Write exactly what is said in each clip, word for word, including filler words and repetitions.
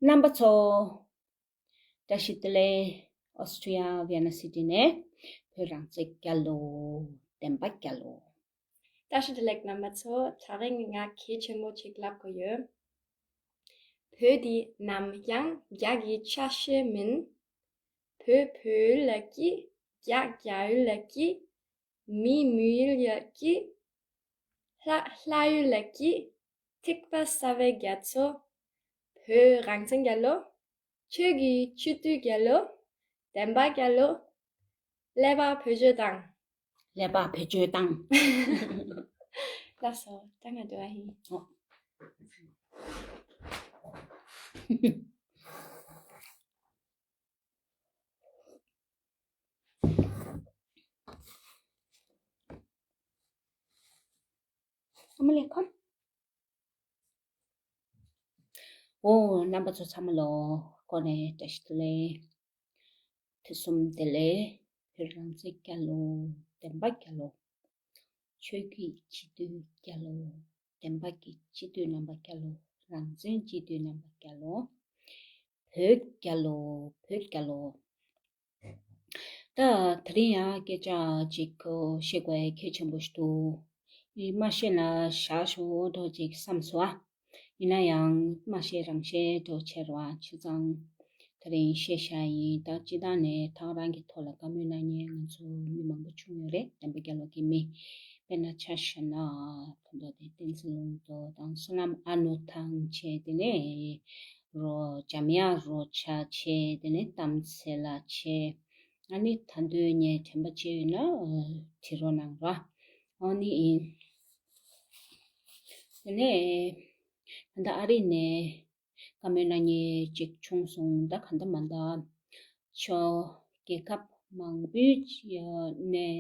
རྣམ་པ་ཚོ། བཀྲ་ཤིས་བདེ་ལེགས། ཨོ་སི་ཊི་རི་ཡ་ཝི་ཡེ་ན་སི་ཊི་ནས་བོད་རང་བཙན་རྒྱལ་ལོ། བདེན་པ་རྒྱལ་ལོ། བཀྲ་ཤིས་བདེ་ལེགས་རྣམ་པ་ཚོ། ད་རིང་ང་གལ་ཆེན་པོ་ཅིག་ལབ་དགོས་ཡོད། བོད་འདི་ནམ་ཡང་རྒྱ་གི་ཆ་ཤས་མིན། བོད་བོད་ལ་སྐྱིད། རྒྱ་རྒྱ་ཡུལ་ལ་སྐྱིད། མི་མི་ཡུལ་ལ་སྐྱིད། ལྷ་ལྷ་ཡུལ་ལ་སྐྱིད། ཐིགས་པ་གསར་བའི་རྒྱ་མཚོ། བོད་རང་བཙན་རྒྱལ་ལོ། ཆོས་ཀྱི་སྤྱི་འཐུས་རྒྱལ་ལོ། བདེན་པ་རྒྱལ་ལོ། ཀླད་པ་བེད་སྤྱོད་བཏང་། ཀླད་པ་བེད་སྤྱོད་བཏང་། ལགས་སོ། ད་ང་འགྲོ་བ་ཡིན། ཨོ། ཨ་མ་ལས་ཁམས། ཨོ། རྣམ་པ་ཚོ་ཚང་མ་ལོ། ཁོ་ནས་བཀྲ་ཤིས་བདེ་ལེགས། ཐུགས་གསུམ་བདེ་ལེགས། བོད་རང་བཙན་རྒྱལ་ལོ། བདེན་པ་རྒྱལ་ལོ། ཆོས་ཀྱི་སྤྱི་འཐུས་རྒྱལ་ལོ། བདེན་པ་གི་སྤྱི་འཐུས་རྣམ་པ་རྒྱལ་ལོ། རང་བཙན་སྤྱི་འཐུས་རྣམ་པ་རྒྱལ་ལོ། བོད་རྒྱལ་ལོ། བོད་རྒྱལ་ལོ། ད་དེ་རིང་ཡང་སྐད་ཆ་ཅིག་བཤད་དགོས་གལ་ཆེན་པོ་ཞིག་འདུག་མ་བཤད་ན་ཞག་ཞུ་འོ་འགྲོ་ཅིག་བསམ་སོང་ཨ། ཡིན་ན་ཡང་མ་བཤད་རང་བཤད་འགྲོ་ཆེ་རུ་བ་བྱས་ཙང་། དེ་རིང་བཤད་བཞག་ཡིན། ད་སྤྱི་བཏང་ནས་ཐག་རང་གི་ཐོག་ལ་བཀའ་མོལ་གནང་མཁན་ང་ཚོ་མི་མང་པོ་བྱུང་ཡོད་རེད། བདེན་པ་རྒྱལ་ལོ་གི་མི། དཔེར་ན་ཆ་བཞག་ན་ད་ལྟ་དེ་བསྟན་འཛིན་ལྷུན་གྲུབ་དང་བསོད་ནམས་ཨ་ནུ་ཐང་བྱས། དེ་ནས་རོ་འཇམ་དབྱངས་རོ་ཆ་བྱས། དེ་ནས་གཏམ་ཚེ་ལགས་བྱས། ཨ་ནི་ད་འདོད་ཉེ་དྲན་པ་བྱས་ཡོད་ན་དྲི་རོགས་གནང་ར། ཨ་ནི་ཡིན། དེ་ནས་ད་ལྟ་ཨ་རི་ནས་བཀའ་མོལ་གནང་མཁན་ཅིག་བྱུང་སོང་། ད་ག་འདྲ་མ་འདྲ་ཆོ་རྒྱལ་ཁབ་མང་པོའི་ནས་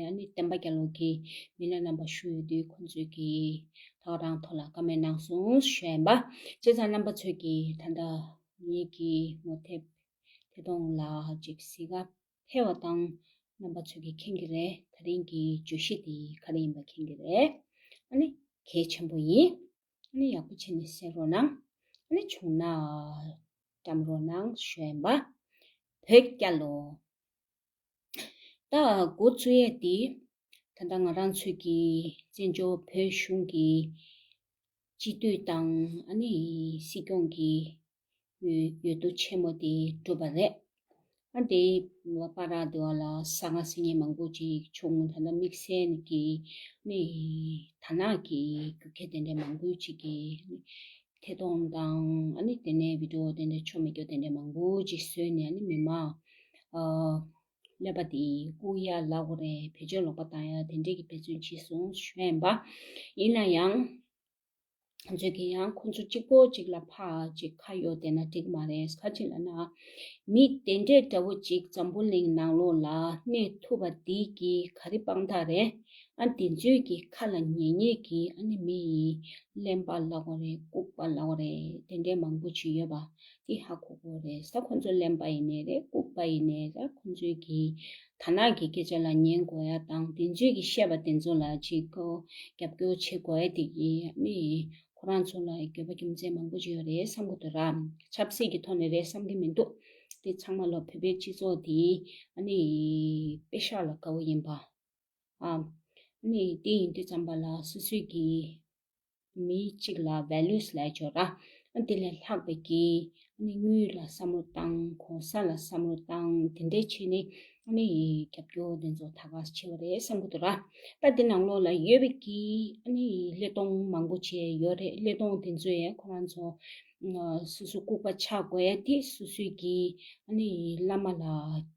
ཨ་ནི་བསྟན་པ་རྒྱལ་ལོ་གི་མི་སྣ་རྣམ་པ་ཞུ་ཡོད་དུས། ཁོང་ཚོས་ཀྱིས་ཐག་རང་ཐོག་ལ་བཀའ་མོལ་གནང་སོང་ཞུ་ཡིན་པ། བྱས་ཙང་རྣམ་པ་ཚོས་ཀྱིས་ད་ལྟ་ངེད་ཀྱི་ངོ་དེབ་ཐད་གཏོང་ལ་ཅིག་གཟིགས་ག་ཕེབས་པ་དང་། རྣམ་པ་ཚོས་ཀྱིས་མཁྱེན་གྱི་རེད། ད་རིང་གི་བརྗོད་གཞི་དེ་ག་རེ་ཡིན་པ་མཁྱེན་གྱི་རེད། ཨ་ནི་གལ་ཆེན་པོ་ཡིན། ཨ་ནི་ཡག་པོ་བྱས་ནས་གསན་རོགས་གནང་། ཨ་ནི་བྱུང་ན་བཀྲམ་རོགས་གནང་ཞུ་ཡིན་པ། བོད་རྒྱལ་ལོ། ད་འགོ་བཙུགས་ཡས་དེ། ད་ལྟ་ང་རང་ཚོའི་གི་བཙན་བྱོལ་བོད་གཞུང་གི་སྤྱི་འཐུས་དང་ཨ་ནི་སྲིད་སྐྱོང་གི་འོས་འོས་བསྡུ་ཆེན་མོ་དེ་གྲུབ་པ་རེད། ཨ་དེ་བར་དུ་བ་ལ་ཟང་ངེ་ཟིང་ངེ་མང་པོ་ཅིག་བྱུང་། ད་ལྟ་དམིགས་བསལ་གྱི་ནི་དར་ནག་གི་རྒྱུག་ཁྱི་དེ་འདྲ་མང་པོ་ཅིག་གིས་ཐད་གཏོང་དང་། ཨ་ནི་དེ་ནས་བི་ཌི་ཡོ་དེ་འདྲ་ཆོ་མེད་རྒྱུ་དེ་འདྲ་མང་པོ་ཅིག་བཟོས་ནས། ཨ་ནི་མི་མང་ཨ་ཀླད་པ་དེ་བཀུག་ཡ་ལབ་དགོས་རེད། བེད་སྤྱོད་ལོག་པ་བཏང་ཡ་དེ་འདྲས་ཀྱི་འབད་བརྩོན་བྱས་སོང་ཞུ་ཡ་ཡིན་པ། ཡིན་ན་ཡང་ང་ཚོས་ཀྱིས་ཡང་ཁོང་ཚོ་གཅིག་པོ་གཅིག་ལ་ཕར་ཅིག་ཁ་གཡོག་བསྡད་ན་འགྲིག་མ་རེད། ག་ཅི་ལབ་ན། མི་དེ་འདྲས་འདྲ་བོ་ཅིག་འཛམ་བུ་གླིང་ནང་ལོགས་ལ་གནས་ཐུབ་པ་འདི་གི་ག་རེ་དཔང་རྟགས་རེད། ཨ་དེ་ཚོའི་གི་ཁ་ལ་ཉན་ཉན་གྱི་ཨ་ནི་མི་ཡི་གླེན་པ་ལབ་དགོས་རེད། ལྐུགས་པ་ལབ་དགོས་རེད། དེ་འདྲས་མང་པོ་ཅིག་ཡོད་པ། དེ་ཧ་གོ་དགོས་རེད། ས་ཁོང་ཚོ་གླེན་པ་ཡིན་ནའི་རེད། ལྐུགས་པ་ཡིན་ནའི་རེད། ཁོང་ཚོའི་གི་དར་ནག་གི་སྐད་ཆ་ལ་ཉན་དགོས་ཡ་དང་། དེ་ཚོའི་གི་བཤད་པ་དེ་ཚོ་ལ་ཅིག་ཁོ་རྒྱབ་སྐྱོར་བྱེད་དགོས་ཡ་དེ་གི་ནི་ཁོ་རང་ཚོ་ལ་འགྱོད་པ་རྒྱུ་མཚན་མང་པོ་ཅིག་ཡོད་རེད་བསམ་གི་འདུག་ར། ཆབ་སྲིད་ཀྱི་ཐོག་ནས་རེད་བསམ་གི་མི་འདུག་དེ་ཚང་མ་ལོ་བོད་པའི་སྤྱི་ཚོགས་དེ་ཨ་ནི་དཔེ་ཤག་ལ་དགའ་བོ་ཡིན་པ། ཨ་ནི་དེ་ཡིན་དུས་ཙམ་པ་ལ་སོ་སོའི་གི་མི་གཅིག་ལ་ཝེ་ལུས་ལབ་ཆོག་ར། ཨ་དེ་ལས་ལྷག་པའི་གི་ཨ་ནི་དངུལ་ལ་བསམ་བློ་བཏང་། གོང་ས་ལ་བསམ་བློ་བཏང་། དེ་འདྲས་བྱས་ནས་ཨ་ནི་རྒྱབ་སྐྱོར་དེ་ཚོ་ད་ག་ཆེ་བ་རེད་བསམ་གི་འདུག་ར། ད་དེ་ནང་ལོགས་ལ་ཡོད་པའི་གི་ཨ་ནི་ཀླད་སྟོང་མང་པོ་ཅིག་ཡོད་རེད། ཀླད་སྟོང་དེ་ཚོ་ཡང་ཁོ་རང་ཚོ་སོ་སོ་ལྐུགས་པ་ཆགས་དགོས་ཡ་དེ་སོ་སོའི་གི་ཨ་ནི་བླ་མ་ལ་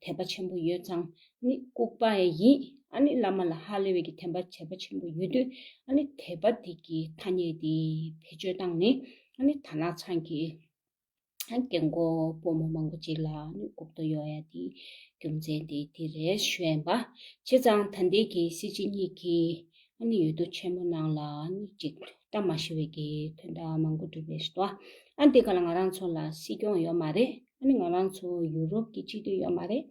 དད་པ་ཆེན་པོ་ཡོད་ཙང་། ནི་ལྐུགས་པ་ཡིན། ཨ་ནི་བླ་མ་ལ་ཧ་ལས་པའི་གི་དད་པ་དད་པ་ཆེན་པོ་ཡོད་དུས། ཨ་ནི་དད་པ་དེ་གི་ཐ་སྙད་དེ་བེད་སྤྱོད་བཏང་ནས། ཨ་ནི་དར་ནག་ཚང་གི་ཨ་རྒན་གོག་ཕོ་མོ་མང་པོ་ཅིག་ལ་ཨ་ནི་ལྐུགས་ཏོ་གཡོག་ཡ་དེ་རྒྱུ་མཚན་དེ་དེ་རེད་ཞུ་ཡ་ཡིན་པ། བྱས་ཙང་ད་ལྟའི་གི་སྲིད་སྤྱི་གཉིས་ཀྱི་ཨ་ནི་འོས་བསྡུ་ཆེན་མོ་ནང་ལ་ཨ་ནི་ཅིག་བཀྲ་མ་ཤིས་པའི་གི་དོན་དག་མང་པོ་འགྲུབ་པའི་ཞིག་ཏོ། ཨ་འདི་ག་ལ་ང་རང་ཚོ་ལ་སྲིད་སྐྱོང་ཡོད་མ་རེད། ཨ་ནི་ང་རང་ཚོ་ཡུ་རོབ་ཀྱི་སྤྱི་འཐུས་ཡོད་མ་རེད།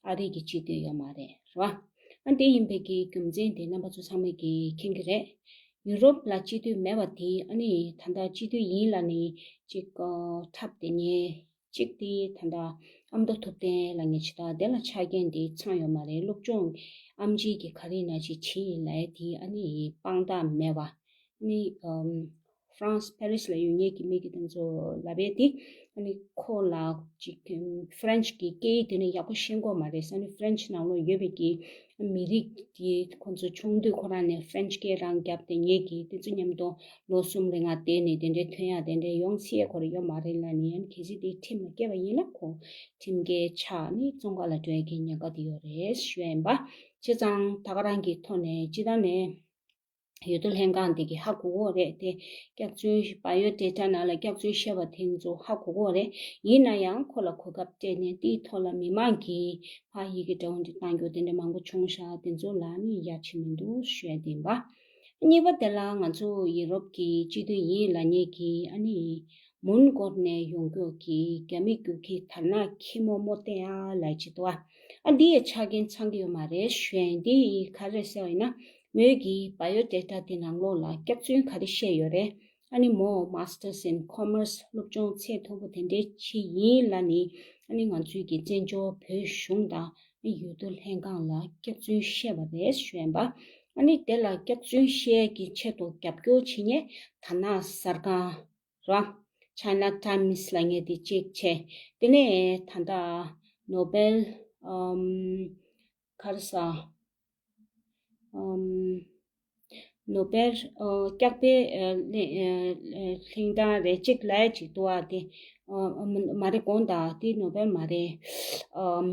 ཨ་རི་གི་སྤྱི་འཐུས་ཡོད་མ་རེད། རེད་བ། ཨ་འདི་ཡིན་པའི་གི་རྒྱུ་མཚན་དེ་རྣམ་པ་ཚོ་ཚང་མས་གི་མཁྱེན་གི་རེད། ཡུ་རོབ་ལ་སྤྱི་འཐུས་མེད་པ་དེ་ཨ་ནི་ད་ལྟ་སྤྱི་འཐུས་ཡིན་ལབ་ནས་ཅིག་ཨ་འཁྲབ་བསྡད་མཁན་ གཅིག་དེ་ད་ལྟ་ཨ་མདོ་ཐུབ་བསྟན་ལབ་མཁན་ཅིག་དང་། དེ་ལ་ཆ་རྐྱེན་དེ་ཚང་ཡོད་མ་རེད། སློབ་སྦྱོང་ཨེམ་ཆི་གི་ག་རེ་ཡིན་ན་ཅིག་བྱས་ཡིན་ལབ་ཡ་དེ་ཨ་ནི་དཔང་རྟགས་མེད་པ། ཨ་ནི་ཨམ་ཧྥ་རན་སི་པེ་རི་སི་ལ་ཡོད་མཁན་གྱི་མི་གི་དེ་ཚོ་ལབ་པ་དེ། ཨ་ནི་ཁོ་ལ་ཅིག་ཧྥ་རན་སི་གི་སྐད་ཡིག་དེ་ནི་ཡག་པོ་ཤེས་ཀྱི་ཡོད་མ་རེད། ཨ་ནི་ཧྥ་རན་སི་ནང་ལོགས་ཡོད་པའི་གི་མི་རིགས་དེ་ཁོ་ཚོ་ཆུང་དུས་ཁོ་རང་ནས་ཧྥ་རན་སི་སྐད་རང་བརྒྱབ་སྟེ་ཉན་གྱི། དེ་ཚོ་མཉམ་དུ་ལོ་གསུམ་རེ་ལྔ་བསྡད་ནས་དེ་འདྲའི་ཐོན་ཡག་དེ་འདྲའི་ཡོང་སྲིད་ཡག་ཁོ་རང་ཡོད་མ་རེད་ལབ་ནས། ཨ་ནི་གལ་སྲིད་དེ་ཁྲིམས་ལ་སྐྱེལ་བ་ཡིན་ན་ཁོ་ཁྲིམས་འགལ་ཆགས་ནས་བཙོན་ཁང་ལ་འགྲོ་ཡག་གི་ཉེན་ཁ་དེ་ཡོད་རེད་ཞུ་ཡ་ཡིན་པ། བྱས་ཙང་ད་ག་རང་གི་ཐོག་ནས་སྤྱི་བཏང་ནས་འོས་བསྡུ་ལྷན་ཁང་དེ་གིས་ཧ་གོ་གི་རེད་དེ། སྐྱག་རྫུན་བ་ཡོ་ཌེ་ཊ་ནང་ལ་སྐྱག་རྫུན་བཤད་པ་དེ་ཚོ་ཧ་གོ་གི་རེད། ཡིན་ན་ཡང་ཁོ་ལ་གོ་སྐབས་སྤྲད་ནས་དེའི་ཐོག་ལ་མི་མང་གིས་ཕར་ཡི་གེ་འདྲ་བོ་འདི་བཏང་རྒྱུ་དེ་འདྲ་མང་པོ་བྱུང་ཤག་དེ་ཚོ་ལ་ནི་ཡ་བྱེད་མི་འདུག་ཞུ་ཡ་དེ་ཡིན་པ། གཉིས་པ་དེ་ལ་ང་ཚོ་ཡུ་རོབ་ཀྱི་སྤྱི་འཐུས་ཡིན་ལབ་མཁན་གྱི་ཨ་ནི་མུན་སྐོར་ནས་ཡོང་རྒྱུ་གི་རྒྱ་མི་རྒྱུག་ཁྱི་དར་ནག་ཁྱི་མོ་མོ་བསྟན་ཡ་ལབ་ཅིག་འདུག་ཨ། ཨ་འདི་ཡི་ཆ་རྐྱེན་ཚང་གི་ཡོད་མ་རེད་ཞུ་ཡ་ཡིན། འདི་ཡི་ག་རེ་ཟེར་བ་ཡིན་ན། མོས་ཀྱི་བ་ཡོ་ཌེ་ཊ་དེ་ནང་ལོགས་ལ་སྐྱག་རྫུན་ག་རེ་བཤད་ཡོད་རེད། ཨ་ནི་མོ་Masters in Commerce སློབ་སྦྱོང་ཚད་མཐོ་པོ་དེ་འདྲའི་ཆེ་ཡིན་ལབ་ནི། ཨ་ནི་ང་ཚོའི་གི་བཙན་བྱོལ་བོད་གཞུང་དང་ཨ་ནི་འོས་བསྡུ་ལྷན་ཁང་ལ་སྐྱག་རྫུན་བཤད་པ་རེད་ཞུ་ཡིན་པ། ཨ་ནི་དེ་ལ་སྐྱག་རྫུན་བཤད་ཀྱི་ཆེད་དུ་རྒྱབ་སྐྱོར་བྱེད་མཁན་དར་ནག་གསར་ཁང་ར། China Times ལབ་མཁན་དེ་གཅིག་བྱས། དེ་ནས་ད་ལྟ་ནོ་བེལ་ཨམ་ག་རེ་ཟ་ཨམ་ནོ་བེལ་ཨ་སྐྱག་པའི་ཨ་ལྷ་ཨ་ལྷ་ཐང་རེད་ཅིག་ལབ་ཡ་ཅིག་འདུག་ཨ། དེ་ཨ་མ་རེད། དགོངས་དག་དེ་ནོ་བེལ་མ་རེད། ཨམ་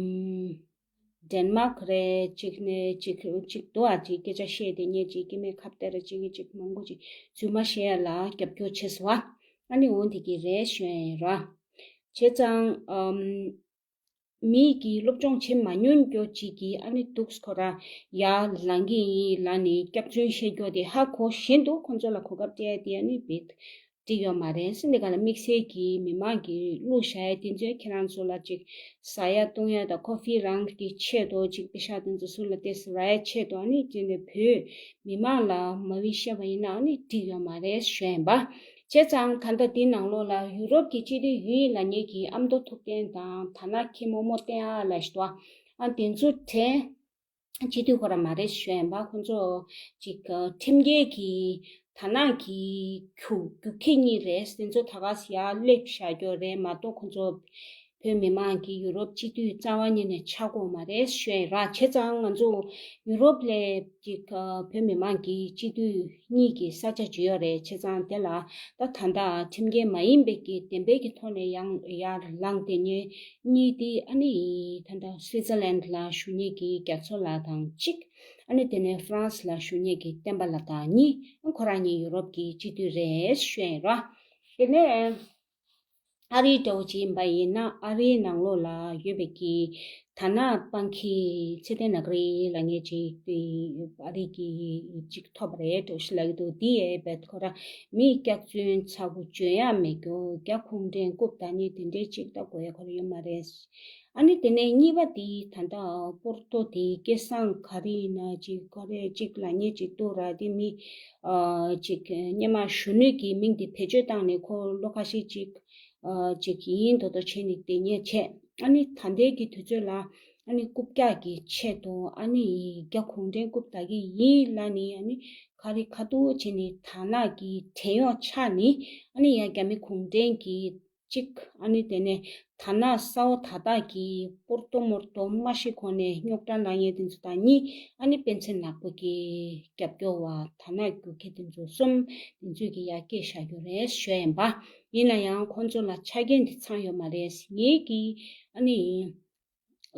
ཌེན་མཱག་རེད་ཅིག་ནས་ཅིག་ཅིག་འདུག་ཨ། ཅིག་སྐད་ཆ་བཤད་དེ་ཉེ་ཅིག་སྐྱེ་དམན་ཁ་བརྡ་རེད་ཅིག་གི་ཅིག་མང་པོ་ཅིག་རྫུན་མ་བཤད་ཡ་ལ་རྒྱབ་སྐྱོར་བྱས་སོང་བ། ཨ་ནི་འོ་འདི་གི་རེད་ཞུ་ཡ་ཡིན་ར། བྱས་ཙང་ཨམ་མི་གིས་སློབ་སྦྱོང་བྱེད་མ་མྱོང་རྒྱུ་ཅིག་གིས་ཨ་ནི་འདུག་ཁོ་ར་ཡར་ལངས་ཀྱི་ཡིན་ལབ་ནས་སྐྱག་རྫུན་བཤད་རྒྱུ་དེ་ཧ་གོ་བཞིན་དུ་ཁོ་ཚོ་ལ་གོ་སྐབས་སྤྲད་དེ་ཨ་ནི་བེད་འགྲིག་ཡོད་མ་རེད། སེམས་དེ་ག་ལ་དམིགས་བསལ་གྱིས་མི་མང་གིས་བླུགས་བཞག་ཡ་དེ་ཚོས་ཁྱེད་རང་ཚོ་ལ་ཅིག་ཟ་ཡ་བཏུང་ཡ་དང་ཁོ་ཕི་རང་གི་ཆེད་དུ་ཅིག་པེ་ཤག་དེ་ཚོ་སུ་ལ་སྟེར་ཟེར་བ་ཡ་ཆེད་དུ་ཨ་ནི་དེ་ནས་བོད་མི་མང་ལ་མ་བི་བཤད་པ་ཡིན་ན་ཨ་ནི་འགྲིག་ཡོད་མ་རེད་ཞུ་ཡིན་པ། བྱས་ཙང་ད་ལྟ་འདི་ནང་ལོགས་ལ་ཡུ་རོབ་ཀྱི་སྤྱི་འཐུས་ཡིན་ལབ་མཁན་གྱི་ཨ་མདོ་ཐུབ་བསྟན་དང་དར་ནག་ཁྱི་མོ་མོ་བསྟན་ཡ་ལབ་ཞིག་འདུག་ཨ། དེ་ཚོ་གྲས་སྤྱི་འཐུས་ཁོ་རང་མ་རེད་ཞུ་ཡིན་པ། ཁོ་ཚོ་ཅིག་ཁྲིམས་འགལ་གྱི་དར་ནག་གི་རྒྱུག་རྒྱུག་ཁྱི་གཉིས་རེད། དེ་ཚོ་ད་ག་སེ་ཡར་སླེབས་བཞག་རྒྱུ་རེད་མ་གཏོགས་ཁོ་ཚོ་བོད་མི་མང་གི་ཡུ་རོབ་སྤྱི་འཐུས་རྩ་བ་ཉིད་ནས་ཆགས་ཀྱི་ཡོད་མ་རེད་ཞུ་ཡིན་ར། བྱས་ཙང་ང་ཚོ་ཡུ་རོབ་ལ་ཅིག་བོད་མི་མང་གི་སྤྱི་འཐུས་གཉིས་ཀྱི་ས་ཆ་ཅིག་ཡོད་རེད། བྱས་ཙང་དེ་ལ་ད་ད་ལྟ་ཁྲིམས་འགལ་མ་ཡིན་པའི་གི་བདེན་པའི་གི་ཐོག་ནས་ཡང་ཡར་ལངས་བསྡད་མཁན་གཉིས་དེ་ཨ་ནི་ད་ལྟ་སུའི་ཙར་ལན་ལ་བཞུགས་མཁན་གྱི་རྒྱ་མཚོ་ལགས་དང་གཅིག་ཨ་ནི་དེ་ནས་ཧྥ་རན་སི་ལ་བཞུགས་མཁན་གྱི་བསྟན་པ་ལགས་དང་གཉིས། ཁོ་རང་གཉིས་ཡུ་རོབ་ཀྱི་སྤྱི་འཐུས་རེད་ཞུ་ཡིན་ར། དེ་ནས་ཨ་རིའི་འདྲ་བོ་ཅིག་ཡིན་པ་ཡིན་ན། ཨ་རིའི་ནང་ལོགས་ལ་ཡོད་པའི་གི་དར་ནག་སྤང་ཁྱི་ཚེ་བརྟན་ནག་རི་ལབ་མཁན་ཅིག་དེ་ཨ་རི་གི་ཅིག་ཐོབ་པ་རེད་འགྲོ་ཞིག་ལབ་ཀྱི་འདུག་དེ་ཡས་བེད་ཁོ་ར་མི་སྐྱག་རྫུན་ཚ་པོ་བརྗོད་ཡ་མེད་རྒྱུ། རྒྱ་གུང་ཁྲན་རྐུབ་སྟེགས་ནི་དེ་འདྲའི་ཅིག་ལྟ་དགོས་ཡ་ཁོ་ར་ཡོད་མ་རེད། ཨ་ནི་དེ་ནས་གཉིས་པ་དེ་ད་ལྟ་པོར་ཏོ་དེ་སྐལ་བཟང་ག་རེ་ཡིན་ན་ཅིག་ག་རེ་ཅིག་ལབ་མཁན་ཅིག་འདུག་ར། དེ་མི་ཨ་ཅིག་སྔོན་མ་གཞོན་ནུ་གི་མིང་དེ་བེད་སྤྱོད་བཏང་ནས་ཁོ་ལོ་ཁ་ཤས་ཅིག་ཨ་ཅིག་ཡིན་མདོག་མདོག་བྱས་ནས་བསྡད་མཁན་བྱས། ཨ་ནི་ད་ལྟའི་གི་དུས་ཚོད་ལ་ཨ་ནི་རྐུབ་བཀྱག་གི་ཆེད་དུ་ཨ་ནི་རྒྱ་གུང་ཁྲན་རྐུབ་སྟེགས་ཀྱི་ཡིན་ལབ་ནས། ཨ་ནི་ག་རེ་ཁ་ཐུག་བྱས་ནས་དར་ནག་གི་བྲན་གཡོག་ཆགས་ནས། ཨ་ནི་ཡང་རྒྱ་མི་གུང་ཁྲན་གྱི་གཅིག་ཨ་ནི་དེ་ནས་དར་ནག་གསར་པ་དག་དག་གིས་པོར་ཏོ་མོར་ཏོ་མ་ཤི་ཁོ་ནས་རྙོག་དྲ་ལངས་ཡས་དེ་ཚོ་དང་གཉིས། ཨ་ནི་སྤེན་ཚེ་ནག་པོ་གི་རྒྱབ་སྐྱོར་བ་དར་ནག་རྒྱུག་ཁྱི་དེ་ཚོ་གསུམ། དེ་ཚོས་ཀྱི་ཡར་སྐད་བཞག་རྒྱུ་རེད་ཞུ་ཡིན་པ། ཡིན་ན་ཡང་ཁོང་ཚོ་ལ་ཆ་རྐྱེན་དེ་ཚང་ཡོད་མ་རེད། ངེད་ཀྱིས་ཨ་ནི་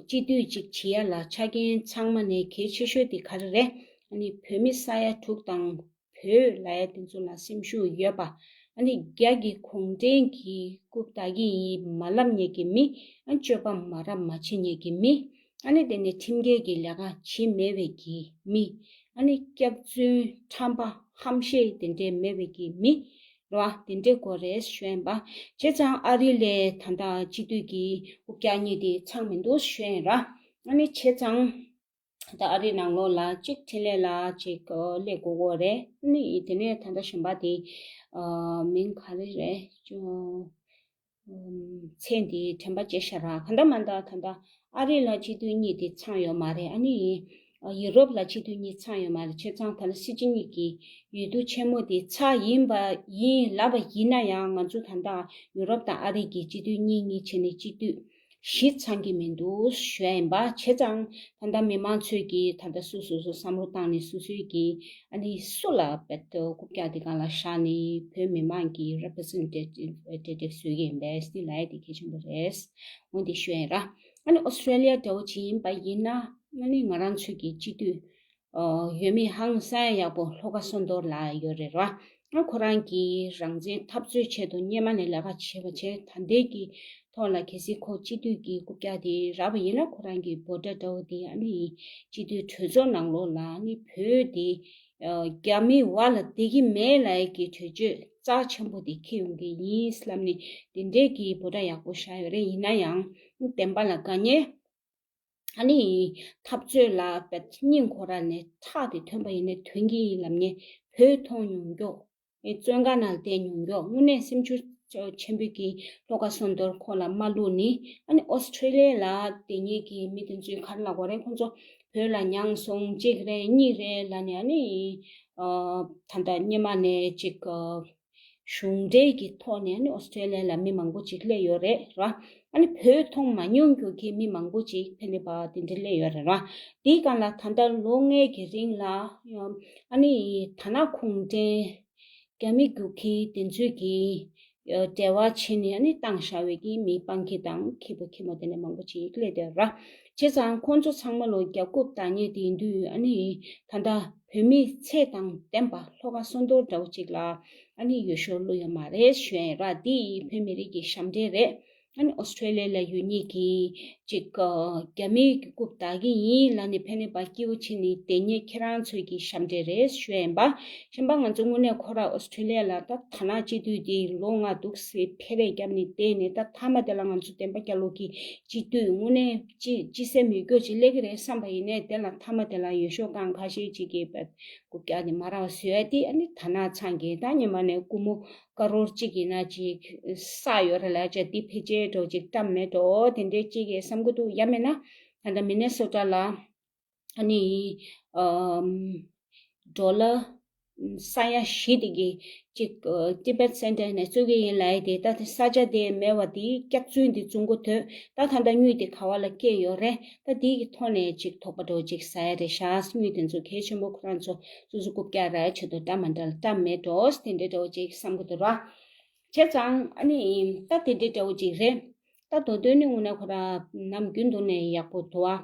སྤྱི་འཐུས་གཅིག་བྱེད་ཡ་ལ་ཆ་རྐྱེན་ཚང་མ་ནས་གལ་ཆེ་ཤོས་དེ་ག་རེ་རེད། ཨ་ནི་བོད་མི་ས་ཡ་དྲུག་དང་། བོད་ལབ་ཡ་དེ་ཚོ་ལ་སེམས་ཤུགས་ཡོད་པ། ཨ་ནི་རྒྱ་གི་གུང་ཁྲན་གྱི་རྐུབ་སྟེགས་ཀྱི་ཡིན་མ་ལབ་མཁན་གྱི་མི། ཨ་ནི་སྤྱོད་པ་མ་རབས་མ་བྱེད་མཁན་གྱི་མི། ཨ་ནི་དེ་ནས་ཁྲིམས་འགལ་གྱི་ལས་ཀ་བྱེད་མེད་པའི་གི་མི། ཨ་ནི་སྐྱག་རྫུན་ཁྲམ་པ་ཧམ་ཤེད་དེ་འདྲའི་མེད་པའི་གི་མི་རེད་བ། དེ་འདྲའི་སྐོར་རེད་ཞུ་ཡིན་པ། བྱས་ཙང་ཨ་རི་ལ་ད་ལྟ་སྤྱི་འཐུས་ཀྱི་རྐུབ་བཀྱག་གཉིས་དེ་ཚང་མི་འདུག་ཞུ་ཡིན་ར། ཨ་ནི་བྱས་ཙང་། ད་ཨ་རི་ནང་ལོགས་ལ་གཅིག་འཕྲིན་ལས་ལ་གཅིག་སླེབས་དགོས་ཀྱི་རེད། ཨ་ནི་དེ་ནས་ད་ལྟ་གཞན་པ་དེ་ཨ་མིང་ག་རེ་རེད། ཅོ་ ཚེ་འདིའི་དྲན་པ་བརྗེད་ཤག་ར། གང་ལྟར་མ་ལྟར་ད་ལྟ་ཨ་རི་ལ་སྤྱི་འཐུས་གཉིས་དེ་ཚང་ཡོད་མ་རེད། ཨ་ནི་ཡུ་རོབ་ལ་སྤྱི་འཐུས་གཉིས་ཚང་ཡོད་མ་རེད། བྱས་ཙང་ད་ལྟ་སྲིད་སྤྱི་གཉིས་ཀྱི་འོས་བསྡུ་ཆེན་མོ་དེ་ཚར་ཡིན་པ་ཡིན་ལབ་པ་ཡིན་ན་ཡང་། ང་ཚོ་ད་ལྟ་ཡུ་རོབ་དང་ཨ་རི་གི་སྤྱི་འཐུས་གཉིས་གཉིས་བྱས་ནས་སྤྱི་འཐུས་བཞི་ཚང་གི་མི་འདུག་ཞུ་ཡ་ཡིན་པ། བྱས་ཙང་ད་ལྟ་མི་མང་ཚོས་ཀྱིས་ད་ལྟ་སོ་སོ་སོ་བསམ་བློ་བཏང་ནས་སོ་སོའི་གི་ཨ་ནི་སུ་ལ་བེད་རྐུབ་བཀྱག་དེ་སྒང་ལ་བཞག་ནས་བོད་མི་མང་གི་རེ་པི་རི་ཟེན་ཊེ་ཊིབ་བཟོས་ཀྱི་ཡིན་པས་དེ་ལབ་ཡ་དེ་གལ་ཆེན་པོ་རེད། འོ་དེ་ཞུ་ཡ་ཡིན་ར། ཨ་ནི་ཨོ་སི་ཀྲེ་ལི་ཡ་འདྲ་བོ་ཅིག་ཡིན་པ་ཡིན་ན། ཨ་ནི་ང་རང་ཚོའི་གི་སྤྱི་འཐུས་ཡོད་མེད་ཧང་སང་ཡག་པོ་ལྷོ་ཁ་བསོད་རྡོར་ལགས་ཡོད་རེད་ར། ཨ་ཁོ་རང་གིས་རང་བཙན་འཐབ་རྩོད་ཆེད་དུ་སྔོན་མ་ནས་ལས་ཀ་བྱས་པ་བྱས། ད་ལྟའི་གི་ཐོག་ལ་གལ་སྲིད་ཁོ་སྤྱི་འཐུས་ཀྱི་རྐུབ་བཀྱག་དེ་རག་པ་ཡིན་ན། ཁོ་རང་གི་འབོད་སྒྲ་འདྲ་བོ་དེ་ཨ་ནི་སྤྱི་འཐུས་གྲོས་ཚོགས་ནང་ལོགས་ལ་ཨ་ནི་བོད་དེ་རྒྱ་མིའི་འོག་ལ་བསྡད་ཀྱི་མེད་ལབ་ཡ་གི་གྲོས་ཆོད་རྩ་ཆེན་པོ་དེ་འཁྱེར་ཡོང་གི་ཡིན་ལབ་ནས་དེ་འདྲའི་གི་འབོད་སྒྲ་ཡག་པོ་བཞག་ཡོད་རེད། ཡིན་ན་ཡང་བདེན་པ་ལ་དགའ་ཉེ། ཨ་ནི་འཐབ་རྩོད་ལ་བེད་སྙིང་ཁོ་ར་ནས་ཁྲག་དེ་ཐོན་པ་ཡིན་ན་ཐོན་གྱི་ཡིན་ལབ་ནས་བོད་མཐོང་མྱོང་མགྱོགས། ཨེ་བཙོན་ཁང་ནང་བསྡད་མྱོང་མགྱོགས། དངོས་གནས་སེམས་ཤུགས་ཆེན་པོས་ཀྱིས་ལྷོ་ཁ་བསོད་རྡོར་ཁོ་ལ་མ་བླུགས་ནི། ཨ་ནི་ཨོ་སི་ཀྲེ་ལི་ཡ་ལ་བསྡད་མཁན་གྱི་མི་དེ་ཚོས་ག་རེ་ལབ་དགོས་རེད། ཁོང་ཚོ་བོད་ལ་མྱངས་སོང་གཅིག་རེད་གཉིས་རེད་ལབ་ནས། ཨ་ནི་ཨ་ད་ལྟ་སྔོན་མ་ནས་ཅིག་ཨ་གཞུང་འབྲེལ་གྱི་ཐོག་ནས་ཨ་ནི་ཨོ་སི་ཀྲེ་ལི་ཡ་ལ་མི་མང་པོ་ཅིག་སླེབས་ཡོད་རེད་ར། ཨ་ནི་བོད་མཐོང་མ་མྱོང་རྒྱུ་གི་མི་མང་པོ་ཅིག་ཕེབས་ནས་ཕར་དེ་འདྲ་སླེབས་ཡོད་རེད་ར། དེའི་སྒང་ལ་ད་ལྟ་ལོ་ལྔའི་གི་རིང་ལ་ཨ་ནི་དར་ནག་གུང་ཁྲན་རྒྱ་མི་རྒྱུག་ཁྱི་དེ་ཚོས་ཀྱིས་འབྲེལ་བ་བྱས་ནས་ཨ་ནི་བཏང་བཞག་པའི་གི་མི་སྤང་ཁྱི་དང་ཁྱི་པོ་ཁྱི་མོ་དེ་འདྲ་མང་པོ་ཅིག་སླེབས་བསྡད་ར། བྱས་ཙང་ཁོང་ཚོ་ཚང་མ་ལོ་རྒྱ་རྐུབ་བཏགས་མཁན་དེ་ཡིན་དུས། ཨ་ནི་ད་ལྟ་བོད་མི་ཚད་དང་ལྡན་པ་ལྷོ་ཁ་བསོད་རྡོར་འདྲ་བོ་ཅིག་ལ་ཨ་ནི་འོས་ཤོག་བླུགས་ཡོད་མ་རེད་ཞུ་ཡ་ཡིན་ར། འདི་བོད་མི་རིགས་ཀྱི་ཞབས་འདྲེན་རེད། ཨ་ནི་ཨོ་སི་ཀྲེ་ལི་ཡ་ལ་ཡོད་མཁན་གྱི་ཅིག་རྒྱ་མིའི་རྐུབ་བཏགས་ཀྱི་ཡིན་ལབ་ནས་ཕེབས་ནས་ཕར་སྐྱིད་པོ་བྱས་ནས་བསྡད་མཁན་ཁྱེད་རང་ཚོའི་གི་ཞབས་འདྲེན་རེད་ཞུ་ཡ་ཡིན་པ། གཞན་པ་ང་ཚོ་དངོས་གནས་ཁོ་ར་ཨོ་སི་ཀྲེ་ལི་ཡ་ལ་ད་དར་ནག་སྤྱི་འཐུས་དེ་ལོ་ལྔ་འདུག་སེ་འཕེན་རེས་བརྒྱབ་ནས་བསྡད་ནས། ད་མཐའ་མ་དེ་ལ་ང་ཚོ་བདེན་པ་རྒྱལ་ལོ་གི་སྤྱི་འཐུས་དངོས་གནས་སྤྱི་སྤྱི་སེམས་ཡོད་རྒྱུ་ཅིག་སླེབས་ཀྱི་རེད་བསམ་པ་ཡིན་ནའི། དེ་ལ་མཐའ་མ་དེ་ལ་འོས་ཤོག་རྐང་ཁ་ཤས་ཅིག་གིས་རྐུབ་བཀྱག་དེ་མ་རག་པ་བཟོས་ཡ་དེ། ཨ་ནི་དར་ནག་ཚང་གིས་ད་སྔོན་མ་ནས་སྒོར་མོ་ཀ་རོར་གཅིག་ཡིན་ན་ཅིག་བསགས་ཡོད་རེད་ལབ་བྱས། དེ་ཕལ་ཆེར་འགྲོ་ཅིག་བཀྲམ་མེད་འགྲོ་དེ་འདྲའི་གཅིག་གིས་བསམ་གྱི་འདུག་ཡང་མིན་ན་ད་ལྟ་མི་ནེ་སོ་ཊ་ལ་ཨ་ནི་ཨམ་ཌོ་ལར་ས་ཡ་བཞི་དེ་གི་ཅིག་ཨ་ཊི་བེཊ་སེན་ཊར་ནས་བཙུགས་ཀྱི་ཡིན་ལབ་ཡ་དེ། ད་དེ་ས་ཆ་དེ་མེད་པ་དེ་སྐྱག་རྫུན་དེ་བཙུགས་འགོ་དོད། ད་ད་ལྟ་དངུལ་དེ་ག་བ་ལ་སྐྱེལ་ཡོད་རེད། ད་དེ་གི་ཐོག་ནས་ཅིག་དོགས་པ་འདྲ་བོ་ཅིག་ཟ་ཡ་རེད་ཤག་དངུལ་དེ་ཚོ་གལ་ཆེན་པོ་ཁོ་རང་ཚོ་སོ་སོ་རྐུབ་བཀྱག་རག་ཡ་ཆེད་དུ་འདྲ་མི་འདྲ་ལ་བཀྲམ་མེད་འགྲོ་དེ་འདྲ་འདྲ་བོ་ཅིག་བསམ་གྱི་འདུག་ར། བྱས་ཙང་ཨ་ནི་ད་དེ་འདྲ་འདྲ་བོ་ཅིག་རེད། ད་མདོ་དོན་ནི་དངོས་གནས་ཁོ་ར་ནམ་རྒྱུན་དུ་ནས་ཡག་པོ་འདུག་ཨ།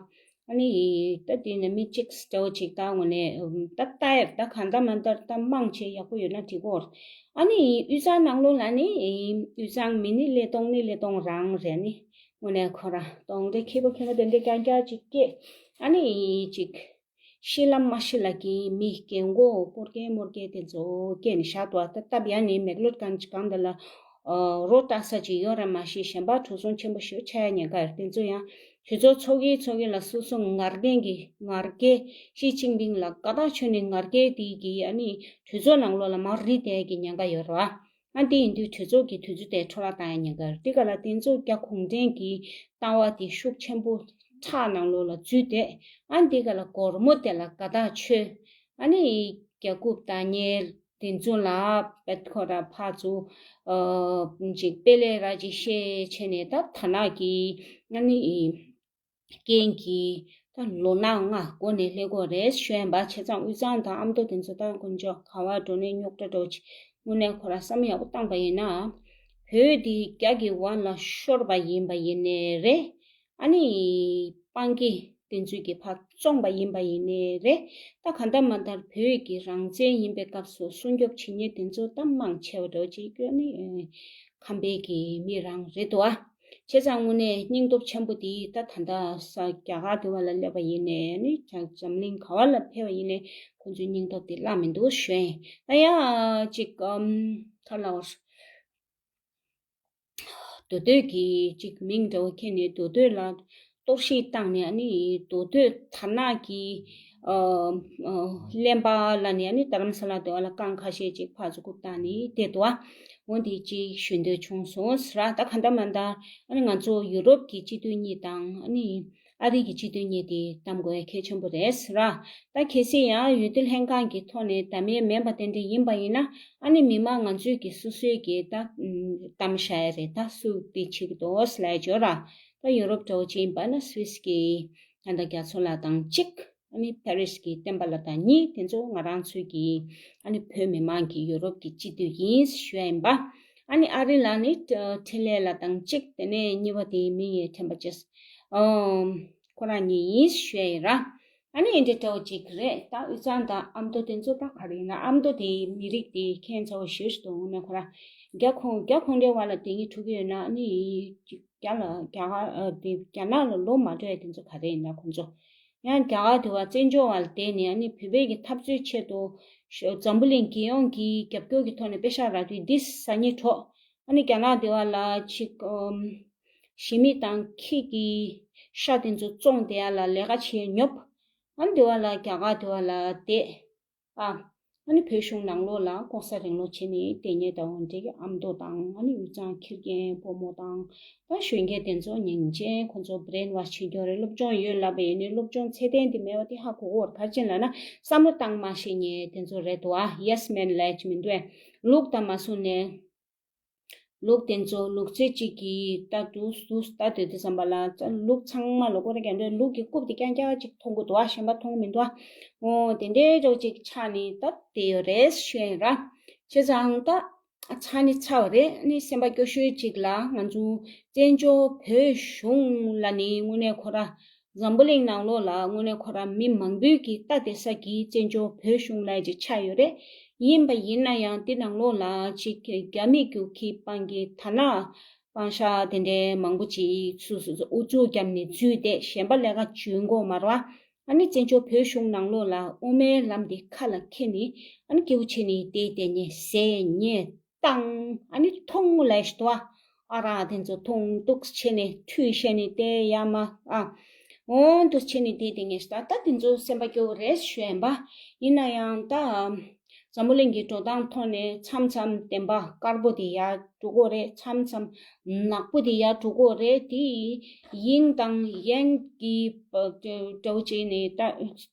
ཨ་ནི་ད་དེ་ནས་མི་གཅིག་འདྲ་བོ་ཅིག་ད་དངོས་གནས་ད་ལྟ་ཡར་ད་གང་ལྟར་མ་ལྟར་ད་མང་ཆེ་ཡག་པོ་ཡོད་ན་འགྲིག་གོ། ཨ་ནི་དབུས་གཙང་ནང་ལོགས་ལ་ནི་དབུས་གཙང་མི་ནི་ཀླད་སྟོང་ནི་ཀླད་སྟོང་རང་རེད། ནི་དངོས་གནས་ཁོ་ར་གདོང་འདྲེ་ཁེ་པོ་ཁེ་པོ་དེ་འདྲ་རྐྱང་རྐྱང་ཅིག་སྐྱེས། ཨ་ནི་ཅིག་ཤི་ལ་མ་ཤི་ལ་གི་མི་རྒན་གོག་ཕོ་རྒན་མོ་རྒན་དེ་ཚོ་སྐྱེས་ནས་བཞག་འདུག་ཨ། ད་སྟབས་ཡག་ནི་མེག་ལོད་གང་གང་དེ་ལ་ཨ་རོ་བཏགས་ས་ཅིག་ཡོད་རེད་མ་གཞི། གཞན་པ་གྲོས་ཚོགས་ཆེན་པོ་ཞིག་ཆགས་ཡ་ཉེན་ཁ་རེད། དེ་ཚོ་ཡང་གྲོས་ཚོགས་ཚོགས་ཀྱི་ཚོགས་ཀྱི་ལ་སོ་སོ་ངར་རྒན་གྱི་ངར་རྒན་ཞི་ཅིན་ཕིང་ལ་དགའ་ཐག་ཆོད་ནས་ངར་རྒན་དེ་གི་ཨ་ནི་གྲོས་ཚོགས་ནང་ལོགས་ལ་མར་རིལ་བསྡད་ཀྱི་ཉེན་ཁ་ཡོད་རེད་བ། ཨ་དེ་ཡིན་དུས་གྲོས་ཚོགས་ཀྱི་དུས་ཚོད་དེ་འཕྲོ་བརླག་བཏང་ཡ་ཉེན་ཁ་རེད། དེ་ག་ལ་དེ་ཚོ་རྒྱ་གུང་ཁྲན་གྱི་ལྟ་བ་དེ་ཤུགས་ཆེན་པོ་ཁྲག་ནང་ལོགས་ལ་འཛུལ་བསྡད། ཨ་དེ་ག་ལ་སྒོར་མོ་དེ་ལ་དགའ་ཐག་ཆོད། ཨ་ནི་རྒྱ་རྐུབ་བཏགས་མཁན་དེ་ཚོ་ལ་བེད་ཁོ་ར་ཕར་ཚུར་ཨ་ཅིག་དཔེ་ལས་ར་ཅིག་བཤད་བྱས་ནས། ད་དར་ནག་གི་ཨ་ནི་རྐྱེན་གྱིས་ད་ལོ་ན་ལྔ་འགོར་ནས་སླེབས་ཀྱི་ཡོད་རེད་ཞུ་ཡ་ཡིན་པ། བྱས་ཙང་དབུས་གཙང་དང་ཨ་མདོ་དེ་ཚོ་ད་དཀོན་མཆོག་ག་བར་འགྲོ་ནས་རྙོག་དྲ་འདྲ་བོ་ཅིག་དངོས་གནས་ཁོ་ར་བསམ་ཡག་པོ་བཏང་པ་ཡིན་ན། བོད་འདི་རྒྱ་གི་འོག་ལ་ཤོར་བ་ཡིན་པ་ཡིན་ནའི་རེད། ཨ་ནི་སྤང་གི་དེ་ཚོས་ཀྱི་ཕར་བཙོངས་པ་ཡིན་པ་ཡིན་ནའི་རེད། ད་གང་ལྟར་མ་ལྟར་བོད་ཀྱི་རང་བཙན་ཡིན་པའི་སྐབས་སུ་སྲུང་སྐྱོབ་བྱེད་མཁན་དེ་ཚོ་ད་མང་ཆེ་བ་འདྲ་བོ་ཅིག་ཨ་ནི་ཁམས་པའི་གི་མི་རང་རེད་འདུག་ཨ། བྱས་ཙང་དངོས་གནས་སྙིང་སྟོབས་ཆེན་པོ་དེ་ད་ད་ལྟ་ས་རྒྱ་གར་དེ་བ་ལ་སླེབས་པ་ཡིན་ནའི་ནི། འཛམ་གླིང་ག་བ་ལ་ཕེབས་པ་ཡིན་ནའི་ཁོང་ཚོའི་སྙིང་སྟོབས་དེ་བརླག་མི་འདུག་ཞུ་ཡིན། ད་ཡ་ཅིག་ཨམ་ཁ་ལ་བར་མདོ་སྟོད་ཀྱི་ཅིག་མིང་འདྲ་བོ་ཁྱེར་ནས་མདོ་སྟོད་ལ་གཏོར་བཤིག་བཏང་ནས། ཨ་ནི་མདོ་སྟོད་དར་ནག་གི་ཨ་ཨ་གླེན་པ་ལ་ནི་ཨ་ནི་རྡ་རམ་ས་ལ་དེ་བ་ལ་རྐང་ཁ་ཤས་ཅིག་ཕར་ཚུར་རྐུབ་བཏང་ནས་བསྡད་འདུག་ཨ། འོ་འདི་གཅིག་ཞུ་འདོད་བྱུང་སོང་ཟེར་ར། ད་གང་ལྟར་མ་ལྟར་ཨ་ནི་ང་ཚོ་ཡུ་རོབ་ཀྱི་སྤྱི་འཐུས་གཉིས་དང་ཨ་ནི་ཨ་རི་གི་སྤྱི་འཐུས་གཉིས་དེ་གདམ་དགོས་ཡ་གལ་ཆེན་པོ་རེད་ཟེར་ར། ད་གལ་སྲིད་ཡང་འོས་བསྡུ་ལྷན་ཁང་གི་ཐོག་ནས་གདམ་ཡས་མེད་པ་དེ་འདྲ་ཡིན་པ་ཡིན་ན་ཨ་ནི་མི་མང་ང་ཚོས་ཀྱི་སོ་སོའི་གི་ད་གདམ་བཞག་ཡ་རེད། ད་སུ་དེ་བྱེད་ཀྱི་འདུག་ཟེར་ལབ་ཡ་བྱོས་ར། ད་ཡུ་རོབ་འདྲ་བོ་ཅིག་ཡིན་པ་ན་སུད་སི་གི་ད་ལྟ་རྒྱ་མཚོ་ལགས་དང་གཅིག་ཨ་ནི་ཕ་རི་སི་གི་བསྟན་པ་ལགས་དང་གཉིས། དེ་ཚོ་ང་རང་ཚོའི་གི་ཨ་ནི་བོད་མི་མང་གི་ཡུ་རོབ་ཀྱི་སྤྱི་འཐུས་ཡིན་ཞུ་ཡ་ཡིན་པ། ཨ་ནི་ཨ་རི་ལ་ནི་འཕྲིན་ལས་ལགས་དང་གཅིག་དེ་ནས་གཉིས་པ་དེ་མིང་ཡང་དྲན་པ་བརྗེད་སོང་། ཁོ་རང་གཉིས་ཡིན་ཞུ་ཡ་ཡིན་ར། ཨ་ནི་འདི་འདྲ་བོ་ཅིག་རེད། ད་དབུས་གཙང་དང་ཨ་མདོ་དེ་ཚོ་ད་ག་རེ་ཡིན་ན། ཨ་མདོ་དེ་མི་རིགས་དེ་ཁྱད་མཚར་བོ་ཞེ་པོ་ཞིག་འདུག་དངོས་གནས་ཁོ་རང་རྒྱ་ཁོངས་རྒྱ་ཁོངས་འདྲ་བ་ལ་དེ་གཉིས་འཁྲུག་གི་ཡོད་ན་ཨ་ནི་རྒྱ་ལ་རྒྱ་གར་ཨ་དེ་རྒྱ་ནག་ལ་ལོག་མ་འགྲོ་ཡ་དེ་ཚོ་ག་རེ་ཡིན་ན། ཁོང་ཚོ་ཡང་རྒྱ་གར་དེ་བ་བཙན་བྱོལ་བ་ལ་བསྡད་ནས་ཨ་ནི་བོད་པའི་གི་འཐབ་རྩོད་ཆེད་དུ་ཤ་འཛམ་བུ་གླིང་རྒྱལ་ཡོངས་ཀྱི་རྒྱབ་སྐྱོར་གྱི་ཐོག་ནས་པེ་ཤག་རག་དུས་འདི་ཟ་སྙིང་བྲོ། ཨ་ནི་རྒྱ་ནག་དེ་བ་ལ་ཅིག་ཨམ་ཞི་མི་དང་ཁྱི་གི་ཤ་དེ་ཚོ་བཙོང་བསྡད་ཡ་ལ་ལས་ཀ་བྱེད་ཉོབ། ཨ་ནི་དེ་བ་ལ་རྒྱ་གར་དེ་བ་ལ་བསྡད། ཨ། ཨ་ནི་བོད་གཞུང་ནང་ལོགས་ལ་ལྐོག་ཟ་རིང་ལུགས་བྱས་ནས་བསྡད་མཁན་དང་འདྲ་གི་ཨ་མདོ་དང་ཨ་ནི་དབུས་གཙང་ཁྱི་རྒན་ཕོ་མོ་དང་ད་གཞོན་སྐྱེས་དེ་ཚོ་ཉིན་བྱེད་ཁོ་ཚོ་བྷི་རེན་ཝོཤ་བྱེད་རྒྱུ་རེད། སློབ་སྦྱོང་ཡོད་ལབ་པ་ཡིན་ནའི་སློབ་སྦྱོང་ཚད་ལྡན་དེ་མེད་པ་དེ་ཧ་གོ་གོ་བར་ག་རེ་བྱས་ལབ་ན་བསམ་བློ་བཏང་མ་ཤེས་མཁན་དེ་ཚོ་རེད་འདུག་ཨ། ཡེ་སི་མེན་ལབ་ཡ་ཅིག་མི་འདུག་ཨེ། ལུག་དང་མ་བཟུང་ནས། ལུག་དེ་ཚོ་ལུག་རྫི་གཅིག་གིས་ལྟ་དུས་སུ་ལྟ་དུས་དེ་ཙམ་པ་ལ་ལུག་ཚང་མ་ལ་ཀོ་རེ་རྒྱབ་འདྲ་ལུག་གི་རྐུབ་དེ་རྐྱང་རྐྱང་གཅིག་མཐོང་གི་འདུག་ཨ། གཞན་པ་མཐོང་གི་མི་འདུག་ཨ། འོ་དེ་འདྲའི་འདྲ་བོ་ཅིག་ཆགས་ནས་ད་བསྡད་ཡོད་རེད་ཞུ་ཡ་ཡིན་ར། བྱས་ཙང་ད་ཚར་ནི་ཚར་བ་རེད། ཨ་ནི་སེམས་པ་སྐྱོ་ཤོས་ཅིག་ལ་ང་ཚོ་བཙན་བྱོལ་བོད་གཞུང་ལ་ནི་དངོས་གནས་ཁོ་ར་འཛམ་བུ་གླིང་ནང་ལོགས་ལ་དངོས་གནས་ཁོ་རང་མི་མང་པོའི་གི་ལྟ་བསྡད་ས་གི་བཙན་བྱོལ་བོད་གཞུང་ལབ་ཅིག་ཆགས་ཡོད་རེད། ཡིན་པ་ཡིན་ན་ཡང་འདི་ནང་ལོགས་ལ་ཅིག་རྒྱ་མི་རྒྱུག་ཁྱི་སྤང་གི་ཐ་ན་སྤང་ཤ་དེ་འདྲའི་མང་པོ་ཅིག་སུ་སུ་སུ་ཨུ་ཚུགས་བརྒྱབ་ནས་འཛུལ་ཏེ་གཞན་པ་ལས་ཀ་བྱུང་གོ་མ་རེད་བ། ཨ་ནི་བཙན་བྱོལ་བོད་གཞུང་ནང་ལོགས་ལ་དབུ་མའི་ལམ་འདི་ཁ་ལ་འཁྱེར་ནས་ཨ་ནི་སྐྱིད་པོ་བྱས་ནས་བསྡད་བསྡད་ཉེ་ཟས་ཉེ་བཏང་། ཨ་ནི་མཐོང་ལས་ཤི་དོ། ཨ་ར་དེ་ཚོ་མཐོང་འདུག་བྱས་ནས་ཁྲུས་བྱས་ནས་བསྡད་ཡ་མ་ཨ། འོ་འདུག་བྱས་ནས་བསྡད་དེ་ངས་ད་ལྟ་དེ་ཚོ་སེམས་པ་སྐྱོ་བོ་རེད་ཞུ་ཡིན་པ། ཡིན་ན་ཡང་ད་འཛམ་བུ་གླིང་གི་འགྲོ་སྟངས་ཐོག་ནས་མཚམས་མཚམས་བདེན་པ་དཀར་པོ་དེ་ཡར་འགྲོ་གོ་རེད། མཚམས་མཚམས་ནག་པོ་དེ་ཡར་འགྲོ་གོ་རེད། དེ་ཡིན་དང་ཡན་གྱི་འདྲ་བོ་བྱས་ནས་ད།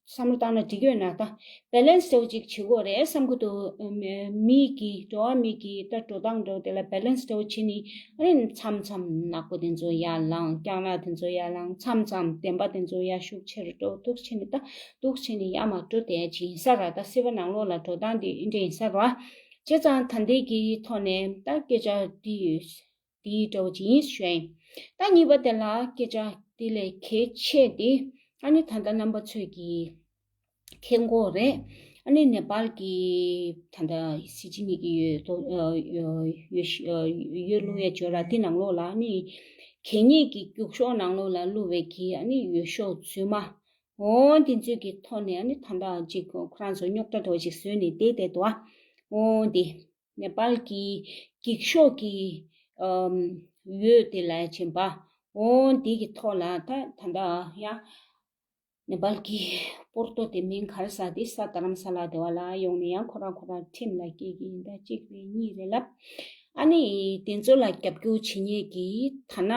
བསམ་བློ་བཏང་ན་འགྲིག་ཡོད་ན་ད་བེ་ལེན་སི་འདྲ་བོ་ཅིག་བྱེད་དགོས་རེད་བསམ་གི་འདུག་མི་གི་འགྲོ་བ་མི་གི་ད་འགྲོ་སྟངས་འདྲ་བོ་དེ་ལ་བེ་ལེན་སི་འདྲ་བོ་བྱེད་ནི་ཨ་ནི་མཚམས་མཚམས་ནག་པོ་དེ་ཚོ་ཡར་ལངས། རྐྱང་ལག་དེ་ཚོ་ཡར་ལངས། མཚམས་མཚམས་བདེན་པ་དེ་ཚོ་ཡར་ཤུགས་ཆེ་རུ་འགྲོ། འདུག་བྱས་ནི་ད་འདུག་བྱས་ནི་ཡར་མར་འགྲོ་བསྡད་ཅིག་ཡིན་ས་ར། ད་སྲིད་པ་ནང་ལོགས་ལ་འགྲོ་སྟངས་དེ་ཨིན་འདྲ་ཡིན་ས་ར། བྱས་ཙང་ད་འདི་གི་ཐོག་ནས་ད་སྐད་ཆ་འདི་ཡོད། དེའི་འདྲ་བོ་ཅིག་ཡིན་ཞུ་ཡིན། ད་གཉིས་པ་དེ་ལ་སྐད་ཆ་དེ་ལས་གལ་ཆེ་དེ་ཨ་ནི་ད་ལྟ་རྣམ་པ་ཚོས་ཀྱིས་མཁྱེན་གྱི་ཡོད་རེད། ཨ་ནི་ནེ་པཱལ་གྱི་ད་ལྟ་སྲིད་སྤྱི་གཉིས་ཀྱི་འོས་ཐོ་འོས་འོས་འོས་བླུག་ཡས་བྱོས་ར། དེ་ནང་ལོགས་ལ་ཨ་ནི་གད་སྙིགས་ཀྱི་རྒྱུག་ཤོག་ནང་ལོགས་ལ་བླུགས་པའི་གི་ཨ་ནི་འོས་ཤོག་རྫུན་མ། འོ་དེ་ཚོའི་གི་ཐོག་ནས་ཨ་ནི་ད་ལྟ་ཅིག་ཁོ་རང་ཚོ་རྙོག་དྲ་འདྲ་བོ་ཅིག་བཟོས་ནས་བསྡད་བསྡད་འདུག་ཨ། འོ་དེ། ནེ་པཱལ་གྱི་འགྱིག་ཤོག་གི་ཨམ་འོས་དེ་ལ་ཕྱིན་པ། འོ་འདི་གི་ཐོག་ལ་ད་ད་ལྟ་ཡང་ནེ་པཱལ་གྱི་པོར་ཏོ་དེ་མིང་ག་རེ་ཟེར། དེ་ས་རྡ་རམ་ས་ལ་དེ་བ་ལ་ཡོང་ནས་ཡང་ཁོ་རང་ཁོ་རང་ཁྲིམས་ལ་སྐྱེལ་གྱི་ཡིན། ད་གཅིག་རེད་གཉིས་རེད་ལབ། ཨ་ནི་དེ་ཚོ་ལ་རྒྱབ་སྐྱོར་བྱེད་མཁན་གྱི་ཐ་ན་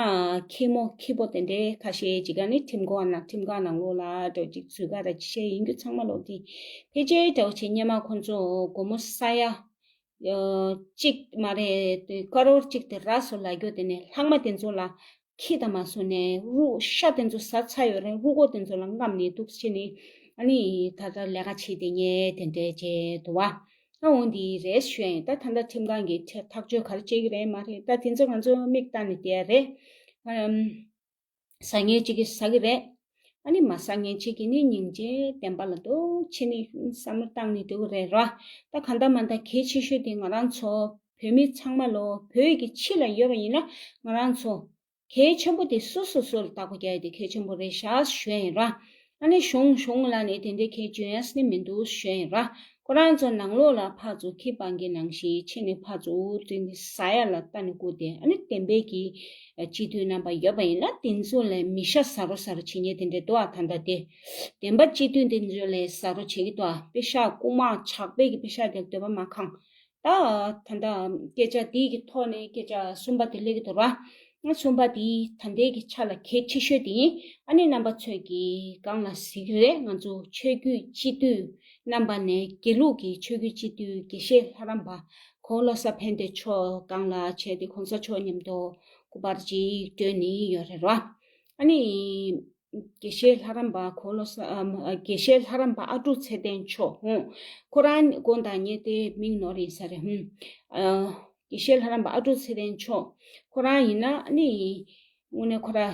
ཁྱི་མོ་ཁྱི་པོ་དེ་འདྲའི་ཁ་ཤས་ཅིག་ཨ་ནི་ཁྲིམས་ཁང་ནང་ཁྲིམས་ཁང་ནང་ལོགས་ལ་འགྲོ་ཅིག་ཚུད་ག་ར་ཅིག་བཤད་ཡིན་རྒྱུ་ཚང་མ་ལོག་དེ་ཕལ་ཆེར་འདྲ་བོ་བྱས་སྔོན་མ་ཁོ་ཚོ་སྒོར་མོ་ས་ཡ། གཅིག་མ་རེད་དེ་ཀ་རོར་གཅིག་དེ་རག་སོང་ལབ་རྒྱུ་དེ་ནས་ལྷག་མ་དེ་ཚོ་ལ་ཁྱི་དང་མ་སོང་ནས་རུ་ཤ་དེ་ཚོ་ཟ་ཚར་ཡོད་རེད། རུ་ཀོ་དེ་ཚོ་ལ་རྔམ་ནས་འདུག་བྱས་ནས་ཨ་ནི་ད་ལྟ་ལས་ཀ་བྱེད་དེ་ཉེ་དེ་འདྲས་བྱས་འདུག་བ། ཨ་འོ་འདི་རེད་ཞུ་ཡིན། ད་ད་ལྟ་ཁྲིམས་ཁང་གིས་ཐག་གཅོད་ག་རེ་བྱེད་ཀྱི་རེད་མ་རེད། ད་དེ་ཚོ་ང་ཚོ་མིག་ལྟ་ནས་བསྡད་ཡ་རེད། ཨམ། ཟ་མཁན་གཅིག་གིས་ཟ་གི་རེད། ཨ་ནི་མ་ཟ་མཁན་གཅིག་གིས་ནི་སྙིང་རྗེ་བདེན་པ་ལ་འདུག་བྱས་ནས་བསམ་བློ་བཏང་ནས་འགྲོ་གི་རེད་ར། ད་གང་ལྟར་མ་ལྟར་གལ་ཆེ་ཤོས་དེ་ང་རང་ཚོ་བོད་མི་ཚང་མ་ལོ་བོད་ཀྱི་ཕྱི་ལ་ཡོད་པ་ཡིན་ན་ང་རང་ཚོ་གལ་ཆེན་པོ་དེ་སོ་སོ་སོ་ལ་བདག་པོ་རྒྱག་ཡ་དེ་གལ་ཆེན་པོ་རེད་ཤག་ཞུ་ཡ་ཡིན་ར། ཨ་ནི་གཞུང་གཞུང་ལ་ནི་དེ་འདྲའི་གལ་འཇོན་ཡ་ཟེར་ནི་མི་འདུག་ཞུ་ཡ་ཡིན་ར། ཁོ་རང་ཚོ་ནང་ལོགས་ལ་ཕར་ཚུར་ཁྱི་སྤང་གི་ནང་བཞིན་ཕྱི་ནས་ཕར་ཚུར་དེ་འདི་ཟ་ཡ་ལ་ལྟ་ནི་སྐུ་དེ་ཨ་ནི་བདེན་པའི་གི་སྤྱི་འཐུས་རྣམ་པ་ཡོད་པ་ཡིན་ན་དེ་ཚོ་ལས་མི་ཤ་ཟ་རོ་ཟ་རོ་བྱེད་མཁན་དེ་འདྲ་འདུག་ཨ། ད་ལྟ་དེ་བདེན་པ་སྤྱི་འཐུས་དེ་ཚོ་ལས་ཟ་རོ་བྱེད་ཀྱི་འདུག་ཨ། པེ་ཤག་རྐུ་མ་ཇག་པའི་གི་པེ་ཤག་དེ་འདོད་པ་མ་ཁེངས། ད་ད་ལྟ་སྐད་ཆ་འདི་གི་ཐོག་ནས་སྐད་ཆ་གསུམ་པ་དེ་སླེབས་ཀྱི་འདུག་ར། ང་གསུམ་པ་འདི་ད་ལྟའི་གི་ཆ་ལ་གལ་ཆེ་ཤོས་དེ་ཡིན། ཨ་ནི་རྣམ་པ་ཚོས་ཀྱི་སྒང་ལ་གཟིགས་ཀྱི་རེད། ང་ཚོ་ཆོས་བརྒྱུད་སྤྱི་འཐུས་རྣམ་པ་ནས་དགེ་ལུགས་ཀྱི་ཆོས་བརྒྱུད་སྤྱི་འཐུས་དགེ་བཤེས་ལྷ་རམས་པ་གོང་ལོ་གསར་ཕན་བདེ་མཆོག་སྒང་ལ་བྱས་ཏེ་གོང་ས་མཆོག་མཉམ་དུ་སྐུ་པར་ཅིག་སྤྲོད་ནས་ཡོད་རེད་ར། ཨ་ནི། དགེ་བཤེས་ལྷ་རམས་པ་གོང་ལོ་ས་ཨམ། དགེ་བཤེས་ལྷ་རམས་པ་ཨ་ཀྲུག་ཚེ་བརྟན་མཆོག་ཧོ། ཁོ་རང་དགོངས་དག་ཉེ་དེ་མིང་ནོར་ཡིན་ས་རེད་ཧུམ། ཨ། དགེ་བཤེས་ལྷ་རམས་པ་ཨ་ཀྲུག་ཚེ་བརྟན་མཆོག་ཁོ་རང་ཡིན་ན་ནི། དངོས་གནས་ཁོ་རང་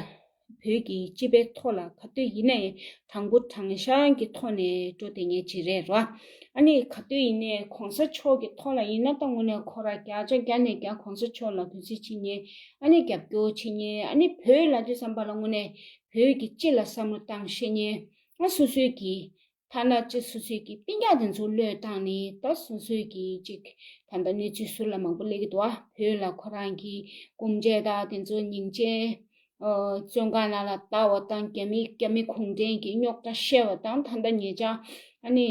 བོད་ཀྱི་སྤྱི་པའི་ཐོག་ལ་ག་དུས་ཡིན་ནའི་དྲང་པོ་དྲང་བཞག་གི་ཐོག་ནས་འགྲོ་བསྡད་མཁན་ཅིག་རེད་ར། ཨ་ནི་ག་དུས་ཡིན་ནའི་གོང་ས་མཆོག་གི་ཐོག་ལ་ཡིན་ན་ད་དངོས་གནས་ཁོ་རང་བརྒྱ་ཆ་བརྒྱ་ནས་བརྒྱ་གོང་ས་མཆོག་ལ་གུས་བརྩི་བྱེད་མཁན། ཨ་ནི་རྒྱབ་སྐྱོར་བྱེད་མཁན། ཨ་ནི་བོད་ལབ་དུས་ཙམ་པ་ལ་དངོས་གནས་བོད་ཀྱི་སྤྱི་ལ་བསམ་བློ་བཏང་ཤེས་མཁན། ཨ་སོ་སོའི་གི་ཐ་ན་ཅི་སོ་སོའི་གི་སྤུན་ཀྱག་དེ་ཚོ་བློས་བཏང་ནས་ད་སོ་སོའི་གི་ཅིག་ད་ལྟ་གནས་ཚུལ་ཟུར་ལ་མང་པོ་སླེབས་ཀྱི་འདུག་ཨ་བོད་ལ་ཁོ་རང་གི་སྐུ་མཇལ་དང་དེ་ཚོ་ཉིན་བྱེད། ཨ་བཙོན་ཁང་ནང་ལ་ལྟ་བ་དང་རྒྱ་མི་རྒྱ་མི་གུང་ཁྲན་གྱི་རྙོག་དྲ་བཤད་པ་དང་། ད་ལྟ་ཉེ་ཆར་ཨ་ནི།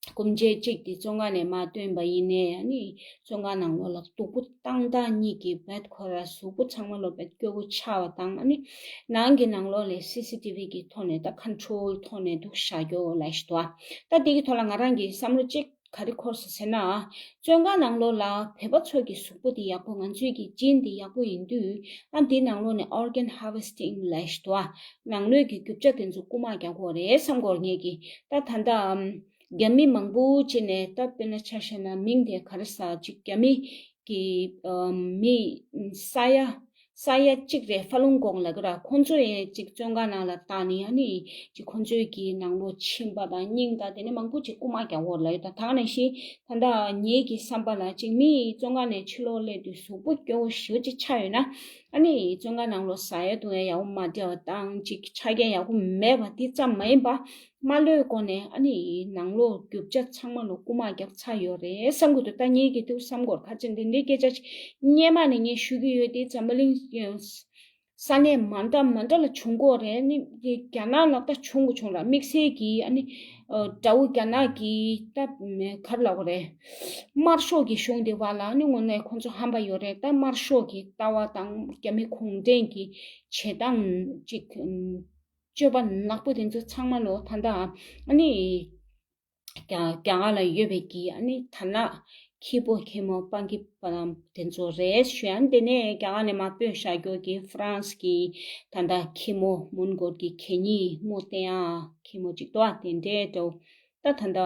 སྐུ་མཇལ་གཅིག་དེ་བཙོན་ཁང་ནས་མར་བཏོན་པ་ཡིན་ནའི་ཨ་ནི་བཙོན་ཁང་ནང་ལོགས་ལ་སྡུག་པོ་བཏང་སྟངས་གཉིས་ཀྱིས་བེད་ཁོ་ར་གཟུགས་པོ་ཚང་མ་ལོ་བེད་སྐྱོ་པོ་ཆགས་པ་དང་། ཨ་ནི་ནང་གི་ནང་ལོགས་ལས་སི་སི་ཊི་བི་གི་ཐོག་ནས་ད་ཁོན་ཊོལ་ཐོག་ནས་འདུག་བཞག་རྒྱུ་ལབ་ཞིག་འདུག་ཨ་ད་དེ་གི་ཐོག་ལ་ང་རང་གི་བསམ་བློ་གཅིག་ག་རེ་འཁོར་སོང་ཟེར་ན། བཙོན་ཁང་ནང་ལོགས་ལ་བོད་པ་ཚོ་གི་གཟུགས་པོ་དེ་ཡག་པོ། ང་ཚོའི་གི་ཇིན་དེ་ཡག་པོ་ཡིན་དུས། ཨ་འདི་ནང་ལོགས་ནས་ཨོར་གན་ཧར་ཝེ་སི་ཊིང་ལབ་ཞིག་འདུག་ཨ་ནང་ལོགས་ཀྱི་རྒྱུ་ཆ་དེ་ཚོ་རྐུ་མ་རྒྱག་དགོས་རེད་བསམ་གྱི་ཡོད། ངས་ཀྱི་ད་ད་ལྟ་རྒྱ་མི་མང་པོ་ཅིག་ནས་ད་དཔེར་ན་ཆ་བཞག་ན་མིང་དེ་ག་རེ་ཟེར་ཅིག་རྒྱ་མི་གི་ཨ་མི་ས་ཡ་ས་ཡ་གཅིག་རེད། ཧྥ་ལུང་གོང་ལབ་ཀྱི་ར། ཁོང་ཚོ་ཡང་ཅིག་བཙོན་ཁང་ནང་ལ་བཏང་ནས། ཨ་ནི་ཅིག་ཁོང་ཚོའི་གི་ནང་ལོགས་མཆིན་པ་དང་སྙིང་དང་དེ་ནས་མང་པོ་ཅིག་རྐུ་མ་རྒྱག་དགོས་ལབ་ཡོད། ད་ད་ག་ནང་བཞིན་ད་ལྟ་ངེད་ཀྱི་བསམ་པ་ལ་ཅིག་མི་བཙོན་ཁང་ནས་ཕྱི་ལོགས་སླེབས་དུས་གཟུགས་པོ་སྐྱོ་བོ་ཞེ་པོ་ཅིག་ཆགས་ཡོད་ན། ཨ་ནི་བཙོན་ཁང་ནང་ལོགས་ཟ་ཡ་བཏུང་ཡ་ཡག་པོ་མ་སྤྲད་པ་དང་། ཅིག་ཆ་རྐྱེན་ཡག་པོ་མེད་པ་དེ་ཙམ་མ་ཡིན་པ། མ་ལོས་གོ་ནས་ཨ་ནི་ནང་ལོགས་རྒྱུ་ཆ་ཚང་མ་ལོ་རྐུ་མ་རྒྱག་ཚར་ཡོད་རེད་བསམ་གྱི་འདུག་ད་ངེད་ཀྱི་འདུག་བསམ་གྱི་ཡོད། ཁ་ཅིག་འདི་འདྲའི་སྐད་ཆ་ཅིག་སྔོན་མ་ནས་ངས་ཞུ་གི་ཡོད་དེ། འཛམ་བུ་གླིང་ས་གནས་མ་འདྲ་མ་འདྲ་ལ་བྱུང་གི་ཡོད་རེད། ཨ་ནི་རྒྱ་ནག་ལ་ད་བྱུང་གི་བྱུང་ར། དམིགས་བསལ་གྱི་ཨ་ནི་ཨ་དགྲ་བོ་རྒྱ་ནག་གི་ད་ག་རེ་ལབ་དགོས་རེད། དམར་ཤོག་གི་གཞུང་དེ་བར་ལ་ཨ་ནི་དངོས་གནས་ཁོང་ཚོ་ཧམ་པ་ཡོད་རེད། ད་དམར་ཤོག་གི་ལྟ་བ་དང་རྒྱ་མི་གུང་ཁྲན་གྱི་བྱེད་སྟངས་ཅིག་སྤྱོད་པ་ནག་པོ་དེ་ཚོ་ཚང་མ་ལོ་ད་ལྟ་ཨ་ནི་རྒྱ་རྒྱ་གར་ལ་ཡོད་པའི་གི་ཨ་ནི་ཐ་ན་ཁྱི་པོ་ཁྱི་མོ་སྤང་ཁྱི་པ་དང་དེ་ཚོ་རེད་ཞུ་ཡ། དེ་ནས་རྒྱ་གར་ནས་མར་སྤོས་བཞག་རྒྱུ་གི་ཧྥ་རན་སི་གི་ད་ལྟ་ཁྱི་མོ་མོན་གྷོ་གི་གད་སྙིགས་མོ་བསྟན་ཡ་ཁྱི་མོ་ཅིག་འདུག་ཨ། དེ་འདྲའི་འདྲ་བོ། ད་ད་ལྟ་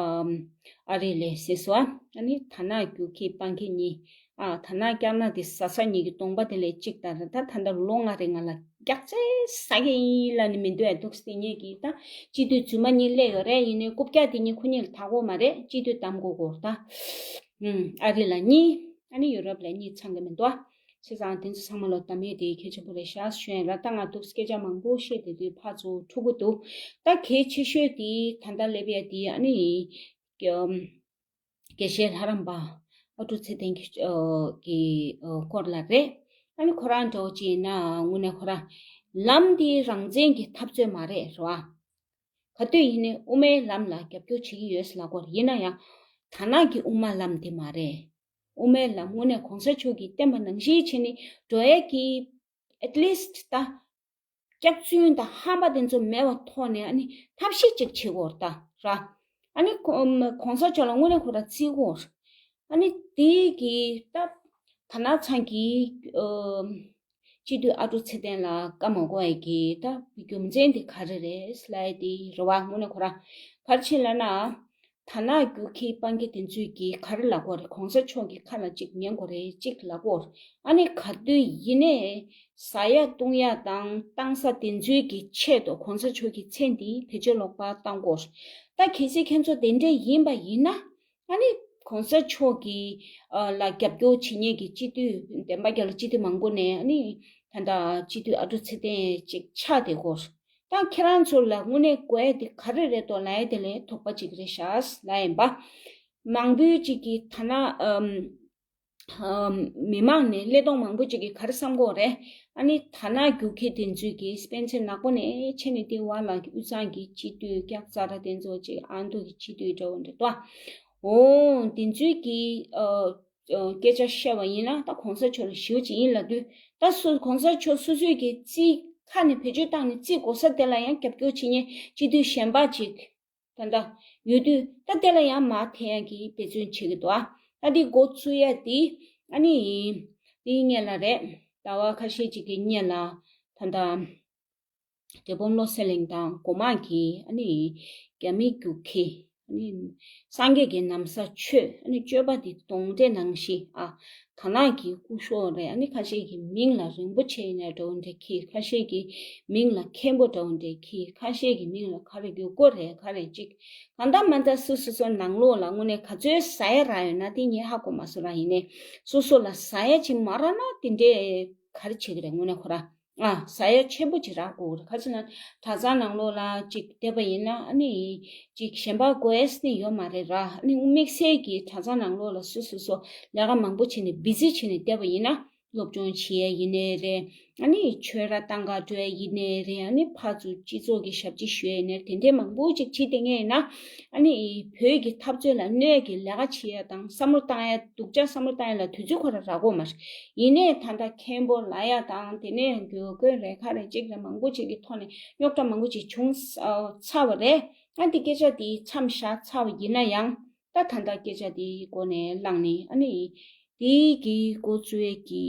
ཨ་རི་ལ་ཟེར་སོང་ཨ། ཨ་ནི་ཐ་ན་རྒྱུག་ཁྱི་སྤང་ཁྱི་གཉིས། ཨ་ཐ་ན་སྐྱག་ན་དེ་ཟ་ས་གཉིས་ཀྱི་གདོང་པ་དེ་ལས་གཅིག་ད་རེད། ད་ད་ལྟ་ལོ་ལྔ་རིང་ང་ལ་སྐྱག་རྫས་ཟ་གི་ཡིན་ལབ་ནི་མི་འདུག་ཨ། འདུག་སེ་ངེད་ཀྱིས་ད་སྤྱི་འཐུས་རྫུན་མ་གཉིས་སླེབས་ཡོད་རེད། ཡིན་ནའི་རྐུབ་བཀྱག་དེ་གཉིས་ཁོ་གཉིས་ལ་ད་དགོས་མ་རེད། སྤྱི་འཐུས་གདམ་དགོས་གོ་ད། ཨུམ་ཨ་རི་ལ་གཉིས། ཨ་ནི་ཡུ་རོབ་ལ་གཉིས་ཚང་གི་མི་འདུག་ཨ། བྱས་ཙང་དེ་ཚོ་ཚང་མ་ལོ་ད་མེད་དེ་གལ་ཆེན་པོ་རེད་ཤག་ཞུ་ཡ་ར། ད་ང་འདུག་སྐད་ཆ་མང་པོ་བཤད་དེ་དུས་ཕར་ཚུར་འཁྲུག་གི་འདུག་ད་གལ་ཆེ་ཤོས་དེ་ད་ལྟ་སླེབས་ཡ་དེ་ཨ་ནི་དགེ་བཤེས་ལྷ་རམས་པ་ཨ་ཀྲུག་ཚེ་བརྟན་གྱི་ཨ་གི་ཨ་སྐོར་ལ་རེད། ཨ་ནི་ཁོ་རང་འདྲ་བོ་ཅིག་ཡིན་ན་དངོས་གནས་ཁོ་རང་ལམ་འདི་རང་བཙན་གྱི་འཐབ་རྩོད་མ་རེད་རེད་བ། ག་དུས་ཡིན་ནའི་དབུ་མའི་ལམ་ལ་རྒྱབ་སྐྱོར་བྱེད་ཀྱི་ཡོད་ཟེར་ལབ་ཀྱི་ཡོད་རེད། ཡིན་ན་ཡང་དར་ནག་གི་དབུ་མ་ལམ་འདི་མ་རེད། དབུ་མའི་ལམ་དངོས་གནས་གོང་ས་མཆོག་གིས་བསྟན་པ་ནང་བཞིན་བྱས་ནས་འགྲོ་ཡས་ཀྱི་at least ད་སྐྱག་རྫུན་དང་ཧམ་པ་དེ་ཚོ་མེད་པའི་ཐོག་ནས་ཨ་ནི་ཐབས་ཤེས་ཅིག་བྱེད་དགོས་རེད་ད་ར། ཨ་ནི་གོ་གོང་ས་མཆོག་ལ་དངོས་གནས་ཁོ་རང་བརྩི་དགོས་རེད། ཨ་ནི་དེ་གི་ད་དར་ནག་ཚང་གི་ཨ་སྤྱི་འཐུས་ཨ་ཀྲུག་ཚེ་བརྟན་ལ་བཀའ་མ་བསྒོ་ཡས་ཀྱི་ད་རྒྱུ་མཚན་དེ་ག་རེ་རེད་ལབ་ཡས་དེ་རེད་བ། དངོས་གནས་ཁོ་རང་ག་རེ་བྱས་ལབ་ན། དར་ནག་རྒྱུག་ཁྱི་སྤང་ཁྱི་དེ་ཚོས་ཀྱིས་ག་རེ་ལབ་དགོས་རེད། གོང་ས་མཆོག་གི་ཁ་ལ་གཅིག་ཉན་དགོས་རེད། གཅིག་ལབ་དགོས་རེད། ཨ་ནི་ག་དུས་ཡིན་ནའི་ཟ་ཡ་བཏུང་ཡ་དང་བཏང་ས་དེ་ཚོའི་གི་ཆེད་དུ་གོང་ས་མཆོག་གི་མཚན་དེ་བེད་སྤྱོད་ལོག་པ་བཏང་དགོས་རེད། ད་གལ་སྲིད་ཁྱེད་ཚོ་དེ་འདྲས་ཡིན་པ་ཡིན་ན། ཨ་ནི་གོང་ས་མཆོག་གི་ཨ་ལ་རྒྱབ་སྐྱོར་བྱེད་མཁན་གྱི་སྤྱི་འཐུས་བདེན་པ་རྒྱལ་ལ་སྤྱི་འཐུས་མང་པོ་ནས་ཨ་ནི་ད་ལྟ་སྤྱི་འཐུས་ཨ་ཀྲུག་ཚེ་བརྟན་ཅིག་ཆགས་བསྡད་ཡོད། ད་ཁྱེད་རང་ཚོ་ལ་དངོས་གནས་དགོས་ཡ་དེ་ག་རེ་རེད་དོ་ལབ་ཡ་དེ་ལས་དོགས་པ་ཅིག་རེད་ཤག་ལབ་ཡིན་པ། མང་པོའི་ཅིག་གིས་ཐ་ན་ཨམ་ཨམ་མི་མང་ནས་ཀླད་སྟོང་མང་པོ་ཅིག་གིས་ག་རེ་བསམ་གྱི་ཡོད་རེད། ཨ་ནི་དར་ནག་རྒྱུག་ཁྱི་དེ་ཚོས་ཀྱིས་སྤུན་མཆེད་ནག་པོ་ནས་ཆེ་ནས་དེ་བར་ལ་དབུས་གཙང་གི་སྤྱི་འཐུས་སྐྱག་རྫ་ར་དེ་ཚོ་ཅིག་ཨ་མདོ་གི་སྤྱི་འཐུས་འདྲ་བོ་འདྲ་ཏོ། འོ་དེ་ཚོའི་གི་ཨ་ཨ་སྐད་ཆ་བཤད་པ་ཡིན་ན་ད་གོང་ས་མཆོག་ལ་ཞེ་པོ་ཅིག་ཡིན་ལབ་དུས། ད་སུ་གོང་ས་མཆོག་སོ་སོའི་གི་རྩིས་ཁ་ནས་བེད་སྤྱོད་བཏང་ནས་རྩིས་གོ་ས་དེ་ལ་ཡང་རྒྱབ་སྐྱོར་བྱེད་མཁན་སྤྱི་འཐུས་གཞན་པ་ཅིག་ད་ལྟ་ཡོད་དུས། ད་དེ་ལ་ཡང་མར་འཐེན་ཡག་གི་འབད་བརྩོན་བྱེད་ཀྱི་འདུག་ཨ། ད་འདི་འགོ་བཙུགས་ཡ་དེ་ཨ་ནི་དེའི་སྔོན་ལ་རེད། ཟླ་བ་ཁ་ཤས་ཅིག་གི་སྔོན་ལ་ད་ལྟ་འབྲས་སྤུངས་བློ་གསལ་གླིང་དང་སྒོ་མང་གི་ཨ་ནི་རྒྱ་མི་རྒྱུག་ཁྱི། ཨ་ནི་སངས་རྒྱས་ཀྱི་ན་བཟའ་མཆོད། ཨ་ནི་མཆོད་པ་འདི་གདོན་འདྲེ་ནང་བཞིན། ཨ་དར་ནག་གི་སྐུ་ཤོག་རེད། ཨ་ནི་ཁ་ཤས་ཀྱི་མིང་ལ་རིན་པོ་ཆེ་ཡིན་ན་འདྲ་བོ་འདྲ་ཁྱི། ཁ་ཤས་ཀྱི་མིང་ལ་མཁན་པོ་འདྲ་བོ་འདྲ་ཁྱི། ཁ་ཤས་ཀྱི་མིང་ལ་ག་རེ་ཡོད་གོ་རེད། ག་རེ་ཅིག་གང་ལྟར་མ་ལྟར་སུ་སོ་སོ་ནང་ལོགས་ལ་དངོས་གནས་ག་ཚོད་ཟ་ཡ་རག་ཡོད་ན་དེ་ངས་ཧ་གོ་མ་སོང་ར། ཡིན་ནའི་སོ་སོ་ལ་ཟ་ཡ་ཅིག་མ་རག་ན་དེ་འདྲས་ག་རེ་བྱེད་ཀྱི་རེད། དངོས་གནས་ཁོ་ར། ཨ་ཟ་ཡ་ཆེན་པོ་ཅིག་རག་དགོས་རེད། ག་ཅི་ན་གྲྭ་ཚང་ནང་ལོགས་ལ་ཅིག་བསྡད་པ་ཡིན་ན་ཨ་ནི་ཅིག་གཞན་པ་དགོས་ཡས་ནི་ཡོད་མ་རེད་ར། ཨ་ནི་དམིགས་བསལ་གྱི་གྲྭ་ཚང་ནང་ལོགས་ལ་སུ་སུ་སོ་ལས་ཀ་མང་པོ་བྱས་ནས་བི་ཛི་བྱས་ནས་བསྡད་པ་ཡིན་ན། སློབ་སྦྱོང་བྱེད་ཡས་ཡིན་ནའི་རེད། ཨ་ནི་ཆོས་ར་གཏང་ག་འགྲོ་ཡས་ཡིན་ནའི་རེད། ཨ་ནི་ཕར་ཚུར་སྤྱི་ཚོགས་ཀྱི་ཞབས་ཕྱི་ཞུ་ཡས་ཡིན་ནའི་དེ་འདྲས་མང་པོ་ཅིག་བྱེད་བསྡད་མཁན་ཡིན་ན། ཨ་ནི་བོད་ཀྱི་འཐབ་རྩོད་ལ་གནོད་ཡས་ཀྱི་ལས་ཀ་བྱེད་ཡས་དང་བསམ་བློ་བཏང་ཡས་སྡུག་ཅག་བསམ་བློ་བཏང་ཡས་ལ་དུས་ཚོད་ཁོ་ར་རག་གོ་མ་རེད། ཡིན་ནའི་ད་ལྟ་མཁན་པོ་ལབ་ཡ་དང་དེ་ནས་དགོས་མཁོ་རེད། ག་རེ་ཅིག་རེད། མང་པོ་ཅིག་གི་ཐོག་ནས་རྙོག་དྲ་མང་པོ་ཅིག་བྱུང་ཚར་བ་རེད། ཨ་འདི་སྐད་ཆ་དེ་མཚམས་བཞག་ཚར་བ་ཡིན་ན་ཡང་། ད་ད་ལྟ་སྐད་ཆ་དེའི་སྒོ་ནས་བླངས་ནས་ཨ་ནི་དེའི་གི་འགོ་བཙུགས་ཡས་ཀྱི་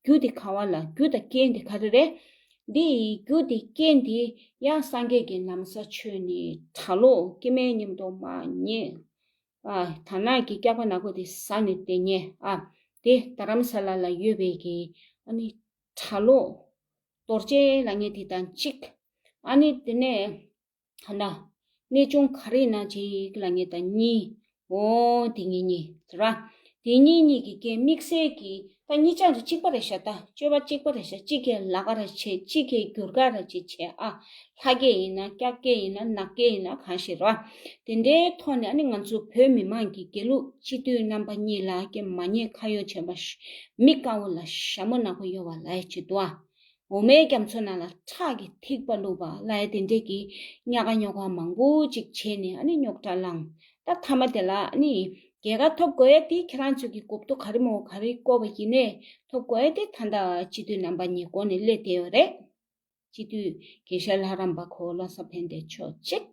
རྒྱུ་དེ་ག་བ་ལ། རྒྱུ་དང་རྐྱེན་དེ་ག་རེ་རེད། འདི་རྒྱུ་དེ་རྐྱེན་དེ་ཡང་སངས་རྒྱས་ཀྱི་ན་བཟའ་མཆོད་ནས་གྲྭ་ལོག་སྐྱེ་དམན་མཉམ་དུ་མར་ཉལ། ཨ་དར་ནག་གི་སྐྱག་པ་ནག་པོ་དེ་ཟ་ནས་བསྡད་མཁན། ཨ་དེ་རྡ་རམ་ས་ལ་ལ་ཡོད་པའི་གི་ཨ་ནི་གྲྭ་ལོག་རྡོ་རྗེ་ལབ་མཁན་དེ་དང་གཅིག་ཨ་ནི་དེ་ནས་ད་ལྟ་གནས་ཆུང་ག་རེ་ཡིན་ན་ཅིག་ལབ་མཁན་དང་གཉིས། འོ་དེ་གཉིས་གཉིས་ར། དེ་གཉིས་གཉིས་ཀྱི་རྐྱེན་དམིགས་བསལ་གྱི་ད་གཉིས་ཆ་ར་གཅིག་པ་རེད་ཤག་ད་སྤྱོད་པ་གཅིག་པ་རེད་ཤག་གཅིག་གིས་ལ་ག་ར་བྱེད། གཅིག་གིས་བསྒྱུར་ག་ར་ཅིག་བྱེད། ཨ་ལྷ་སྐད་ཡིན་ན་སྐྱག་སྐད་ཡིན་ན་ནག་སྐད་ཡིན་ན་གང་ཞིག་ར། དེ་འདྲའི་ཐོག་ནས་ཨ་ནི་ང་ཚོ་བོད་མི་མང་གི་དགེ་ལུགས་སྤྱི་འཐུས་རྣམ་པ་གཉིས་ལ་ཀྱེ་མ་ཉེས་ཁ་གཡོག་བྱས་པ་ཤ་མི་དཀར་བོ་ལ་ཞྭ་མོ་ནག་པོ་གཡོག་པ་ལབ་ཡས་ཅིག་འདུག་ཨ། འོ་མའི་རྒྱ་མཚོ་ནང་ལ་ཁྲག་གི་ཐིགས་པ་བླུགས་པ་ལབ་ཡས་དེ་འདྲས་ཀྱི་ཉག་ག་ཉོག་ག་མང་པོ་ཅིག་བྱས་ནས་ཨ་ནི་རྙོག་དྲ་ལངས། ད་མཐའ་མ་དེ་ལ་ཨ་ནི་རྒྱལ་ཁ་ཐོབ་དགོས་ཡས་དེ་ཁྱེད་རང་ཚོ་གི་མགོ་སྐོར་ག་རེ་མོ་ག་རེ་བསྐོར་བ་ཡིན་ནའི་ཐོབ་དགོས་ཡས་དེ་ད་ལྟ་སྤྱི་འཐུས་རྣམ་པ་གཉིས་སྒོ་ནས་སླེབས་བསྡད་ཡོད་རེད། སྤྱི་འཐུས་དགེ་བཤེས་ལྷ་རམས་པ་ཁོ་བློ་བཟང་ཕན་བདེ་མཆོག་གཅིག་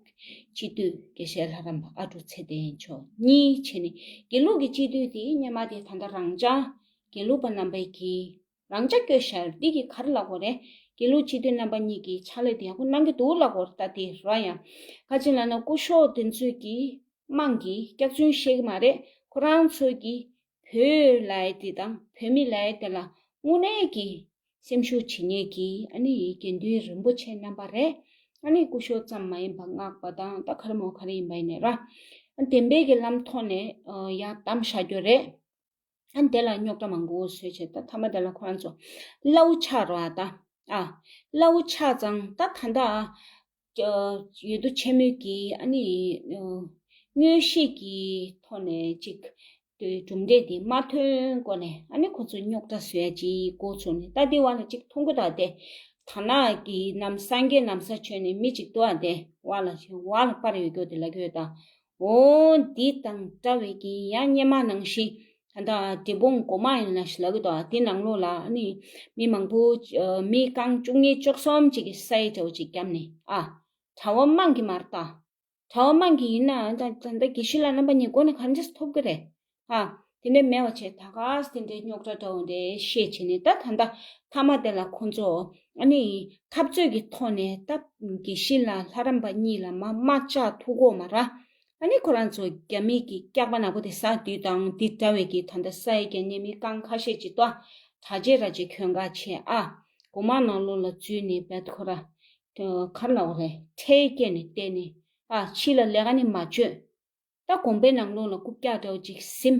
སྤྱི་འཐུས་དགེ་བཤེས་ལྷ་རམས་པ་ཨ་ཀྲུག་ཚེ་བརྟན་མཆོག་གཉིས་བྱས་ནས་དགེ་ལུགས་ཀྱི་སྤྱི་འཐུས་དེ་སྔོན་མ་དེ་ད་ལྟ་རང་འཇགས་དགེ་ལུགས་པ་རྣམ་པས་ཀྱིས་རང་འཇགས་བསྐྱོན་བཞག་འདི་གི་ག་རེ་ལབ་དགོས་རེད། དགེ་ལུགས་སྤྱི་འཐུས་རྣམ་པ་གཉིས་ཀྱིས་ཕྱག་ལས་དེ་ཡག་པོ་གནང་གི་འདུག་ལབ་དགོས་རེད། ད་དེ་ར་ཡང་ག་ཅི་ལབ་ན་སྐུ་ཞབས་དེ་ཚོས་ཀྱིས་དམངས་ཀྱི་སྐྱག་རྫུན་བཤད་ཀྱི་མ་རེད། ཁོ་རང་ཚོས་ཀྱིས་བོད་ལབ་ཡས་དེ་དང་བོད་མི་ལབ་ཡས་དེ་ལ་དངོས་གནས་ཀྱི་སེམས་ཤུགས་བྱེད་མཁན་གྱི་ཨ་ནི་དགེ་འདུན་རིན་པོ་ཆེ་རྣམ་པ་རེད། ཨ་ནི་སྐུ་ཞབས་ཙམ་མ་ཡིན་པ་སྔགས་པ་དང་ད་ག་རེ་མོ་ག་རེ་ཡིན་པ་ཡིན་ནའི་ར། ཨ་བདེན་པའི་གི་ལམ་ཐོག་ནས་ཨ་ཡར་བདམས་བཞག་རྒྱུ་རེད། ཨ་དེ་ལ་རྙོག་དྲ་མང་པོ་བཟོས་བྱས་ད་མཐའ་མ་དེ་ལ་ཁོ་རང་ཚོ་གླ་བོ་ཆགས་རོགས་ཨ་ད། ཨ་གླ་བོ་ཆགས་ཙང་ད་ད་ལྟ་ཨ་འོས་བསྡུ་ཆེན་མོའི་གི་ཨ་ནི་ཨ་དངོས་གཞི་གི་ཐོག་ནས་ཅིག་གྲུབ་འབྲས་དེ་མ་ཐོན་གོང་ནས་ཨ་ནི་ཁོ་ཚོས་རྙོག་དྲ་བཟོ་ཡ་ཅིག་འགོ་ཚུགས་ནས་ད་དེ་བར་ལ་ཅིག་མཐོང་གི་འདུག་ཨ་དེ། དར་ནག་གི་ནམ་སངས་རྒྱས་ན་བཟའ་མཆོད་ནས་མི་གཅིག་འདུག་ཨ་དེ་བར་ལ་བར་ལ་སྤར་ཡོད་རྒྱུ་དེ་ལབ་ཀྱི་ཡོད་ད། འོ་འདི་དང་འདྲ་བའི་གི་ཡང་སྔོན་མ་ནང་བཞིན་ད་ལྟ་འབྲས་སྤུངས་སྒོ་མང་ཡིན་ན་ཞིག་ལབ་ཀྱི་འདུག་ཨ། དེ་ནང་ལོགས་ལ་ཨ་ནི་མི་མང་པོ་ཨ་མི་རྐང་བཅུ་གཉིས་བཅུ་གསུམ་ཅིག་གི་ས་ཡི་འདྲ་བོ་ཅིག་བརྒྱབ་ནས་ཨ་གྲྭ་པ་དམངས་ཀྱི་མ་རེད་ད། གྲྭ་པ་དམངས་ཀྱི་ཡིན་ན་ད་ད་ལྟ་དགེ་བཤེས་ལགས་རྣམ་པ་གཉིས་སྒོ་ནས་ག་འདྲས་ཐོབ་ཀྱི་རེད། ཨ་དེ་འདྲས་མེད་པ་བྱས་ད་ག་སེ་དེ་འདྲའི་རྙོག་དྲ་འདྲ་བོ་འདྲས་བཤད་བྱས་ནས་ད་ད་ལྟ་མཐའ་མ་དེ་ལ་ཁོང་ཚོ་ཨ་ནི་འཐབ་རྩོད་ཀྱི་ཐོག་ནས་ད་དགེ་བཤེས་ལགས་ལྷ་རམས་པ་གཉིས་ལ་མ་དམག་ལྕགས་ཐུག་གོ་མ་ར། ཨ་ནི་ཁོ་རང་ཚོ་རྒྱ་མི་གི་སྐྱག་པ་ནག་པོ་དེ་ཟ་དུས་དང་དེ་འདྲ་བའི་གི་ད་ལྟ་ས་ཡི་རྒྱ་ནས་མི་རྐང་ཁ་ཤས་ཅིག་ཏོ་གྲྭ་ཆས་ར་ཅིག་གྱོན་ག་བྱས་ཨ་སྒོ་མང་ནང་ལོགས་ལ་འཛུལ་ནས་བེད་ཁོ་ར་གར་ལ་འོ་རེད་ཁྲལ་སྐྱེལ་ནས་བསྡད་ནས་ཨ་ཕྱི་ལ་ལས་ཀ་ནི་མ་བྱོས། ད་དགོན་པའི་ནང་ལོགས་ལ་རྐུབ་བཀྱག་འདྲ་བོ་ཅིག་ཟིན།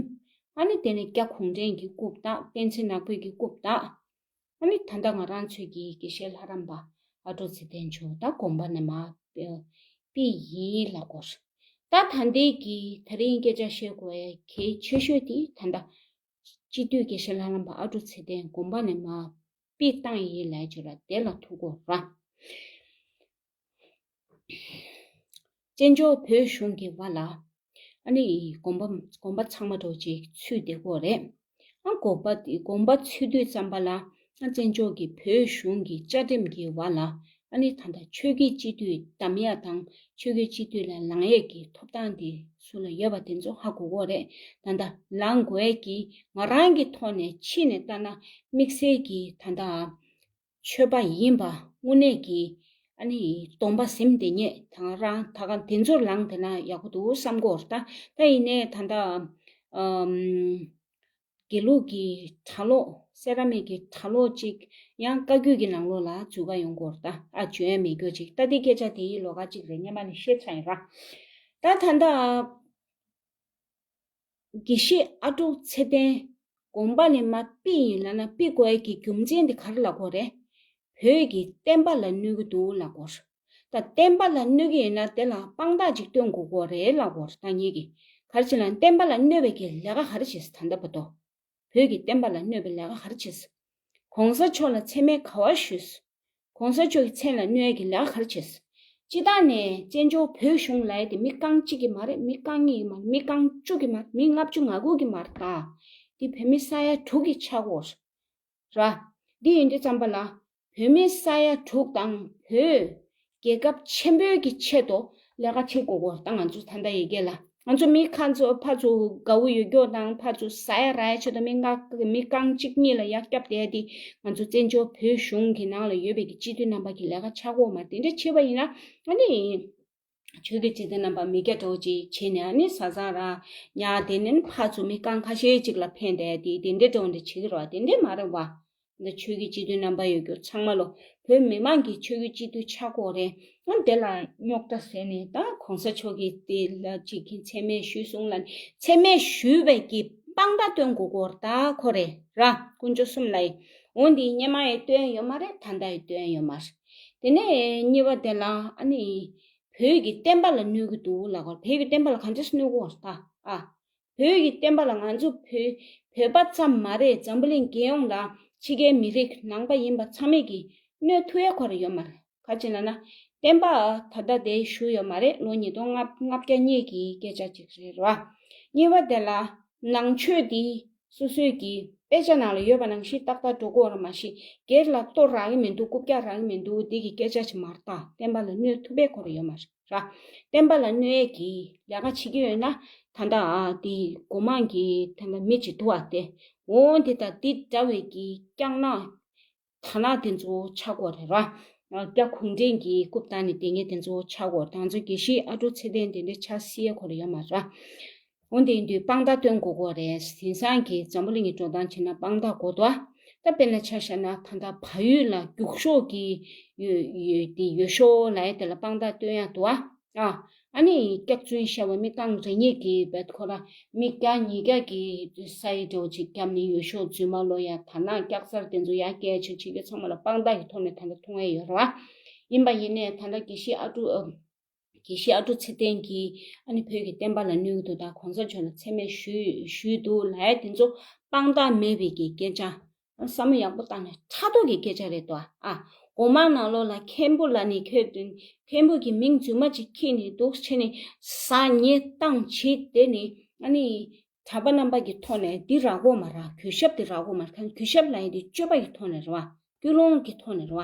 ཨ་ནི་དེ་ནས་སྐྱ་གུང་ཁྲན་གྱི་རྐུབ་བཏགས། པཎ་ཆེན་ནག་པོའི་གི་རྐུབ་བཏགས། ཨ་ནི་ད་ལྟ་ང་རང་ཚོའི་གི་དགེ་བཤེས་ལྷ་རམས་པ་ཨ་ཀྲུག་ཚེ་བརྟན་མཆོག་ད་དགོན་པ་ནས་མར་ཕུད་ཡིན་ལབ་དགོས། ད་ད་ལྟའི་གི་དེ་རིང་སྐད་ཆ་བཤད་དགོས་ཡ་གལ་ཆེ་ཤོས་དེ་ད་ལྟ་སྤྱི་འཐུས་དགེ་བཤེས་ལྷ་རམས་པ་ཨ་ཀྲུག་ཚེ་བརྟན་དགོན་པ་ནས་མར་ཕུད་བཏང་ཡིན་ལབ་ཀྱི་ར། དེ་ལ་ཐུག་དགོས་ར། བཙན་བྱོལ་བོད་གཞུང་གི་བར་ལ་ ཨ་ནི་དགོན་པ་དགོན་པ་ཚང་མ་འདྲ་བོ་ཅིག་ཚུད་བསྡད་ཀྱི་ཡོད་རེད། ཨ་དགོན་པ་དེ་དགོན་པ་ཚུད་དུས་ཙམ་པ་ལ་ཨ་བཙན་བྱོལ་གྱི་བོད་གཞུང་གི་བཅའ་ཁྲིམས་ཀྱི་འོག་ལ་ཨ་ནི་ད་ལྟ་ཆོས་བརྒྱུད་སྤྱི་འཐུས་བདམས་ཡ་དང་ཆོས་བརྒྱུད་སྤྱི་འཐུས་ལ་ལངས་ཡས་ཀྱི་ཐོབ་ཐང་དེ་སུ་ལ་ཡོད་པ་དེ་ཚོ་ཧ་གོ་གི་ཡོད་རེད། ད་ལྟ་ལངས་དགོས་ཡས་ཀྱི་ང་རང་གི་ཐོག་ནས་ཕྱིས་ནས་ལྟ་ན་དམིགས་བསལ་གྱི་ད་ལྟ་ཆོས་པ་ཡིན་པ་དངོས་གནས་ཀྱི་ཨ་ནི་སྡོམ་པ་ཟིན་བསྡད་མཁན་ད་རང་ད་ག་དེ་ཚོར་ལངས་བསྡད་ན་ཡག་པོ་འདུག་བསམ་གྱི་ཡོད་རེད། ད་ད་ཡིན་ནའི་ད་ལྟ་ཨམ། དགེ་ལུགས་ཀྱི་གྲྭ་ལོག་སེ་ར་མིག་གི་གྲྭ་ལོག་ཅིག་ཡང་བཀའ་བརྒྱུད་ཀྱི་ནང་ལོགས་ལ་འཛུལ་ག་ཡོང་གི་ཡོད་རེད། ད་ཨ་འཇོན་ཡ་མེད་རྒྱུ་ཅིག་ད་འདི་སྐད་ཆ་དེ་ཡི་ལོགས་ཀ་ཅིག་རེད། སྔོན་མ་ནས་བཤད་ཚར་ཡིན་ར། ད་ད་ལྟ་དགེ་བཤེས་ཨ་ཀྲུག་ཚེ་བརྟན་དགོངས་པ་ལས་མར་ཕུད་ཡིན་ལབ་ན་ཕུད་དགོས་ཡས་ཀྱི་རྒྱུ་མཚན་དེ་ག་རེ་ལབ་དགོས་རེད། བོད་ཀྱི་བསྟན་པ་ལ་གནོད་ཀྱི་འདུག་ལབ་དགོས་རེད། ད་བསྟན་པ་ལ་གནོད་ཀྱི་ཡིན་ན་དེ་ལ་དཔང་རྟགས་ཅིག་སྟོན་དགོས་ཀྱི་རེད་ལབ་དགོས་རེད། ད་ངེད་ཀྱིས་ག་རེ་བྱས་ལབ་ན་བསྟན་པ་ལ་གནོད་པའི་གི་ལས་ཀ་ག་རེ་བྱས་ད་ལྟ་བར་དུ། བོད་ཀྱི་བསྟན་པ་ལ་གནོད་པའི་ལས་ཀ་ག་རེ་བྱས། གོང་ས་མཆོག་ལ་མཚན་སྨད་ག་བ་ཞུས། གོང་ས་མཆོག་གི་མཚན་ལ་གནོད་ཡས་ཀྱི་ལས་ཀ་ག་རེ་བྱས། སྤྱིར་བཏང་ནས་བཙན་བྱོལ་བོད་གཞུང་ལབ་ཡས་དེ་མི་རྐང་གཅིག་གི་མ་རེད། མི་རྐང་གཉིས་ཀྱི་མ་རེད། མི་རྐང་བཅུ་གི་མ་རེད། མི་ལྔ་བཅུ་ང་དགུ་གི་མ་རེད། ད་དེ་བོད་མི་ས་ཡ་དྲུག་གི་ཆག་སྒོ་རེད། འདི་ཡིན་དུས་ཙམ་པ་ལ་བོད་མི་ས་ཡ་དྲུག་དང་བོད་རྒྱལ་ཁབ་ཆེན་པོའི་གི་ཆེད་དུ་ལས་ཀ་བྱེད་དགོས་སྐོར་ད་ང་ཚོ་ད་ལྟ་ཡི་གེ་ལ་ང་ཚོ་མི་ཁ་ཚོ་ཕར་ཚུར་དགའ་བོ་ཡོད་རྒྱུ་དང་ཕར་ཚུར་ཟ་ཡ་ར་ཡ་ཆེད་དུ་མི་ང་མི་རྐང་གཅིག་གཉིས་ལ་ཡར་བསྐྱབས་བསྡད་དེ་ང་ཚོ་བཙན་བྱོལ་བོད་གཞུང་གི་ནང་ལ་ཡོད་པའི་གི་སྤྱི་འཐུས་རྣམ་པ་གི་ལས་ཀ་ཆགས་ཀྱི་ཡོད་མ་རེད། དེ་འདྲ་བྱས་པ་ཡིན་ན་ཨ་ནི། ཆོས་བརྒྱུད་སྤྱི་འཐུས་རྣམ་པ་མི་སྐྱ་འདྲ་བོ་ཅིག་བྱས་ནས་ཨ་ནི་ཟ་ཟ་ར་ཉག་དེ་ནས་ཕར་ཚུར་མི་རྐང་ཁ་ཤས་ཅིག་ལ་ཕན་བསྡད་དེ་དེ་འདྲའི་འདྲ་བོ་འདྲ་བྱེད་ཀྱི་རེད་བ། དེ་འདྲའི་མ་རེད་བ། འདི་ཆོས་བརྒྱུད་སྤྱི་འཐུས་རྣམ་པ་ཡོད་རྒྱུ་ཚང་མ་ལོ་བོད་མི་མང་གི་ཆོས་བརྒྱུད་སྤྱི་འཐུས་ཆགས་ཀྱི་ཡོད་རེད། ཨ་དེ་ལ་རྙོག་དྲ་ཟེར་ནས་ད་གོང་ས་མཆོག་གིས་དེ་ལ་ཅིག་གི་མཚན་སྨད་ཞུས་སོང་ལབ་ནས་མཚན་སྨད་ཞུས་པའི་གི་དཔང་རྟགས་སྟོན་དགོས་ཀྱི་ཡོད་རེད། ད་ཁོ་རེད་ར་དཀོན་མཆོག་གསུམ་ལ་ཡིན། འོ་འདི་སྔོན་མ་ཡི་སྟོན་ཡོད་མ་རེད། ད་ལྟ་ཡི་སྟོན་ཡོད་མ་རེད། དེ་ནས་གཉིས་པ་དེ་ལ་ཨ་ནི། བོད་ཀྱི་བསྟན་པ་ལ་གནོད་ཀྱི་འདུག་ལབ་ཀྱི་ཡོད་རེད། བོད་ཀྱི་བསྟན་པ་ལ་ག་འདྲས་གནོད་ཀྱི་ཡོད་རེད་ད། ཨ། བོད་ཀྱི་བསྟན་པ་ལ་ང་ཚོ་བོད་བོད་པ་ཙམ་མ་རེད། འཛམ་བུ་གླིང་རྒྱལ་ཡོངས་ལ་ཕྱི་རྒྱལ་མི་རིགས་ནང་པ་ཡིན་པ་ཚང་མས་ཀྱིས་གནོད་ཐུབ་ཡ་ཁོ་རང་ཡོད་མ་རེད། ག་ཅི་ལབ་ན། བསྟན་པ་ད་ལྟ་དེ་ཞུ་ཡོད་མ་རེད། ལོ་ཉིས་སྟོང་ལྔ་བརྒྱ་གཉིས་ཀྱི་སྐད་ཆ་ཅིག་རེད་བ། གཉིས་པ་དེ་ལ་ནང་ཆོས་འདི་སོ་སོའི་གི་དཔེ་ཆ་ནང་ལ་ཡོད་པ་ནང་བཞིན་ཏག་ཏག་འགྲོ་གི་ཡོད་རེད། མ་གཞི་སྒེར་ལ་གཏོར་རག་གི་མི་འདུག་རྐུབ་བཀྱག་རག་གི་མི་འདུག་འདི་གི་སྐད་ཆ་ཅིག་མ་རེད་ད། བསྟན་པ་ལ་གནོད་ཐུབ་པའི་ཁོ་རང་ཡོད་མ་རེད་ར། བསྟན་པ་ལ་གནོད་ཡས་ཀྱི་ལས་ཀ་བྱེད་ཀྱི་ཡོད་ན་ད་ལྟ་ཨ་དེ་སྒོ་མང་གི་ད་ལྟ་མི་ཅིག་འདུག་བ། དེ་འོ་འདི་དང་འདི་འདྲ་བའི་གི་རྐྱང་ན། དར་ནག་དེ་ཚོ་ཆགས་ཀྱི་ཡོད་རེད་ར། རྒྱ་གུང་ཁྲན་གྱི་རྐུབ་བཏང་ནས་བསྡད་མཁན་དེ་ཚོ་ཆགས་ཀྱི་ཡོད་རེད། ང་ཚོ་དགེ་བཤེས་ཨ་ཀྲུག་ཚེ་བརྟན་དེ་འདྲའི་ཆ་སྲིད་ཡས་ཁོ་རང་ཡོད་མ་རེད་ར། འོ་དེ་ཡིན་དུས་དཔང་རྟགས་སྟོན་དགོས་ཀྱི་ཡོད་རེད། དེང་སང་གི་འཛམ་བུ་གླིང་གི་འགྲོ་སྟངས་བྱས་ན་དཔང་རྟགས་དགོས་འདུག་ད་དཔེར་ན་ཆ་བཞག་ན་ད་ལྟ་བལ་ཡུལ་ལ་རྒྱུགས་ཤོག་གི་ཡོད་ཡོད་དེ་ཡོད་ཤོག་ལབ་ཡས་དེ་ལ་དཔང་རྟགས་སྟོན་ཡག་འདུག་ཨ། ཨ་ཨ་ནི་སྐྱག་རྫུན་བཤད་པ་མི་རྐང་རེ་གཉིས་ཀྱི་བེད་ཁོ་ར་མི་བརྒྱ་ཉིས་བརྒྱ་གི་ས་ཡི་འདྲ་བོ་ཅིག་བརྒྱབ་ནས་ཡོད་ཤོག་རྫུན་མ་ལོ་ཡ་དར་ནག་སྐྱག་གསར་དེ་ཚོ་ཡ་སྐད་ཆ་བྱེད་རྒྱུ་ཚང་མ་ལ་དཔང་རྟགས་ཀྱི་ཐོག་ནས་ད་ལྟ་མཐོང་ཡས་ཡོད་རེད་བ། ཡིན་པ་ཡིན་ནའི་ད་ལྟ་དགེ་བཤེས་ཨ་ཀྲུག་ཨ། དགེ་བཤེས་ཨ་ཀྲུག་ཚེ་བརྟན་གྱིས་ཨ་ནི་བོད་ཀྱི་བསྟན་པ་ལ་གནོད་ཀྱི་འདུག་ད་གོང་ས་མཆོག་ལ་མཚན་སྨད་ཞུས་ཞུས་འདུག་ལབ་ཡ་དེ་ཚོ་དཔང་རྟགས་མེད་པའི་གི་སྐད་ཆ། བསམ་བློ་ཡག་པོ་བཏང་ནས་ཕྲག་དོག་གི་སྐད་ཆ་རེད་དོ། ཨ། སྒོ་མང་ནང་ལོགས་ལ་མཁན་པོ་ལ་ནི་ཁྱོད་མཁན་པོ་གི་མིང་རྫུན་མ་ཅིག་ཁྱེར་ནས་འདུག་བྱས་ནས་ཟ་ཉེས་བཏང་བྱས་དེ་ནི་ཨ་ནི་གྲྭ་པ་རྣམ་པ་གི་ཐོག་ནས་འདི་རག་གོ་མ་རག་གུས་ཞབས་དེ་རག་གོ་མ་རག་གུས་ཞབས་ལ་ཡིན་དེ་སྤྱོད་པ་གི་ཐོག་ནས་རེད་བ། ཀུན་སློང་གི་ཐོག་ནས་རེད་བ།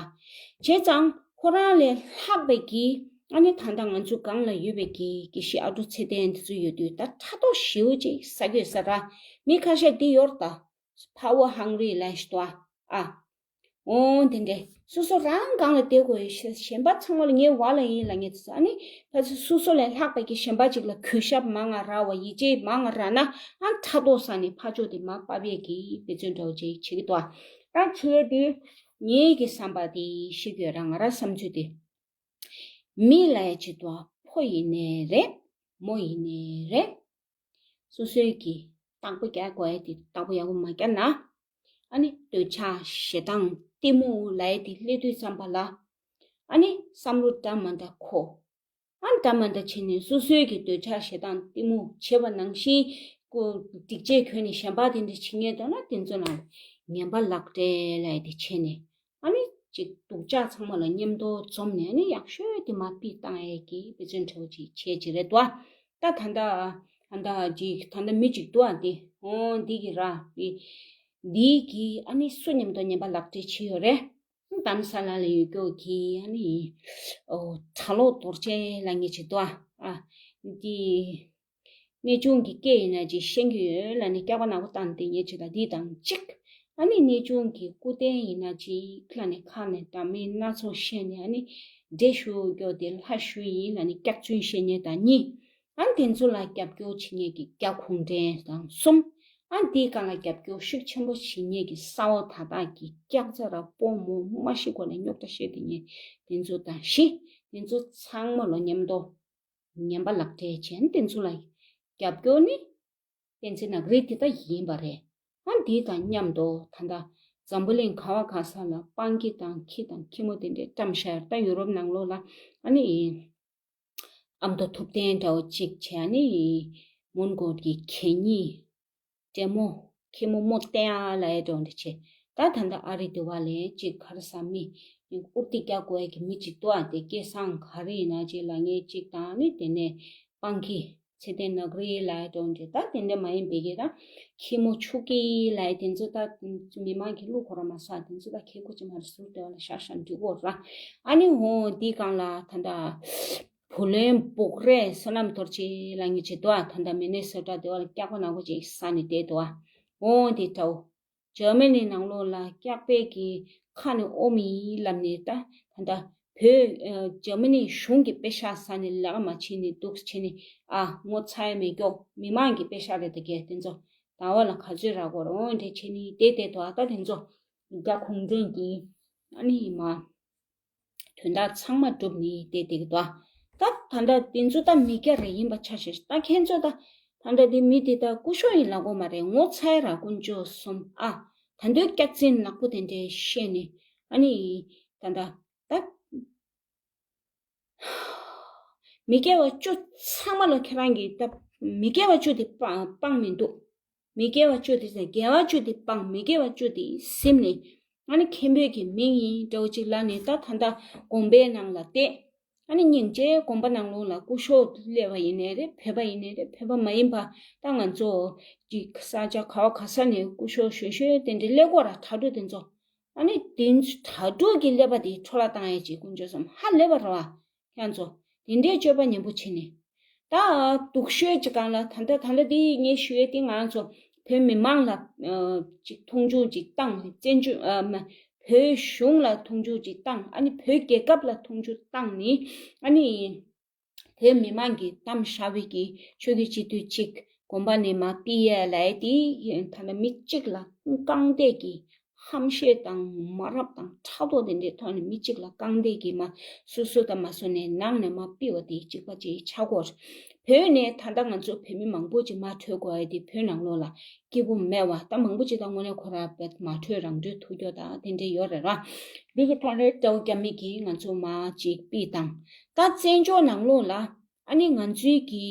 བྱས་ཙང་ཁོ་རང་ལས་ལྷག་པའི་གི་ཨ་ནི་ད་ལྟ་ང་ཚོ་སྒང་ལ་ཡོད་པའི་གི་དགེ་བཤེས་ཨ་ཀྲུག་ཚེ་བརྟན་དེ་ཚོ་ཡོད་དུས་ད་ཕྲག་དོག་ཞེ་པོ་ཅིག་ཟ་གི་ཡོད་ས་ར། མི་ཁ་ཤས་འདི་ཡོད་རེད་ད། Power hungry ལབ་ཞིག་འདུག་ཨ། ཨ། འོ་དེ་འདྲས་སོ་སོ་རང་སྒང་ལ་བསྡད་དགོས་ཡོད་ཤེས། གཞན་པ་ཚང་མ་ལ་ངའི་བ་ལ་ཡིན་ལབ་མཁན་དེ་ཚོ་ཨ་ནི་ཕ་ཚོ་སོ་སོ་ལས་ལྷག་པའི་གི་གཞན་པ་ཅིག་ལ་གུས་ཞབས་མང་ང་རག་བ་ཡིད་ཆེས་མང་ང་རག་ན་ཨ་ཕྲག་དོག་ཟ་ནས་ཕར་ཕྱོགས་དེ་མར་ཕབ་ཡས་ཀྱི་དཔེ་མཚོན་འདྲ་བོ་ཅིག་བྱེད་ཀྱི་འདུག་ཨ། ད་བྱས་དེ་ངའི་གི་བསམ་པ་དེ་ཤེས་ཀྱི་ཡོད་ར། ང་ར་བསམ་ཚུལ་དེ། མི་ལབ་ཡ་ཅིག་འདུག་ཨ། ཕོ་ཡིན་ནའི་རེད། མོ་ཡིན་ནའི་རེད། སོ་སོའི་གི་བདག་པོ་རྒྱག་དགོས་ཡ་དེ་བདག་པོ་ཡག་པོ་མ་རྒྱག་ན། ཨ་ནི་འདོད་ཆགས་ཞེ་སྡང་གཏི་མུག་ལབ་ཡ་དེ་སླེབས་དུས་ཙམ་པ་ལ། ཨ་ནི་བསམ་བློ་འདྲ་མ་འདྲ་འཁོར། ཨ་འདྲ་མ་འདྲ་བྱས་ནས་སོ་སོའི་གི་འདོད་ཆགས་ཞེ་སྡང་གཏི་མུག་བྱས་པ་ནང་བཞིན་ཀུ་སྒྲིག་ཆས་གྱོན་ནས་གཞན་པ་དེ་འདྲ་བྱེད་མཁན་འདུག་ན་དེ་ཚོ་ལ་ངན་པ་ལག་སྦྲེལ་ལབ་ཡ་དེ་བྱས་ནས། ཨ་ནི་ཅིག་སྡུག་ཅག་ཚང་མ་ལ་མཉམ་དུ་འཛོམས་ནས་ཨ་ནི་ཡག་ཤོས་དེ་མར་ཕུད་བཏང་ཡས་ཀྱི་དཔེ་མཚོན་འདྲ་བོ་ཅིག་བྱས་ཅིག་རེད་དོ། ད་ད་ལྟ་ ད་ལྟ་ཅིག་ད་ལྟ་མི་ཅིག་འདུག་ཨ། དེ་འོ་འདི་གི་ར་དེ་འདི་གི་ཨ་ནི་སུ་མཉམ་དུ་ཉན་པ་ལག་སྤྲད་བྱས་ཡོད་རེད། དྷ་རམ་ས་ལ་ལ་ཡོད་སྐྱོ་གི་ཨ་ནི་ཨོ་གྲྭ་ལོག་རྡོ་རྗེ་ལ་ངེད་ཅིག་འདུག་ཨ། ཨ་འདི་གནས་ཆུང་གི་སྐད་ཡིན་ན་ཅིག་ཤེས་ཀྱི་ཡོད་ལ་ནི་སྐྱག་པ་ནག་པོ་བཏང་དེ་ངེད་ཅིག་ལ་འདི་དང་གཅིག་ཨ་ནི་གནས་ཆུང་གི་སྐུ་རྟེན་ཡིན་ན་ཅིག་ལ་ནི་ཁ་ནས་འདྲ་མིན་སྣ་ཚོགས་བཤད་ནས་ཨ་ནི་འདྲེ་ཞུ་སྐྱོ་དེ་ལྷ་ཞུ་ཡིན་ལ་ནི་སྐྱག་རྫུན་བཤད་ཉེན་དང་གཉིས། ཨ་ནི་དེ་ཚོ་ལ་རྒྱབ་སྐྱོར་བྱེད་ཉེན་གྱི་སྐྱག་ཁུང་འདྲེན་དང་གསུམ། ཨ་ནི་དེའི་སྒང་ལ་རྒྱབ་སྐྱོར་ཤུགས་ཆེན་པོ་བྱེད་ཉེན་གྱི་ས་འོག་ད་དག་གི་སྐྱག་རྫ་ར་སྤོ་མོ་མ་ཤི་གོ་ནས་རྙོག་དྲ་བཤད་དེ་ཉེན་དེ་ཚོ་དང་བཞི། དེ་ཚོ་ཚང་མ་ལོ་མཉམ་དུ་ཉན་པ་ལག་སྤྲད་བྱས་ཨ་ནི་དེ་ཚོ་ལ་རྒྱབ་སྐྱོར་ནི་བསྟན་འཛིན་ནག་རིལ་དེ་ད་ཡིན་པ་རེད། ཨ་འདི་དང་མཉམ་དུ་ད་ལྟ་འཛམ་བུ་གླིང་ག་བ་ག་ས་ལ་སྤང་ཁྱི་དང་ཁྱི་དང་ཁྱི་མོ་དེ་འདྲས་བཀྲམ་བཞག་ད་ཡུ་རོབ་ནང་ལོགས་ལ་ཨ་ནི་ཨ་མདོ་ཐུབ་བསྟན་འདྲ་བོ་གཅིག་བྱས་ཨ་ནི་མོན་གྷོ་གི་གད་སྙིགས་འདྲེ་མོ་ཁྱི་མོ་མོ་བསྟན་ཨ་ལ་ཡ་འདྲ་བོ་འདྲ་བྱས། ད་ད་ལྟ་ཨ་རི་དེ་བ་ལས་གཅིག་ག་རེ་ཟ་མི་ཨུར་ཏི་རྒྱག་དགོས་ཡ་གི་མི་གཅིག་འདུག་ཨ། དེ་སྐལ་བཟང་ག་རེ་ཡིན་ན་གཅིག་ལ་ངས་གཅིག་དང་ནི་དེ་ནས་སྤང་ཁྱི། ཚེ་བརྟན་ནག་རིལ་ལ་འགྲོ་འདྲེ་ད་དེ་འདྲ་མ་ཡིན་པའི་གི་ད་ཁྱི་མོ་ཕྱུགས་ཀྱི་ལ་དེ་ཚོ་ད་མི་མང་གི་གླུ་གོ་ར་མ་ས་དེ་ཚོ་ད་ཁྱི་གོ་ཅི་མ་རེ་ཟུར་དེ་བ་ལ་ཤ་ཤ་འདྲི་གོ་ར། ཨ་ནི་ཧོ་འདི་གང་ལ་ད་ད་བུ་ལོན་བོག་རེ་བསོད་ནམས་རྡོ་རྗེ་ལ་ངེད་ཅི་དོ་ཨ། ད་ད་མི་ནི་སོ་ཏྲ་དེ་བ་ལ་སྐྱག་པ་ནག་པོ་ཅིག་ས་ནི་དེ་དོ་ཨ། ཧོ་འདི་དྲའོ། འཇར་མ་ནི་ནང་ལོགས་ལ་སྐྱག་པའི་གི་ཁ་ནས་ཨོ་མི་ལབ་ནས་ད་ད་ལྟ་བོད་ཨ་འཇར་མ་ནི་གཞུང་གི་པེ་ཤག་ཟ་ནས་ལས་ཀ་མ་བྱེད་ནས་འདུག་བྱེད་ནས་ཨ་ངོ་ཚ་ཡ་མེད་ཀྱོག་མི་མང་གི་པེ་ཤག་རེད་ད་གས་དེ་ཚོ་ད་བ་ལ་ག་ཚོད་རག་གོ་རོང་འདྲེ་བྱེད་ནི་དེ་དེ་དོ་ཨ། ད་དེ་ཚོ་རྒྱ་གུང་ཁྲན་གྱི་ཨ་ནི་མ། དོན་དག་ཚང་མ་གྲུབ་ནི་དེ་དེ་གི་དོ། ད་ད་ལྟ་དེ་ཚོ་ད་མི་སྐྱ་རེ་ཡིན་པ་ཆ་ཤས་ད་ཁྱེད་ཚོ་ད་ད་ལྟ་དེ་མི་དེ་ད་སྐུ་ཞོགས་ཡིན་ལ་གོ་མ་རེད། ངོ་ཚ་ཡ་ར་དཀོན་མཆོག་གསུམ་ཨ། ད་འདོད་སྐྱག་རྫུན་ནག་པོ་དེ་འདྲས་བཤད་ནི་ཨ་ནི་ད་ད་ད་མི་སྐྱ་བ་བཅུ་ཚང་མ་ལ་ཁྱེད་རང་གི་ད་མི་སྐྱ་བ་བཅུ་དེ་སྤང་སྤང་མི་འདུག་མི་དགེ་བ་བཅུ་དེ་ཟེར་དགེ་བ་བཅུ་དེ་སྤང་མི་དགེ་བ་བཅུ་དེ་སེམས་ནས་ཨ་ནི་མཁན་པོའི་གི་མིང་ཡིན་འདྲ་བོ་ཅིག་ལ་ནི་ད་ད་ལྟ་དགོན་པའི་ནང་ལ་བསྡད་ཨ་ནི་སྙིང་རྗེ་དགོན་པ་ནང་ལོགས་ལ་སྐུ་ཞོགས་སླེབས་པ་ཡིན་ནའི་རེད། བོད་པ་ཡིན་ནའི་རེད། བོད་པ་མ་ཡིན་པ་ད་ང་ཚོ་ཅིག་ས་ཆ་ག་བ་ག་ས་ནས་སྐུ་ཞོགས་ཞོད་ཞོད་དེ་འདྲའི་སླེབས་གོ་ར་དྲ་གྲོགས་དེ་ཚོ་ཨ་ནི་དེ་ཚོ་དྲ་གྲོགས་ཀྱི་སླེབས་པ་དེ་འཕྲོ་བརླག་བཏང་ཡས་ཅིག་དཀོན་མཆོག་གསུམ་ཧ་ལས་པ་ར་བ། ཁྱེད་ཚོ་དེ་འདྲའི་སྤྱོད་པ་ཉམས་པོ་བྱེད་ནས། ད་སྡུག་ཤོས་ཅིག་གང་ལ་ད་ལྟ་ད་ལྟ་དེ་ངས་ཞུ་ཡས་དེ་ང་ཚོ་བོད་མི་མང་ལ་ཅིག་མཐོང་ཆུང་ཅིག་བཏང་བཙན་བྱོལ་བོད་གཞུང་ལ་མཐོང་ཆུང་ཅིག་བཏང་ཨ་ནི་བོད་རྒྱལ་ཁབ་ལ་མཐོང་ཆུང་བཏང་ནི་ཨ་ནི་བོད་མི་མང་གིས་གཏམ་བཞག་པའི་གི་ཆོས་བརྒྱུད་སྤྱི་འཐུས་གཅིག་དགོན་པ་ནས་མ་ཕུད་ཡས་ལ་དེ་ད་ལྟ་མི་གཅིག་ལ་རྐང་སྟེགས་ཀྱི་ཧམ་བཤད་དང་མ་རབས་དང་ཕྲག་དོག་དེ་འདྲའི་ཐོག་ནས་མི་གཅིག་ལ་རྐང་སྟེགས་ཀྱིས་མ་སོ་སོ་དང་མ་སོ་ནས་ནང་ནས་མ་ཕུད་པ་དེ་གཅིག་པ་ཅིག་ཆགས་ཀྱི་ཡོད་རེད། བོད་ནས་ད་ལྟ་ང་ཚོ་བོད་མི་མང་པོ་ཅིག་མ་བྲོས་དགོས་ཡ་དེ་བོད་ནང་ལོགས་ལ་སྐྱིད་པོ་མེད་པ་ད་མང་པོ་ཅིག་ད་དངོས་གནས་ཁོ་ར་བོད་མ་བྲོས་རང་བྲོས་ཐུག་རྒྱུ་དང་དེ་འདྲ་ཡོད་རེད་ར། འདི་གི་ཐོག་ནས་སྤྲོ་རྒྱ་མི་གིས་ང་ཚོ་མ་ཅིག་ཕུད་དང་ད་བཙན་བྱོལ་ནང་ལོགས་ལ། ཨ་ནི་ང་ཚོའི་གི་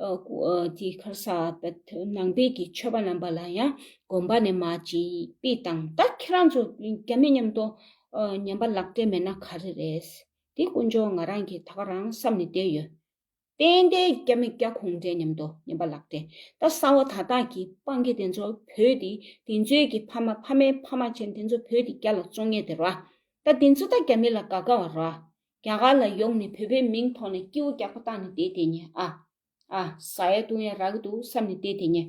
ཨ་ཀུ་ཨ་དེ་ག་རེ་ཟ་བ་ནང་པའི་གི་ཆོས་པ་རྣམ་པ་ལ་ཡང་དགོན་པ་ནས་མ་ཅིག་ཕུད་དང་ད་ཁྱེད་རང་ཚོ་རྒྱ་མི་མཉམ་དུ་ཨ་ཉམས་པ་ལག་སྤྲད་མེད་ན་ག་རེ་རེད། དེ་དཀོན་མཆོག་ང་རང་གི་ད་ག་རང་བསམ་ནས་བསྡད་ཡོད། ཏན་ཏན་རྒྱ་མི་རྒྱ་གུང་ཁྲན་མཉམ་དུ་ཉམས་པ་ལག་སྤྲད་ད་གསང་བ་དག་དག་གི་སྤང་གི་དེ་ཚོ་བོད་དེ་དེ་ཚོའི་གི་ཕ་མ་ཕ་མའི་ཕ་མ་ཆེན་དེ་ཚོ་བོད་དེ་རྒྱ་ལ་བཙོང་ངེས་དེ་ར། ད་དེ་ཚོ་ད་རྒྱ་མི་ལ་དགའ་དགའ་བ་ར། རྒྱ་གར་ལ་ཡོང་ནས་བོད་པའི་མིང་ཐོག་ནས་སྐྱིད་པོ་རྒྱག་པ་བཏང་ནས་བསྡད་བསྡད་ཉེ་ཨ། ཨ་ཟ་ཡ་བཏུང་ཡ་རག་གི་འདུག་བསམ་ནས་བསྡད་བསྡད་ཉེ།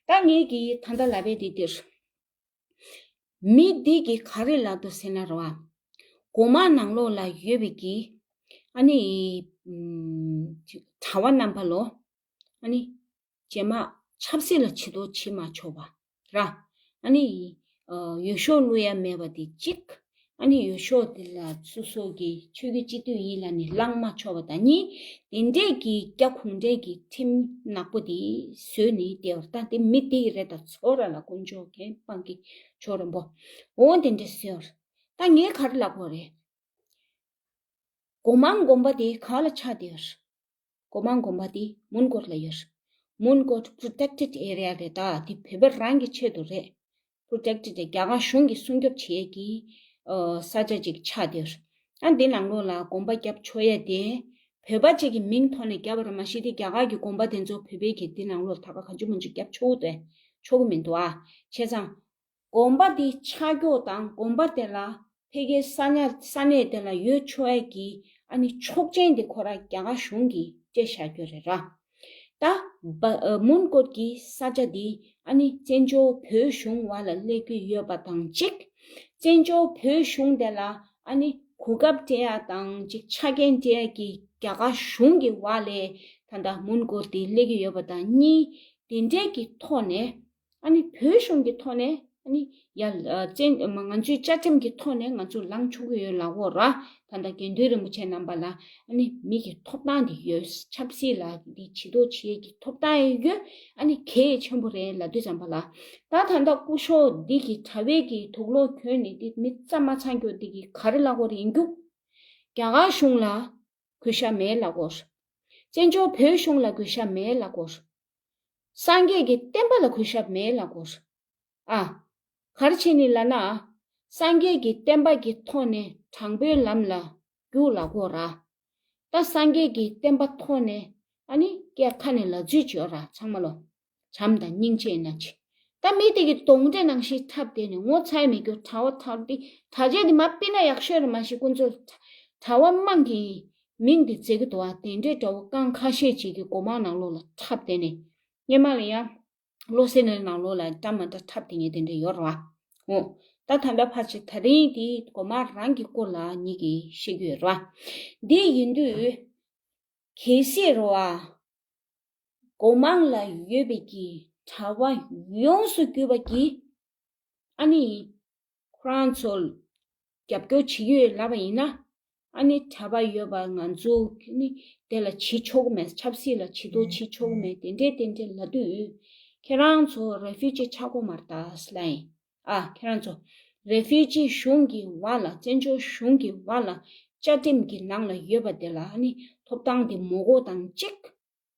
ད་ངས་ཀྱིས་ད་ལྟ་ལབ་པའི་དེ་འདིར། མི་འདི་གིས་ག་རེ་ལབ་འདུག་ཟེར་ན་ར་བ། སྒོ་མང་ནང་ལོགས་ལ་ཡོད་པའི་གི། ཨ་ནི། ཨམ། གྲྭ་བ་རྣམ་པ་ལོ། ཨ་ནི། རྗེས་མ་ཆབ་སྲིད་ལ་བྱེད་དོ་བྱེད་མ་ཆོག་པ་ར། ཨ་ནི། ཨ་འོས་ཤོག་བླུག་ཡ་མེད་པ་དེ་གཅིག་ཨ་ནི་འོས་ཤོག་དེ་ལ་སོ་སོ་གི་ཆོས་བརྒྱུད་སྤྱི་འཐུས་ཡིན་ལབ་ནས་བླང་མ་ཆོག་པ་དང་གཉིས། དེ་འདྲས་ཀྱི་རྒྱ་གུང་ཁྲན་གྱི་ཁྲིམས་ནག་པོ་དེ་བཟོས་ནས་བསྡད་པ་ད་དེ་མི་དེ་ཡི་རེད། ད་ཚོ་ར་ལ་དཀོན་མཆོག་མཁྱེན་སྤང་གི་ཆོག་རམ་པོ། འོ་དེ་འདྲས་བཟོས་པ་ད་ངས་ག་རེ་ལབ་དགོས་རེད། སྒོ་མང་དགོན་པ་དེ་ག་ལ་ཆགས་བསྡད་ཡོད། སྒོ་མང་དགོན་པ་དེ་མོན་གྷོ་ལ་ཡོད། མོན་གྷོ་protected area རེད། ད་དེ་བོད་པ་རང་གི་ཆེད་དུ་རེད། Protected རེད། རྒྱ་གར་གཞུང་གིས་སྲུང་སྐྱོབ་བྱེད་ཀྱི་ཨ་ས་ཆ་ཅིག་ཆགས་བསྡད་ཡོད། ཨ་འདི་ནང་ལོགས་ལ་དགོན་པ་རྒྱབ་ཆོག་ཡ་དེ་ བོད་པ་གཅིག་གི་མིང་ཐོག་ནས་བརྒྱབ་པ་རེད། མ་གཞི་དེ་རྒྱ་གར་གྱི་དགོན་པ་དེ་ཚོ་བོད་པའི་གི་དེ་ནང་ལོགས་ད་ག་གང་བྱུང་མང་བྱུང་བརྒྱབ་ཆོག་གི་འདུག་ཨ། ཆོག་གི་མི་འདུག་ཨ། བྱས་ཙང་དགོན་པ་དེ་ཆགས་རྒྱུ་དང་དགོན་པ་དེ་ལ་ཕ་གིའི་ས་ཉ་ས་གནས་དེ་ལ་ཡོད་ཆོག་ཡས་ཀྱི་ཨ་ནི་ཆོག་མཆན་དེ་ཁོ་རང་རྒྱ་གར་གཞུང་གིས་སྤྲད་བཞག་རྒྱུ་རེད་ར། ད་བ་ཨ་མོན་གྷོ་གི་ས་ཆ་འདི་ཨ་ནི་བཙན་བྱོལ་བོད་གཞུང་བར་ལ་སླེབས་ཀྱི་ཡོད་པ་དང་གཅིག་བཙན་བྱོལ་བོད་གཞུང་དེ་ལ་ཨ་ནི་གོ་སྐབས་སྤྲད་ཡ་དང་གཅིག་ཆ་རྐྱེན་སྤྲད་ཡ་གི་རྒྱ་གར་གཞུང་གི་བར་ལས་ད་ལྟ་མོན་གྷོ་དེ་སླེབས་ཀྱི་ཡོད་པ་དང་གཉིས། དེ་འདྲའི་གི་ཐོག་ནས་ཨ་ནི་བོད་གཞུང་གི་ཐོག་ནས་ཨ་ནི་ཡ་ཨ་བཙན་མ་ང་ཚོའི་བཅའ་ཁྲིམས་ཀྱི་ཐོག་ནས་ང་ཚོ་ལངས་ཆོག་གི་ཡོད་ལབ་ཀྱི་ཡོད་ར། ད་ལྟ་དགེ་འདུན་རིན་པོ་ཆེ་རྣམ་པ་ལ་ཨ་ནི་མི་གི་ཐོབ་ཐང་དེ་ཡོད། ཆབ་སྲིད་ལ་འདི་བྱེད་དོ་བྱེད་ཀྱི་ཐོབ་ཐང་ཡང་ཡོད། ཨ་ནི་གལ་ཆེན་པོ་རེད་ལབ་དུས་ཙམ་པ་ལ། ད་ད་ལྟ་སྐུ་ཞབས་འདི་གི་དྲ་བའི་གི་དུག་ལོག་གྱོན་ནས་འདི་མི་རྩ་མ་ཚང་རྒྱུ་འདི་གི་ག་རེ་ལབ་ཀྱི་ཡོད་རེད་ཡིན་རྒྱུ། རྒྱ་གར་གཞུང་ལ་གུས་ཞབས་མེད་ལབ་ཀྱི་ཡོད། བཙན་བྱོལ་བོད་གཞུང་ལ་གུས་ཞབས་མེད་ལབ་ཀྱི་ཡོད། སངས་རྒྱས་ཀྱི་བསྟན་པ་ལ་གུས་ཞབས་མེད་ལབ་ཀྱི་ཡོད། ཨ། ག་རེ་བྱས་ནས་ལབ་ན། སངས་རྒྱས་ཀྱི་བསྟན་པ་གི་ཐོག་ནས་དྲང་པོའི་ལམ་ལ་རྒྱུགས་ལབ་ཀྱི་ཡོད་ར། ད་སངས་རྒྱས་ཀྱི་བསྟན་པ་ཐོག་ནས་ཨ་ནི་སྐད་ཁ་ནས་ལབ་རྩིས་བྱེད་ཡོད་ར་ཚང་མ་ལོ། བྱམས་དང་སྙིང་རྗེ་ཡིན་ན་ཅི། ད་མི་དེ་གི་གདོན་འདྲེ་ནང་བཞིན་འཁྲབ་བསྡད་ནས་ངོ་ཚ་ཡ་མེད་རྒྱུ། གྲྭ་པ་གྲྭ་འདི་གྲྭ་ཆས་འདི་མ་ཕུད་ན་ཡག་ཤོས་རེད། མ་གཞི་ཁོ་ཚོ་གྲྭ་པ་དམངས་ཀྱི་མིང་འདི་བརྗེད་ཀྱི་འདུག་ཨ། དེ་འདྲའི་གྲྭ་པ་རྐང་ཁ་ཤས་ཅིག་གི་སྒོ་མང་ནང་ལོགས་ལ་འཁྲབ་བསྡད་ནས་སྔོན་མ་ལ་ཡང་བློ་གསལ་ནས་ནང་ལོགས་ལ་འདྲ་མ་འདྲ་འཁྲབ་བསྡད་མཁན་དེ་འདྲ་ཡོད་རེད་བ། འོ། ད་ད་ལྟ་ཕར་ཕྱིན་ད་རིང་དེ་སྒོ་མང་རང་གི་སྐོར་ལ་ངེད་ཀྱིས་བཤད་ཀྱི་ཡོད་རེད་བ། འདི་ཡིན་དུས་གལ་སྲིད་རེད་བ། སྒོ་མང་ལ་ཡོད་པའི་གི་གྲྭ་པ་ཡོངས་སུ་གྱུར་པ་གི་ཨ་ནི་ཁོ་རང་ཚོ་རྒྱབ་སྐྱོར་བྱེད་ཀྱི་ཡོད་ལབ་པ་ཡིན་ན། ཨ་ནི་གྲྭ་པ་ཡོད་པ་ང་ཚོ་ནི་དེ་ལ་བྱེད་ཆོག་གི་མེད། ཆབ་སྲིད་ལ་བྱེད་དོ་བྱེད་ཆོག་གི་མེད། དེ་འདྲས་དེ་འདྲས་ལབ་དུས་ཁྱེད་རང་ཚོ་རེ་ཕུ་ཇི་ཆགས་ཀྱི་མ་རེད་ད་ལབ་ཡིན། ཨ། ཁྱེད་རང་ཚོ་རེ་ཕུ་ཇི་གཞུང་གི་བར་ལ་བཙན་བྱོལ་གཞུང་གི་བར་ལ་བཅའ་ཁྲིམས་ཀྱི་ནང་ལ་ཡོད་པ་དེ་ལ་ཨ་ནི་ཐོབ་ཐང་དེ་མ་དགོས་དང་གཅིག་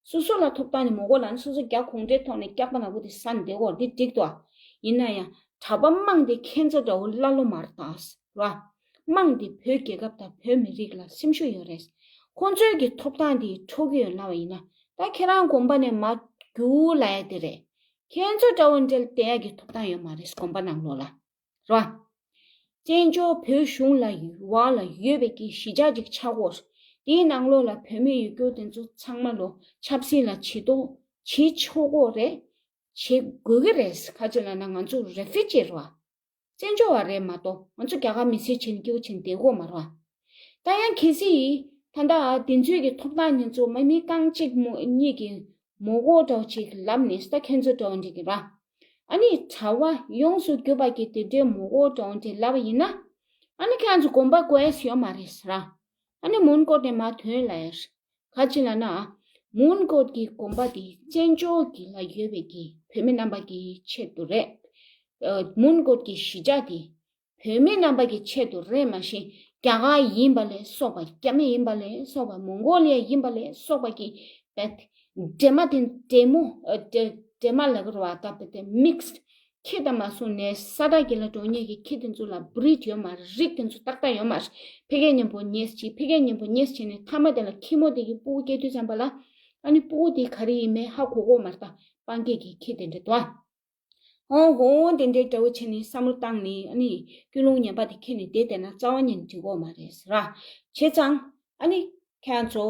སོ་སོ་ལ་ཐོབ་ཐང་ནི་མ་དགོས་ལབ་ན། སོ་སོ་རྒྱ་གུང་ཁྲན་ཐོག་ནས་སྐྱག་པ་ནག་པོ་དེ་ཟ་ནས་བསྡད་ཀྱི་ཡོད་རེད། འདི་འགྲིག་འདུག་ཨ། ཡིན་ན་ཡང་གྲྭ་པ་དམངས་དེ་ཁྱེད་ཚོ་འདྲ་བོ་ཀླ་ཀློ་མ་རེད་ད། ར། དམངས་དེ་བོད་རྒྱལ་ཁབ་དང་བོད་མི་རིགས་ལ་སེམས་ཤུགས་ཡོད་རེད། ཁོང་ཚོའི་གི་ཐོབ་ཐང་དེ་འཕྲོག་གི་ཡོད་ལབ་པ་ཡིན་ན། ད་ཁྱེད་རང་དགོན་པ་ནས་མར་རྒྱུགས་ལབ་ཡ་དེ་རེད། ཁྱེད་ཚོ་འདྲ་བོ་འདྲ་བསྡད་ཡ་གི་ཐོབ་ཐང་ཡོད་མ་རེད། དགོན་པ་ནང་ལོགས་ལ། རེད་བ། བཙན་བྱོལ་བོད་གཞུང་ལ་ཡོད་བ་ལ་ཡོད་པའི་གི་གཞིས་ཆགས་ཅིག་ཆགས་དགོས། དེའི་ནང་ལོགས་ལ་བོད་མི་ཡོད་རྒྱུ་དེ་ཚོ་ཚང་མ་ལོ་ཆབ་སྲིད་ལ་བྱེད་དོ་བྱེད་ཆོག་གོ་རེད། བྱེད་དགོས་ཀྱི་རེད། ག་ཅི་ལབ་ན་ང་ཚོ་རེ་ཕུ་ཇི་རེད་བ། བཙན་བྱོལ་བ་རེད་མ་གཏོགས་ང་ཚོ་རྒྱ་གར་མི་སེར་བྱས་ནས་སྐྱིད་པོ་བྱས་ནས་བསྡད་དགོས་མ་རེད་བ། ད་ཡང་གལ་སྲིད་ད་ལྟ་དེ་ཚོའི་གི་ཐོབ་ཐང་དེ་ཚོ་མ་མི་རྐང་གཅིག་མོ་གཉིས་ཀྱི་མ་དགོས་འདྲ་བོ་ཅིག་ལབ་ནས། ད་ཁྱེད་ཚོ་འདྲ་བོ་འགྲིག་གི་ར། ཨ་ནི་གྲྭ་པ་ཡོངས་སུ་གྱུར་པ་གི་དེ་འདྲའི་མ་དགོས་འདྲ་བོ་འདྲ་ལབ་པ་ཡིན་ན། ཨ་ནི་ཁྱེད་ཚོ་དགོན་པ་དགོས་ཡས་ཡོད་མ་རེད་ཟེར་ར། ཨ་ནི་མོན་གྷོ་དེ་མར་ཐོན་ལབ་ཡས། ག་ཅི་ལབ་ན། མོན་གྷོ་གི་དགོན་པ་དེ་བཙན་བྱོལ་གྱི་ལ་ཡོད་པའི་གི་བོད་མི་རྣམ་པ་གི་ཆེད་དུ་རེད། ཨ། མོན་གྷོ་གི་གཞིས་ཆགས་དེ་བོད་མི་རྣམ་པ་གི་ཆེད་དུ་རེད། མ་གཞི་རྒྱ་གར་ཡིན་པ་ལས་སོགས་པ། རྒྱ་མི་ཡིན་པ་ལས་སོགས་པ། མོང་གོ་ལི་ཡ་ཡིན་པ་ལས་སོགས་པ་གི་བེད་འདྲེས་མ་དེ་འདྲེས་མོ། ཨ། འདྲེས་འདྲེས་མ་ལབ་ཀྱི་རེད་བ། ད་བེད་དེ་མིག་སི་ཁྱི་དང་མ་སོང་ནས་ས་དག་གི་ལ་འགྲོ་མཁན་གྱི་ཁྱི་དེ་ཚོ་ལ་བྷི་རིཌ་ཡོད་མ་རེད། རིགས་དེ་ཚོ་ཏག་ཏག་ཡོད་མ་རེད། ཕ་གིར་མཉམ་པོ་ཉལ་བྱས། ཕ་གིར་མཉམ་པོ་ཉལ་བྱས་ནས་མཐའ་མ་དེ་ལ་ཁྱི་མོ་དེ་གི་སྤུ་གུ་སྐྱེ་དུས་ཙམ་པ་ལ། ཨ་ནི་སྤུ་གུ་དེ་ག་རེ་ཡིན་མིན་ཧ་གོ་གི་ཡོད་མ་རེད། ད་སྤང་སྐྱེས་ཀྱི་ཁྱི་དེ་འདྲ་འདུག་ཨ། ཧོང་ཧོང་དེ་འདྲའི་འདྲ་བོ་བྱས་ནས་བསམ་བློ་བཏང་ནས། ཨ་ནི་ཀུན་སློང་ངན་པ་དེ་ཁྱེར་ནས་བསྡད་བསྡད་ན་རྩ་བ་ཉིད་ནས་འགྲིག་གི་ཡོད་མ་རེད་ཟེར་ར། བྱས་ཙང་ཨ་ནི་ཁྱེད་ཚོ་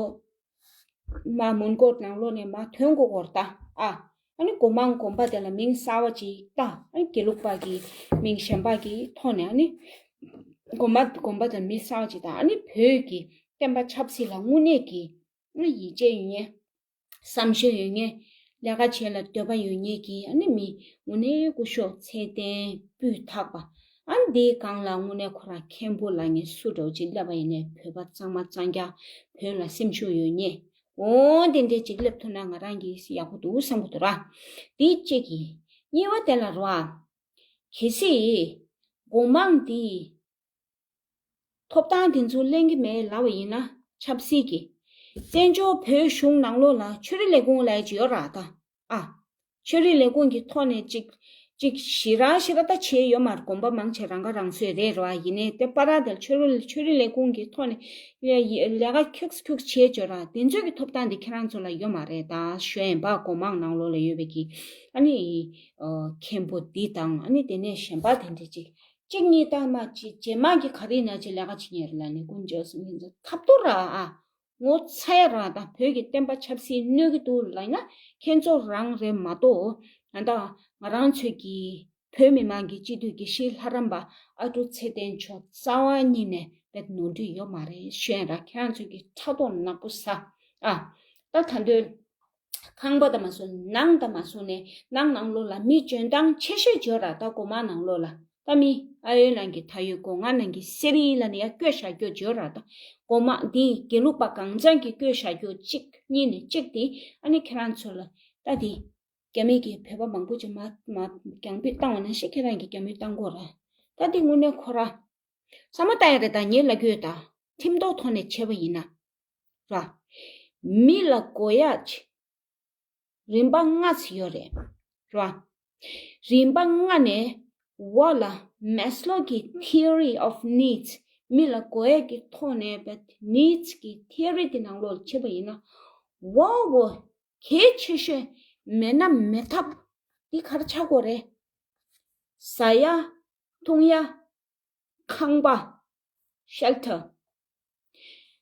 མར་མོན་གྷོ་ནང་ལོགས་ནས་མར་ཐོན་དགོས་ཀྱི་རེད་ད། ཨ། ཨ་ནི་སྒོ་མང་དགོན་པ་དེ་ལ་མིང་གསར་བ་ཅིག་བཏགས། ཨ་ནི་དགེ་ལུགས་པ་གི་མིང་གཞན་པ་གི་ཐོག་ནས། ཨ་ནི་དགོན་པ་དགོན་པ་དེ་ལ་མིང་གསར་བ་ཅིག་བཏགས། ཨ་ནི་བོད་ཀྱི་བསྟན་པ་ཆབ་སྲིད་ལ་དངོས་གནས་ཀྱི་ཡིད་ཆེས་ཡོད་མཁན། བསམ་ཤེས་ཡོད་མཁན། ལས་ཀ་བྱེད་ལ་འདོད་པ་ཡོད་མཁན་གྱི་ཨ་ནི་མི་དངོས་གནས་སྐུ་ཞབས་ཚེ་བརྟན་སྤུས་དག་པ། ཨ་ནི་དེའི་སྒང་ལ་དངོས་གནས་ཁོ་རང་མཁན་པོ་ལབ་མཁན་སུ་འདྲ་བོ་ཅིག་སླེབས་པ་ཡིན་ནའི་བོད་པ་གཙང་མ་གཙང་རྐྱང་། བོད་ལ་སེམས་ཤུགས་ཡོད་མཁན། འོ་དེ་འདྲས་ཅིག་སླེབས་ཐུབ་ན་ང་རང་གིས་ཡག་པོ་འདུག་བསམ་གྱི་འདུག་ར། དེ་གཅིག་གི། གཉིས་པ་དེ་ལ་ར། གལ་སྲིད་སྒོ་མང་འདི་ཐོབ་ཐང་དེ་ཚོ་ལེན་གྱི་མེད་ལབ་པ་ཡིན་ན། ཆབ་སྲིད་ཀྱི། བཙན་བྱོལ་བོད་གཞུང་ནང་ལོགས་ལ་ཆོས་རིག་ལས་ཁུངས་ལབ་ཡ་ཅིག་ཡོད་ར་ད། ཨ། ཆོས་རིག་ལས་ཁུངས་ཀྱི་ཐོག་ནས་ཅིག་ གཅིག་ཞེ་དྲག་ཞེ་དྲག་ད་བྱས་ཡོད་མ་རེད། དགོན་པ་མང་ཆེ་རང་ཁ་རང་གསོས་རེད་ར། ཡིན་ནའི་དེ་པ་ར་དེར་ཆོས་རུ་ཆོས་རིག་ལས་ཁུངས་ཀྱི་ཐོག་ནས་ལས་ལས་ཀ་ཁྱུག་ཁྱུག་བྱས་བྱོས་ར། དེ་ཚོའི་གི་ཐོབ་ཐང་དེ་ཁྱེད་རང་ཚོ་ལ་ཡོད་མ་རེད། ད་ཞོན་པ་སྒོ་མང་ནང་ལོགས་ལ་ཡོད་པའི་གི་ཨ་ནི་མཁན་པོ་འདི་དང་ཨ་ནི་དེ་ནས་གཞན་པ་དེ་འདྲ་ཅིག་གཅིག་གཉིས་ལྟ་མ་ཅིག་རྗེས་མ་གི་ག་རེ་ན་ཅིག་ལས་ཀ་བྱེད་མཁན་རེད་ལ་ནི་དཀོན་མཆོག་གསུམ་མཁྱེན་ཚོ་ཐབས་ཏོ་ར་ཨ། ངོ་ཚ་ཡ་རང་དང་བོད་ཀྱི་བསྟན་པ་ཆབ་སྲིད་གནོད་ཀྱི་འདུག་ལབ་ན་ཁྱེད་ཚོ་རང་རེད་མ་གཏོགས་ང་དང་ང་རང་ཚོའི་གི་བོད་མི་མང་གི་སྤྱི་འཐུས་དགེ་བཤེས་ལྷ་རམས་པ་ཨ་ཀྲུག་ཚེ་བརྟན་མཆོག་རྩ་བ་ཉིད་ནས་བེད་ནོར་འཁྲུལ་ཡོད་མ་རེད། ཤོད་ར་ཁྱེད་རང་ཚོའི་གི་ཕྲག་དོག་ནག་པོ་ཟ་ཨ། ད་ད་འདོད་ཁང་པ་དང་མ་སོང་ནང་དང་མ་སོང་ནས་ནང་ནང་ལོགས་ལ་མི་འཇོན་ཐང་ཆེ་ཤོས་འཇོག་ར། ད་སྒོ་མང་ནང་ལོགས་ལ་ད་མི་ཨ་ཡོད་ནང་གི་ད་ཡོད་སྒོ་ང་ནང་གི་སེ་རི་ལ་ནི་ཡ་བསྐོས་བཞག་རྒྱུ་འཇོག་ར། ད་སྒོ་མང་འདི་དགེ་ལུགས་པ་གང་ཚང་གི་བསྐོས་བཞག་རྒྱུ་གཅིག་གཉིས་ནས་གཅིག་དེ་ཨ་ནི་ཁྱེད་རང་ཚོ་ལ་ད་དེ་རྒྱ་མི་གི་བོད་པ་མང་པོ་ཅིག་མ་མ་རྒྱང་འབུད་བཏང་བ་ནང་བཞིན་ཁྱེད་རང་གི་རྒྱང་འབུད་བཏང་དགོས་ར། ད་དེ་དངོས་གནས་ཁོ་ར་བསམ་བློ་བཏང་ཡ་རེད། ད་ངས་ལབ་རྒྱུ་ཡོད། ད་ཁྲིམས་ཐོག་ཐོག་ནས་བྱས་པ་ཡིན་ན་ར། མི་ལ་དགོས་ཡ་ཅིག་རིམ་པ་ལྔ་ཙམ་ཡོད་རེད་ར། རིམ་པ་ལྔ་ནས་འོག་ལ་Maslow གི་Theory of Needs མི་ལ་དགོས་ཡ་གི་ཐོག་ནས་བས་needs གི་theory དེ་ནང་ལོགས་ལ་བྱས་པ་ཡིན་ན་འོག་འོག་གལ་ཆེ་ཤོས་མེད་ན་མེད་ཐབས་འདི་ག་རེ་ཆགས་དགོས་རེད། ཟ་ཡ་འཐུང་ཡ་ཁང་པ་shelter།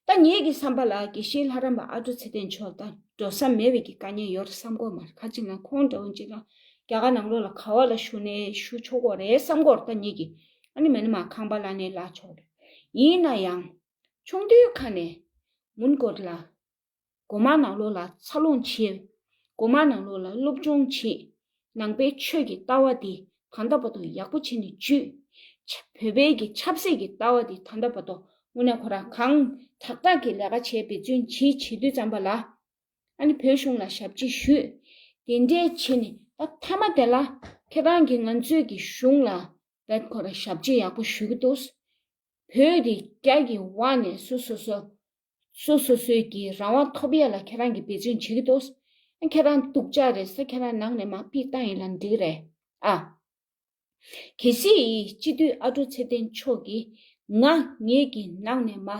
ད་ངེད་ཀྱི་བསམ་པ་ལ་དགེ་བཤེས་ལྷ་རམས་པ་ཨ་ཀྲུག་ཚེ་བརྟན་མཆོག་ད་འགྲོ་ས་མེད་པའི་གི་དཀའ་ངལ་ཡོད་རེད་བསམ་གོ་མ་རེད། ཁ་ཅིག་ན་ཁོང་འདྲ་བོ་ཅིག་ལ་རྒྱ་གར་ནང་ལོགས་ལ་ག་བ་ལ་བཞུགས་ནས་བཞུགས་ཆོག་གོ་རེད་བསམ་གོ་རེད། ད་ངེད་ཀྱི་ཨ་ནི་མེད་ན་མ་ཁང་པ་ལ་ནས་ལ་ཆོག་རེད། ཡིན་ན་ཡང་ཆུང་དུས་ཁ་ནས་མུན་སྐོར་ལ་སྒོ་མང་ནང་ལོགས་ལ་འཚར་ལོངས་བྱེད། སྒོ་མང་ནང་ལོགས་ལ་སློབ་སྦྱོང་བྱེད། ནང་པའི་ཆོས་ཀྱི་ལྟ་བ་འདི་ད་ལྟ་བར་དུ་ཡག་པོ་བྱས་ནས་བཅུས། ཆ་བོད་པའི་གི་ཆབ་སྲིད་ཀྱི་ལྟ་བ་འདི་ད་ལྟ་བར་དུ་དངོས་གནས་ཁོ་རང་གང་དྲག་དྲག་གི་ལས་ཀ་བྱས་འབད་བརྩོན་བྱེད་བྱེད་དུས་ཙམ་པ་ལ་ཨ་ནི་བོད་གཞུང་ལ་ཞབས་ཕྱི་ཞུས། དེ་འདྲས་བྱས་ནས་ད་མཐའ་མ་དེ་ལ་ཁྱེད་རང་གིས་ང་ཚོའི་གི་གཞུང་ལ་བད་ཁོ་ར་ཞབས་ཕྱི་ཡག་པོ་ཞུ་གི་འདུག་བོད་དེ་རྒྱ་གི་དབང་ནས་སོ་སོ་སོ་སོ་སོ་སོའི་གི་རང་དབང་ཐོབ་ཡ་ལ་ཁྱེད་རང་གི་འབད་བརྩོན་བྱེད་གི་འདུག་ཁྱེད་རང་སྡུག་ཅག་རེད་ས་ཁྱེད་རང་ནང་ནས་མ་ཕིག་བཏང་ཡིན་ལ་འགྲིག་རེད་ཨ། གལ་སྲིད་སྤྱི་འཐུས་ཨ་ཀྲུག་ཚེ་བརྟན་མཆོག་གིས་ང་ངེད་ཀྱི་ནང་ནས་མ་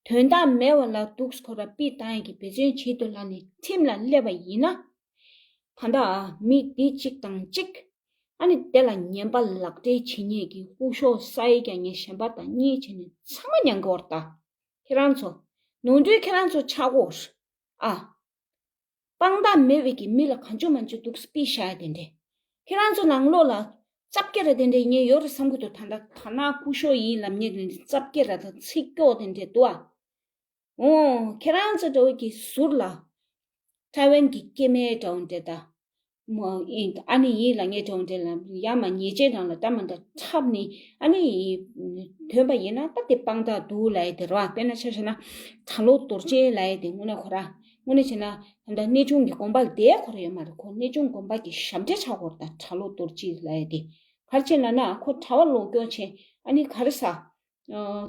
དོན་དག་མེད་པ་ལ་འདུག་ཁོ་ར་ཕིག་བཏང་ཡ་གི་འབད་བརྩོན་བྱེད་འདུག་ལ་ནི་ཁྲིམས་ལ་སླེབས་པ་ཡིན་ན་ད་ལྟ་མི་འདི་གཅིག་དང་གཅིག་ཨ་ནི་དེ་ལ་ངན་པ་ལག་སྦྲེལ་བྱེད་མཁན་གྱི་སྐུ་ཞབས་ས་ཡི་རྒྱ་ངན་གཞན་པ་དང་གཉིས་བྱས་ནས་ཚང་མ་ཉན་གི་ཡོད་རེད་ད། ཁྱེད་རང་ཚོ་ནོར་འཁྲུལ་ཁྱེད་རང་ཚོ་ཆགས་ཀྱི་ཡོད་རེད་ཨ། དཔང་རྟགས་མེད་པའི་གི་མི་ལ་གང་བྱུང་མང་བྱུང་འདུག་སྤི་བཞག་ཡ་དེ་འདྲས། ཁྱེད་རང་ཚོ་ནང་ལོགས་ལ་རྩབ་རྒྱ་ར་དེ་འདྲས་ངས་ཡོད་རེད་བསམ་གི་འདུག་ད་ལྟ་ད་ནང་སྐུ་ཞབས་ཡིན་ལབ་མཁན་དེ་འདྲས་རྩབ་རྒྱ་ར་དང་ཚིག་སྐྱོ་དེ་འདྲས་འདུག་ཨ། འོ་ཁྱེད་རང་ཚོ་འདྲ་བོ་གི་ཟུར་ལ་ཐའེ་ཝན་གྱི་སྐྱེ་དམན་འདྲ་བོ་འདྲ་ད། མོ་ཨིན་ཨ་ནི་ཡིན་ལ་ངས་འདྲ་བོ་འདྲ་ལ་ཡ་མ་ཉེས་ཆད་ནང་ལ་ལྟ་མ་འདྲ་འཁྲབ་ནི་ཨ་ནི་ཐོན་པ་ཡིན་ན་ད་དེ་དཔང་རྟགས་འདུག་ལབ་ཡ་དེ་རེད་བ། དཔེར་ན་ཆ་བཞག་ན་གྲྭ་ལོག་རྡོ་རྗེ་ལབ་ཡ་དེ་དངོས་གནས་ཁོ་ར་དངོས་གནས་བྱས་ན་ད་ལྟ་གནས་ཆུང་གི་དགོན་པ་ལ་བསྡད་ཁོ་ར་ཡོད་མ་རེད། ཁོ་གནས་ཆུང་དགོན་པ་གི་ཞབས་འདྲེན་ཆགས་ཁོ་ར་ད་གྲྭ་ལོག་རྡོ་རྗེ་ལབ་ཡ་དེ་ག་རེ་བྱས་ན་ན་ཁོ་གྲྭ་བ་ལོག་སྐྱོ་ཆེ་ཨ་ནི་ག་རེ་ཟ། ཨ་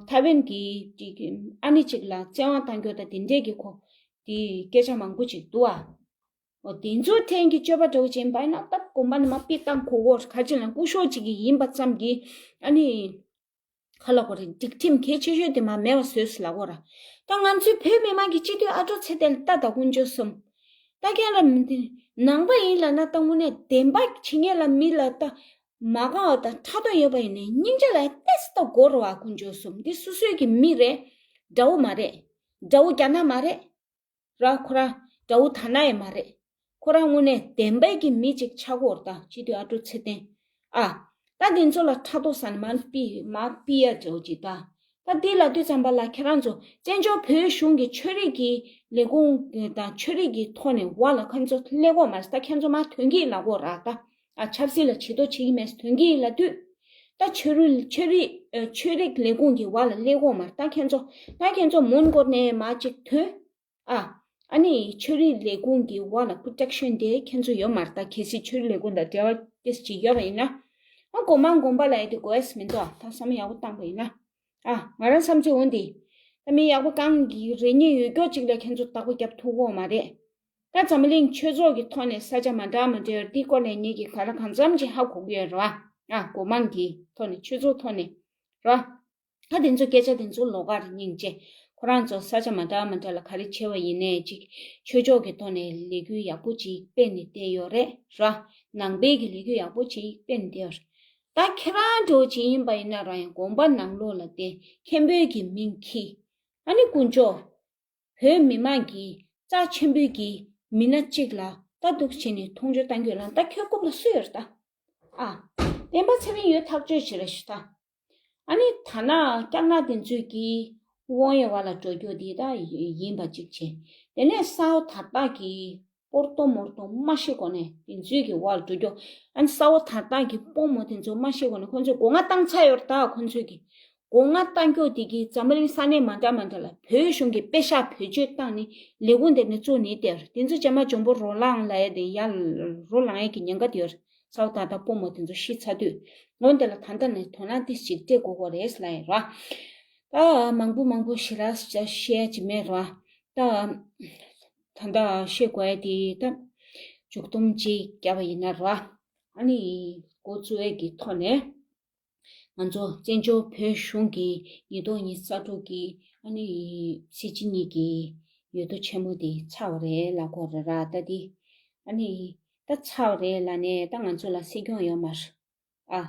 ཐའེ་ཝན་གྱི་ཅིག་ཨ་ནི་ཅིག་ལ་བཙན་དབང་བཏང་རྒྱུ་དང་དེ་འདྲས་ཀྱི་ཁོ་དེ་སྐད་ཆ་མང་པོ་ཅིག་འདུག་ཨ། འོ་དེ་ཚོ་ཐེངས་ཀྱི་སྤྱོད་པ་འདྲ་བོ་ཅིག་ཡིན་པ་ཡིན་ན་སྟབས་གོང་མ་ནས་མ་ཕིག་བཏང་གོ་གོ་ག་ཅི་ལ་སྐུ་ཞབས་ཅིག་གི་ཡིན་པ་ཙམ་གྱིས་ཨ་ནི་ག་ལ་གོ་རེ་སྒྲིག་ཁྲིམས་གལ་ཆེ་ཤོས་དེ་མ་མེད་པ་བཟོས་སུ་ལ་གོ་ར། ད་ང་ཚོའི་བོད་མི་མང་གི་སྤྱི་འཐུས་ཨ་ཀྲུག་ཚེ་བརྟན་ལྟ་དང་དཀོན་མཆོག་གསུམ། ད་ཁྱེད་རང་མི་དེ་ནང་པ་ཡིན་ལབ་ན་ད་དངོས་གནས་བདེན་པ་བྱེད་མཁན་ལ་མི་ལ་ད་མ་དགའ་བ་དང་ཕྲག་དོག་ཡོད་པ་ཡིན་ནའི་སྙིང་རྗེ་ལ་ཏོག་ཙམ་ད་དགོས་རེད་བ། དཀོན་མཆོག་གསུམ་འདི་སོ་སོའི་གི་མི་རེད། དགྲ་བོ་མ་རེད། དགྲ་བོ་རྒྱ་ནག་མ་རེད། ར་ཁོ་རང་དགྲ་བོ་ད་ན་ཡང་མ་རེད། ཁོ་རང་དངོས་གནས་བདེན་པའི་གི་མི་གཅིག་ཆགས་ཀྱི་ཡོད་རེད་ད། སྤྱི་འཐུས་ཨ་ཀྲུག་ཚེ་བརྟན། ཨ། ད་དེ་ཚོ་ལ་ཕྲག་དོག་ཟ་ནས་མར་ཕིག་མར་ཕིག་ཡ་འདྲ་བོ་ཅིག་ད། ད་འདི་ལབ་དུས་ཙམ་པ་ལ་ཁྱེད་རང་ཚོ་བཙན་བྱོལ་བོད་གཞུང་གི་ཆོས་རིག་གི་ལས་ཁུངས་དང་ཆོས་རིག་གི་ཐོག་ནས་བ་ལ་ཁྱེད་ཚོ་སླེབས་ཀྱི་ཡོད་མ་རེད་ད། ཁྱེད་ཚོ་མར་ཐོན་གྱི་ཡིན་ལབ་ཀྱི་ཡོད་རེད་ད། ཨ་ཆབ་སྲིད་ལ་བྱེད་དོ་བྱེད་ཀྱི་མེད་ཐོན་གྱི་ཡིན་ལབ་དུས། ད་ཆོས་རིག་ཆོས་རིག་ཨ་ཆོས་རིག་ལས་ཁུངས་ཀྱི་བ་ལ་སླེབས་ཀྱི་ཡོད་མ་རེད་ད། ཁྱེད་ཚོ་ད་ཁྱེད་ཚོ་མོན་གྷོ་ནས་མར་ཅིག་ཐོན། ཨ། ཨ་ནི་ཆོས་རིག་ལས་ཁུངས་ཀྱི་འོག་ལ་པྲོ་ཊེག་ཤན་དེ་ཁྱེད་ཚོ་ཡོད་མ་རེད་ད། གལ་སྲིད་ཆོས་རིག་ལས་ཁུངས་དང་འབྲེལ་བ་ཏོག་ཙམ་ཅིག་ཡོད་པ་ཡིན་ན། ཨ་སྒོ་མང་དགོན་པ་ལ་ཡ་དེ་དགོས་ཡས་མི་འདུག་ད་བསམ་བློ་ཡག་པོ་བཏང་པ་ཡིན་ན། ཨ་ང་རང་བསམ་ཚུལ་འོ་འདི། ད་མི་ཡག་པོ་གང་གི་རེ་སྙེག་ཡོད་མཁན་ཅིག་ལ་ཁྱེད་ཚོ་བདག་པོ་རྒྱབ་ཐུབ་ཀྱི་ཡོད་མ་རེད། ད་འཛམ་བུ་གླིང་ཆོས་ཚོགས་ཀྱི་ཐོག་ནས་ས་ཆ་མ་འདྲ་མ་འདྲ་ཡོད་རེད། འདི་སྐོར་ལ་ངེད་ཀྱིས་ག་ལ་གང་འཚམ་ཅིག་ཧ་གོ་གི་ཡོད་རེད་བ། ཨ་སྒོ་མང་གི་ཐོག་ནས་ཆོས་ཚོགས་ཐོག་ནས་རེད་བ། ད་དེ་ཚོ་སྐད་ཆ་དེ་ཚོ་ལོགས་ཀར་སྙིང་རྗེ། ཁོ་རང་ཚོ་ས་ཆ་མ་འདྲ་མ་འདྲ་ལ་ག་རེ་བྱས་པ་ཡིན་ནའི་ཅིག་ཆོས་ཕྱོགས་ཀྱི་ཐོག་ནས་ལས་འགུལ་ཡག་པོ་ཅིག་སྤེལ་ནས་བསྡད་ཡོད་རེད་ར། ནང་པའི་གི་ལས་འགུལ་ཡག་པོ་ཅིག་སྤེལ་ནས་བསྡད་ཡོད་རེད། ད་ཁྱེད་རང་འདྲ་བོ་ཅིག་ཡིན་པ་ཡིན་ན་ར་ཡང་དགོན་པ་ནང་ལོགས་ལ་བསྡད་མཁན་པོའི་གི་མིང་གིས། ཨ་ནི་དཀོན་མཆོག་བོད་མི་མང་གི་རྩ་ཆེན་པོའི་གི་མི་སྣ་གཅིག་ལ་ལྟ་འདུག་བྱས་ནས་མཐོང་ཆུང་བཏང་གི་ཡོད་ལ། ད་ཁྱོད་རྐུབ་ལ་སུ་ཡོད་རེད་ད། ཨ། བསྟན་པ་ཚེ་རིང་ཡོད་ཐག་ཆོད་བྱེད་རེ་ཞུ་ད། ཨ་ནི་ཐ་ན་སྐྱག་ནག་དེ་ཚོས་ཀྱི་དབང་ཡོད་བ་ལ་འགྲོ་རྒྱུ་དེ་ད་ཡིན་པ་གཅིག་བྱས། དེ་ནས་ས་འོག་དར་ཐག་གི་སྤོ་རྟོ་མོ་རྟོ་མ་ཤེས་གོ་ནས་དེ་ཚོས་ཀྱི་བ་ལ་འགྲོ་རྒྱུ། ཨ་ནི་ས་འོག་དར་ཐག་གི་སྤོ་མོ་དེ་ཚོ་མ་ཤེས་གོ་ནས་ཁོ་ཚོས་སྒོ་ང་བཏང་ཚར་ཡོད་རེད་ད། ཁོ་ཚོས་ཀྱི་སྒོ་ང་བཏང་རྒྱུ་དེ་གི་འཛམ་བུ་གླིང་ས་གནས་མ་འདྲ་མ་འདྲ་ལ་བོད་གཞུང་གི་པེ་ཤག་བེད་སྤྱོད་བཏང་ནས་ལས་ཁུངས་དེ་ནས་བཙུགས་ནས་བསྡད་ཡོད་རེད། དེ་ཚོ་རྗེས་མ་འཇོན་པོ་རོ་ལངས་ལ་ཡ་དེ་ཡ་རོ་ལངས་ཡ་གི་ཉེན་ཁ་དེ་ཡོད་རེད། ས་འོག་དར་ཐག་སྤོ་མོ་དེ་ཚོ་ཤི་ཚར་དུས། འོན་ཏེ་ལ་ད་ལྟ་ནས་དོ་སྣང་ཏིས་ཅིག་སྤྲད་དགོས་གོ་རེད་ལ་ཡིན་ར། ད་མང་པོ་མང་པོ་ཞེ་དྲག་བཤད་ཡ་ཅིག་མེད་ར། ད་ད་ལྟ་བཤད་དགོས་ཡ་དེ་ད་མཇུག་སྡོམ་ཅིག་བརྒྱབ་པ་ཡིན་ན་ར། ཨ་ནི་འགོ་བཙུགས་ཡ་གི་ཐོག་ནས། ང་ཚོ་བཙན་བྱོལ་བོད་གཞུང་གི་ཉིས་སྟོང་ཉི་ཤུ་རྩ་དྲུག་གི་ཨ་ནི་སྲིད་སྤྱི་གཉིས་ཀྱི་འོས་བསྡུ་ཆེན་མོ་དེ་ཚར་བ་རེད་ལབ་དགོས་རེད་ར། ད་དེ་ཨ་ནི་ད་ཚར་བ་རེད་ལབ་ནས་ད་ང་ཚོ་ལ་སྲིད་སྐྱོང་ཡོད་མ་རེད། ཨ།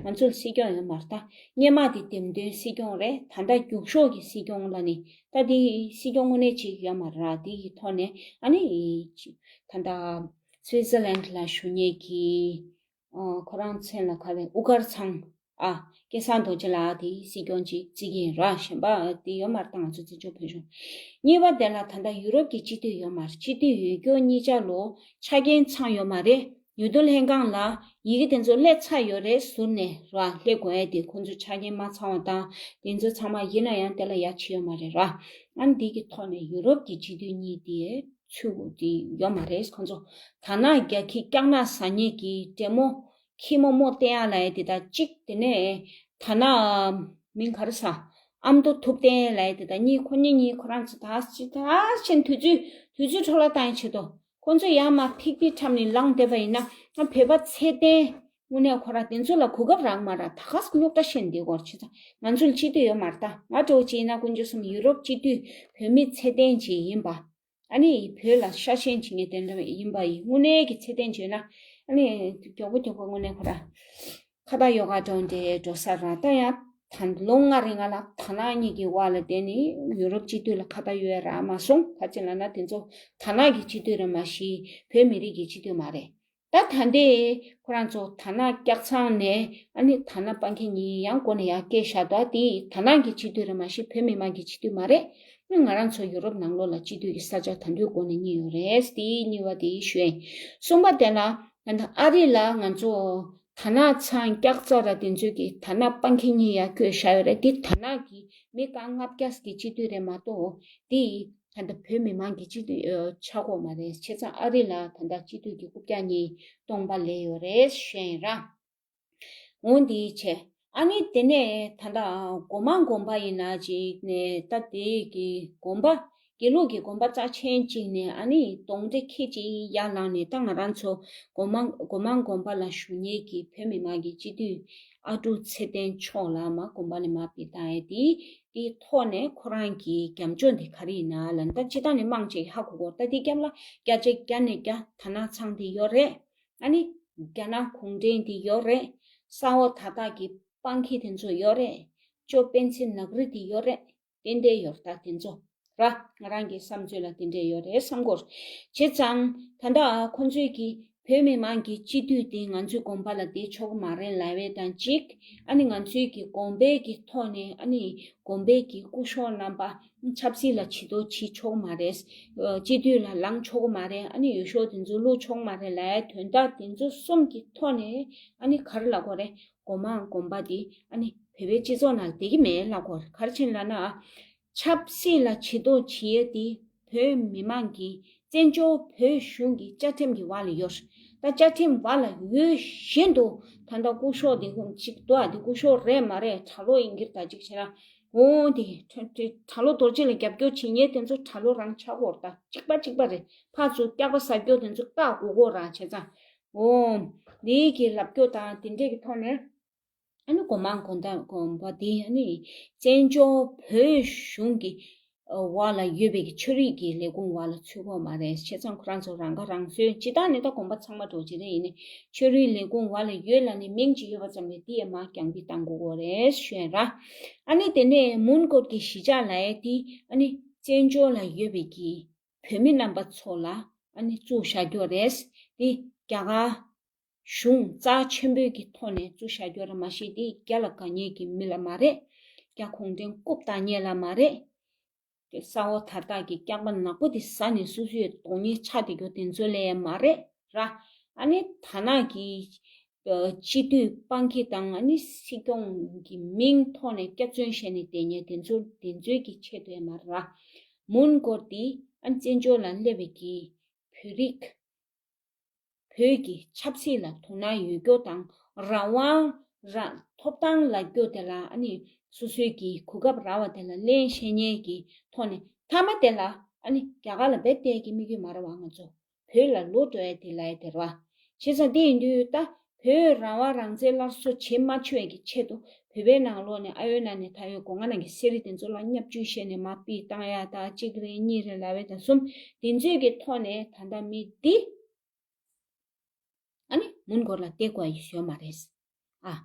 ང་ཚོ་ལ་སྲིད་སྐྱོང་ཡོད་མ་རེད་ད། སྔོན་མ་དེ་འདེམས་ཐོན་སྲིད་སྐྱོང་རེད། ད་ལྟ་རྒྱུགས་ཤོག་གི་སྲིད་སྐྱོང་ལབ་ནས་ད་དེ་སྲིད་སྐྱོང་དངོས་གནས་ཅིག་ཡོད་མ་རེད་ར། དེ་གི་ཐོག་ནས་ཨ་ནི་ད་ལྟ་སུའི་ཙི་ལན་ལ་བཞུགས་མཁན་གྱི་ཨ་ཁོ་རང་མཚན་ལ་ག་རེ་དབུ་དཀར་ཚང་། ཨ། སྐལ་བཟང་རྡོ་རྗེ་ལགས་དེ་སྲིད་སྐྱོང་ཅིག་བརྩི་གི་ཡིན་ར། གཞན་པ་དེ་ཡོད་མ་རེད་ད། ང་ཚོ་བཙན་བྱོལ་བོད་གཞུང་། གཉིས་པ་དེ་ལ་ད་ལྟ་ཡུ་རོབ་ཀྱི་སྤྱི་འཐུས་ཡོད་མ་རེད། སྤྱི་འཐུས་ཡོད་རྒྱུ་གཉིས་ཆ་ལོ་ཆ་རྐྱེན་ཚང་ཡོད་མ་རེད། འོས་བསྡུ་ལྷན་ཁང་ལ་ཡི་གེ་དེ་ཚོ་སླེབས་ཚར་ཡོད་རེད་ཟུར་ནས་ར། སླེབས་དགོས་ཡ་དེ་ཁོང་ཚོ་ཆ་རྐྱེན་མ་ཚང་བ་དང་དེ་ཚོ་ཚང་མ་ཡིན་ན་ཡང་དེ་ལ་ཡ་ཆེ་ཡོད་མ་རེད་ར། ཨ་ནི་དེ་གི་ཐོག་ནས་ཡུ་རོབ་ཀྱི་སྤྱི་འཐུས་གཉིས་དེ་ཚུད་དགོས་དེ་ཡོད་མ་རེད། ཁོང་ཚོ་ད་ནག་རྒྱ་ཁྱི་སྐྱག་ནག་ཟ་མཁན་གྱི་འདྲེ་མོ། ཁྱི་མོ་མོ་བསྟན་ཡག་ལབ་ཡ་དེ་དང་གཅིག་དེ་ནས་ད་ནག་མིང་ག་རེ་ཟ། ཨ་མདོ་ཐུབ་བསྟན་ལབ་ཡ་དེ་དང་གཉིས། ཁོ་གཉིས་གཉིས་ཁོ་རང་ཚོ་ད་ཅི་ད་ཕྱིན་དུས་ཚོད་དུས་ཚོད་འཕྲོ་བརླག་བཏང་ཡ་ཆེད་དུ་ཁོ་ཚོ་ཡར་མར་ཐིག་པའི་འཁྲབ་ནས་ལངས་བསྡད་པ་ཡིན་ན། ང་བོད་པ་ཚད་ལྡན་དངོས་གནས་ཁོ་རང་དེ་ཚོ་ལ་གོ་སྐབས་རག་མ་རག་ད་ག་ཟེ་རྙོག་དྲ་བཤད་འདི་སྐོར་བྱེད་ཙང་ང་ཚོ་ལ་སྤྱི་འཐུས་ཡོད་མ་རེད་ད། ང་འདྲ་བོ་ཅིག་ཡིན་ན་དཀོན་མཆོག་གསུམ་ཡུ་རོབ་སྤྱི་འཐུས་བོད་མི་ཚད་ལྡན་ཅིག་ཡིན་པ། ཨ་ནི་བོད་ལ་ཤ་ཞེན་བྱེད་མཁན་དེ་འདྲ་ཡིན་པ་ཡིན་དངོས་གནས་ཀྱི་ཚད་ལྡན་བྱས་ན། ཨ་ནི་མགྱོགས་པོ་མགྱོགས་པོ་དངོས་གནས་ཁོ་ར་ཁ་བརྡ་ཡོ་ག་འགྲོ་འདྲེ་འགྲོ་ས་ར། ད་ཡང་ད་ལོ་ལྔ་རིང་ང་ལ་ད་ནག་གཉིས་ཀྱི་བར་ལ་བསྡད་ནས་ཡུ་རོབ་སྤྱི་འཐུས་ལ་ཁ་བརྡ་ཡོད་ར་མ་སོང་། ག་ཅི་ལབ་ན་དེ་ཚོ་ད་ནག་གི་སྤྱི་འཐུས་རེད་མ་གཞི་བོད་མི་རིགས་ཀྱི་སྤྱི་འཐུས་མ་རེད། ད་ད་ལྟའི་ཁོ་རང་ཚོ་ད་ནག་སྐྱག་ཚང་ནས་ཨ་ནི་ད་ནག་སྤང་ཁྱི་གཉིས་ཡང་སྒོ་ནས་ཡར་སྐད་བཞག་འདུག་དེ་ད་ནག་གི་སྤྱི་འཐུས་རེད་མ་གཞི་བོད་མི་མང་གི་སྤྱི་འཐུས་མ་རེད། ཨ་ནི་ང་རང་ཚོ་ཡུ་རོབ་ནང་ལོགས་ལ་སྤྱི་འཐུས་ཀྱི་ས་ཆ་ད་དུང་སྒོ་ནས་རྙེད་ཡོད་རེད། དེ་གཉིས་པ་དེ་ཞུ་ཡིན། གསུམ་པ་དེ་ལ་ད་ལྟ་ཨ་རི་ལ་ང་ཚོ་ད་ནག་ཚང་སྐྱག་རྫ་ར་དེ་ཚོས་ཀྱི་ད་ནག་སྤང་ཁྱི་གཉིས་ཡར་བསྐོས་བཞག་ཡོད་རེད། དེ་ད་ནག་གི་མི་གང་ལྔ་བརྒྱ་གི་སྤྱི་འཐུས་རེད་མ་གཏོགས་དེ། ད་ལྟ་བོད་མི་མང་གི་སྤྱི་འཐུས་ཆགས་ཀྱི་ཡོད་མ་རེད། བྱས་ཙང་ཨ་རི་ལ་ད་ལྟ་སྤྱི་འཐུས་ཀྱི་རྐུབ་བཀྱག་གཉིས་སྟོང་པ་ལས་ཡོད་རེད་ཞུ་ཡིན་ར། འོ་འདི་བྱས། ཨ་ནི་དེ་ནས་ད་ལྟ་སྒོ་མང་དགོན་པ་ཡིན་ན་ཅིག་ནས་ད་དེ་གི་དགོན་པ་དགེ་ལུགས་ཀྱི་དགོན་པ་རྩ་ཆེན་ཅིག་ནས་ཨ་ནི་གདོན་འདྲེ་ཁྱི་ཅིག་ཡར་ལངས་ནས་ད་ང་རང་ཚོ་སྒོ་མང་སྒོ་མང་དགོན་པ་ལ་བཞུགས་མཁན་གྱི་བོད་མི་མང་གི་སྤྱི་འཐུས་ཨ་ཀྲུག་ཚེ་བརྟན་མཆོག་ལ་མར་དགོན་པ་ལས་མར་ཕུད་བཏང་ཡས་དེ། དེའི་ཐོག་ནས་ཁོ་རང་གི་རྒྱབ་ལྗོངས་དེ་ག་རེ་ཡིན་ན་ལབ་ན། ད་སྤྱིར་བཏང་ནས་མང་ཆེ་ཧ་གོ་གོ། ད་དེའི་རྒྱབ་ལ་བརྒྱ་ཆ་བརྒྱ་ནས་བརྒྱ་ད་ནག་ཚང་དེ་ཡོད་རེད། ཨ་ནི་རྒྱ་ནག་གུང་ཁྲན་དེ་ཡོད་རེད། ས་འོག་ད་དག་གི་སྤང་ཁྱི་དེ་ཚོ་ཡོད་རེད། ཅོ་སྤེན་ཚེ་ནག་རི་དེ་ཡོད་རེད། ཏན་ཏན་ཡོད་རེད། ད་དེ་ཚོ་ར་ང་རང་གི་བསམ་ཚུལ་ལ་དེ་འདྲས་ཡོད་རེད་བསམ་གོ། བྱས་ཙང་ད་ལྟ་ཁོང་ཚོས་ཀྱི་བོད་མི་མང་གི་སྤྱི་འཐུས་དེ་ང་ཚོའི་དགོན་པ་ལ་བསྡད་ཆོག་གི་མ་རེད་ལབ་པ་དང་གཅིག་ཨ་ནི་ང་ཚོའི་གི་དགོན་པའི་གི་ཐོག་ནས་ཨ་ནི་དགོན་པའི་གི་སྐུ་ཞབས་རྣམ་པ་ཆབ་སྲིད་ལ་བྱེད་དོ་བྱེད་ཆོག་གི་མ་རེད། སྤྱི་འཐུས་ལ་ལངས་ཆོག་གི་མ་རེད། ཨ་ནི་འོས་ཤོག་དེ་ཚོ་བླུག་ཆོག་གི་མ་རེད་ལབ་དོན་དག་དེ་ཚོ་གསུམ་གི་ཐོག་ནས་ཨ་ནི་ག་རེ་ལབ་དགོས་རེད། སྒོ་མང་དགོན་པ་དེ་ཨ་ནི་བོད་པའི་སྤྱི་ཚོགས་ནང་བསྡད་ཀྱི་མེད་ལབ་དགོས་རེད། ག་རེ་བྱས་ལབ་ན། ཆབ་སྲིད་ལ་བྱེད་དོ་བྱེད་ཡས་དེ་བོད་མི་མང་གི་བཙན་བྱོལ་བོད་གཞུང་གི་བཅའ་ཁྲིམས་ཀྱི་འོག་ལ་ཡོད། ད་བཅའ་ཁྲིམས་བར་ལ་ཡོད་བཞིན་དུ་ད་ལྟ་སྐུ་ཞབས་དེ་ཧུམ་གཅིག་འདུག་ཨ། དེ་སྐུ་ཞབས་རེད་མ་རེད། གྲྭ་ལོག་ཡིན་གྱི་རེད། ད་གཅིག་བྱས་ན་འོ་དེ་གྲྭ་ལོག་རྡོ་རྗེ་ལ་རྒྱབ་སྐྱོར་བྱེད་མཁན་དེ་ཚོ་གྲྭ་ལོག་རང་ཆགས་ཀྱི་ཡོད་རེད། ད་གཅིག་པ་གཅིག་པ་རེད། ཕར་ཚུར་སྐྱག་པ་ཟ་རྒྱུ་དེ་ཚོ་བཀག་དགོས་ཀྱི་ཡོད་རེད། བྱས་ཙང་འོ་དེ་གི་ལབ་རྒྱུ་དང་དེ་འདྲས་ཀྱི་ཐོག་ནས། ཨ་ནི་སྒོ་མང་དགོན་བདག་དགོན་པ་འདི་ཨ་ནི་བཙན་བྱོལ་བོད་གཞུང་གི་འོག་ལ་ཡོད་པའི་གི་ཆོས་རིག་གི་ལས་ཁུངས་འོག་ལ་ཚུད་ཀྱི་ཡོད་མ་རེད། བྱས་ཙང་ཁོ་རང་ཚོ་རང་ཁ་རང་གསོ། སྤྱིར་བཏང་ནི་ད་དགོན་པ་ཚང་མ་འདྲ་བོ་ཅིག་རེད། ཡིན་ནའི་ཆོས་རིག་ལས་ཁུངས་འོག་ལ་ཡོད་ལབ་ནས་མིང་ཅིག་ཡོད་པ་ཙམ་ལས་དེ་ཡང་མར་རྒྱང་འབུད་གཏང་དགོས་ཀྱི་ཡོད་རེད་ཞུ་ཡ་ར། ཨ་ནི་དེ་ནས་མོན་གྷོ་གི་གཞིས་ཆགས་ལབ་ཡ་དེ་ཨ་ནི་བཙན་བྱོལ་ལ་ཡོད་པའི་གི་བོད་མི་རྣམ་པ་ཚོ་ལ་ཨ་ནི་བཙུགས་བཞག་རྒྱུ་རེད། དེ་རྒྱ་གར་གཞུང་རྩ་ཆེན་པོའི་གི་ཐོག་ནས་བཙུགས་བཞག་རྒྱུ་རེད། མ་གཞི་དེ་རྒྱ་ལ་དགའ་མཁན་གྱི་མི་ལ་མ་རེད། རྒྱ་གུང་ཁྲན་རྐུབ་བཏང་མཁན་ལ་མ་རེད། དེ་ས་འོག་དར་ཐག་གི་སྐྱག་པ་ནག་པོ་དེ་ཟ་ནས་སོ་སོའི་གདོང་ཉེས་ཆགས་བསྡད་རྒྱུ་དེ་ཚོ་ལ་ཡང་མ་རེད་ར། ཨ་ནི་ཐ་ན་གི་སྤྱི་འཐུས་དཔང་ཁྱི་དང་ཨ་ནི་སྲིད་སྐྱོང་གི་མིང་ཐོག་ནས་སྐྱག་རྫུན་བཤད་ནས་བསྡད་མཁན་དེ་ཚོ་དེ་ཚོའི་གི་ཆེད་དུ་ཡང་མ་རེད་ར། མོན་གྷོ་དེ་ཨ་ནི་བཙན་བྱོལ་ལ་སླེབས་པའི་གི་བོད་རིགས། བོད་ཀྱི་ཆབ་སྲིད་ལ་དོ་སྣང་ཡོད་རྒྱུ་དང་། རང་དབང་རང་ཐོབ་ཐང་ལབ་རྒྱུ་དེ་ལ་ཨ་ནི་སོ་སོའི་གི་གོ་སྐབས་རག་པ་དེ་ལ་ལེན་ཤེས་མཁན་གྱི་ཐོག་ནས་མཐའ་མ་དེ་ལ་ཨ་ནི་རྒྱ་གར་ལ་རྦད་དེ་གི་དམིགས་ཡུལ་མ་རེད་བ། ང་ཚོ་བོད་ལ་ལོག་འགྲོ་ཡ་དེ་ལབ་ཡ་དེ་རེད་བ། བྱས་ཙང་དེ་ཡིན་དུས་ད་བོད་རང་དབང་རང་བཙན་སླར་གསོ་བྱེད་མ་ཆོག་ཡ་གི་ཆེད་དུ་བོད་པའི་ནང་ལོགས་ནས་ཨ་ཡོད་ན་ནས་ད་ཡོད་སྒོ་ང་ནང་གི་གསེར་རི་དེ་ཚོ་ལ་བརྙས་བཅོས་བྱས་ནས་མར་ཕུད་བཏང་ཡ་ད་གཅིག་རེད་གཉིས་རེད་ལབ་ཡ་དང་གསུམ། དེ་ཚོའི་གི་ཐོག་ནས་ད་ལྟ་མི་འདི་ཨ་ནི་མོན་གྷོ་ལ་བསྡད་དགོས་ཡ་ཡོད་མ་རེད། ཨ།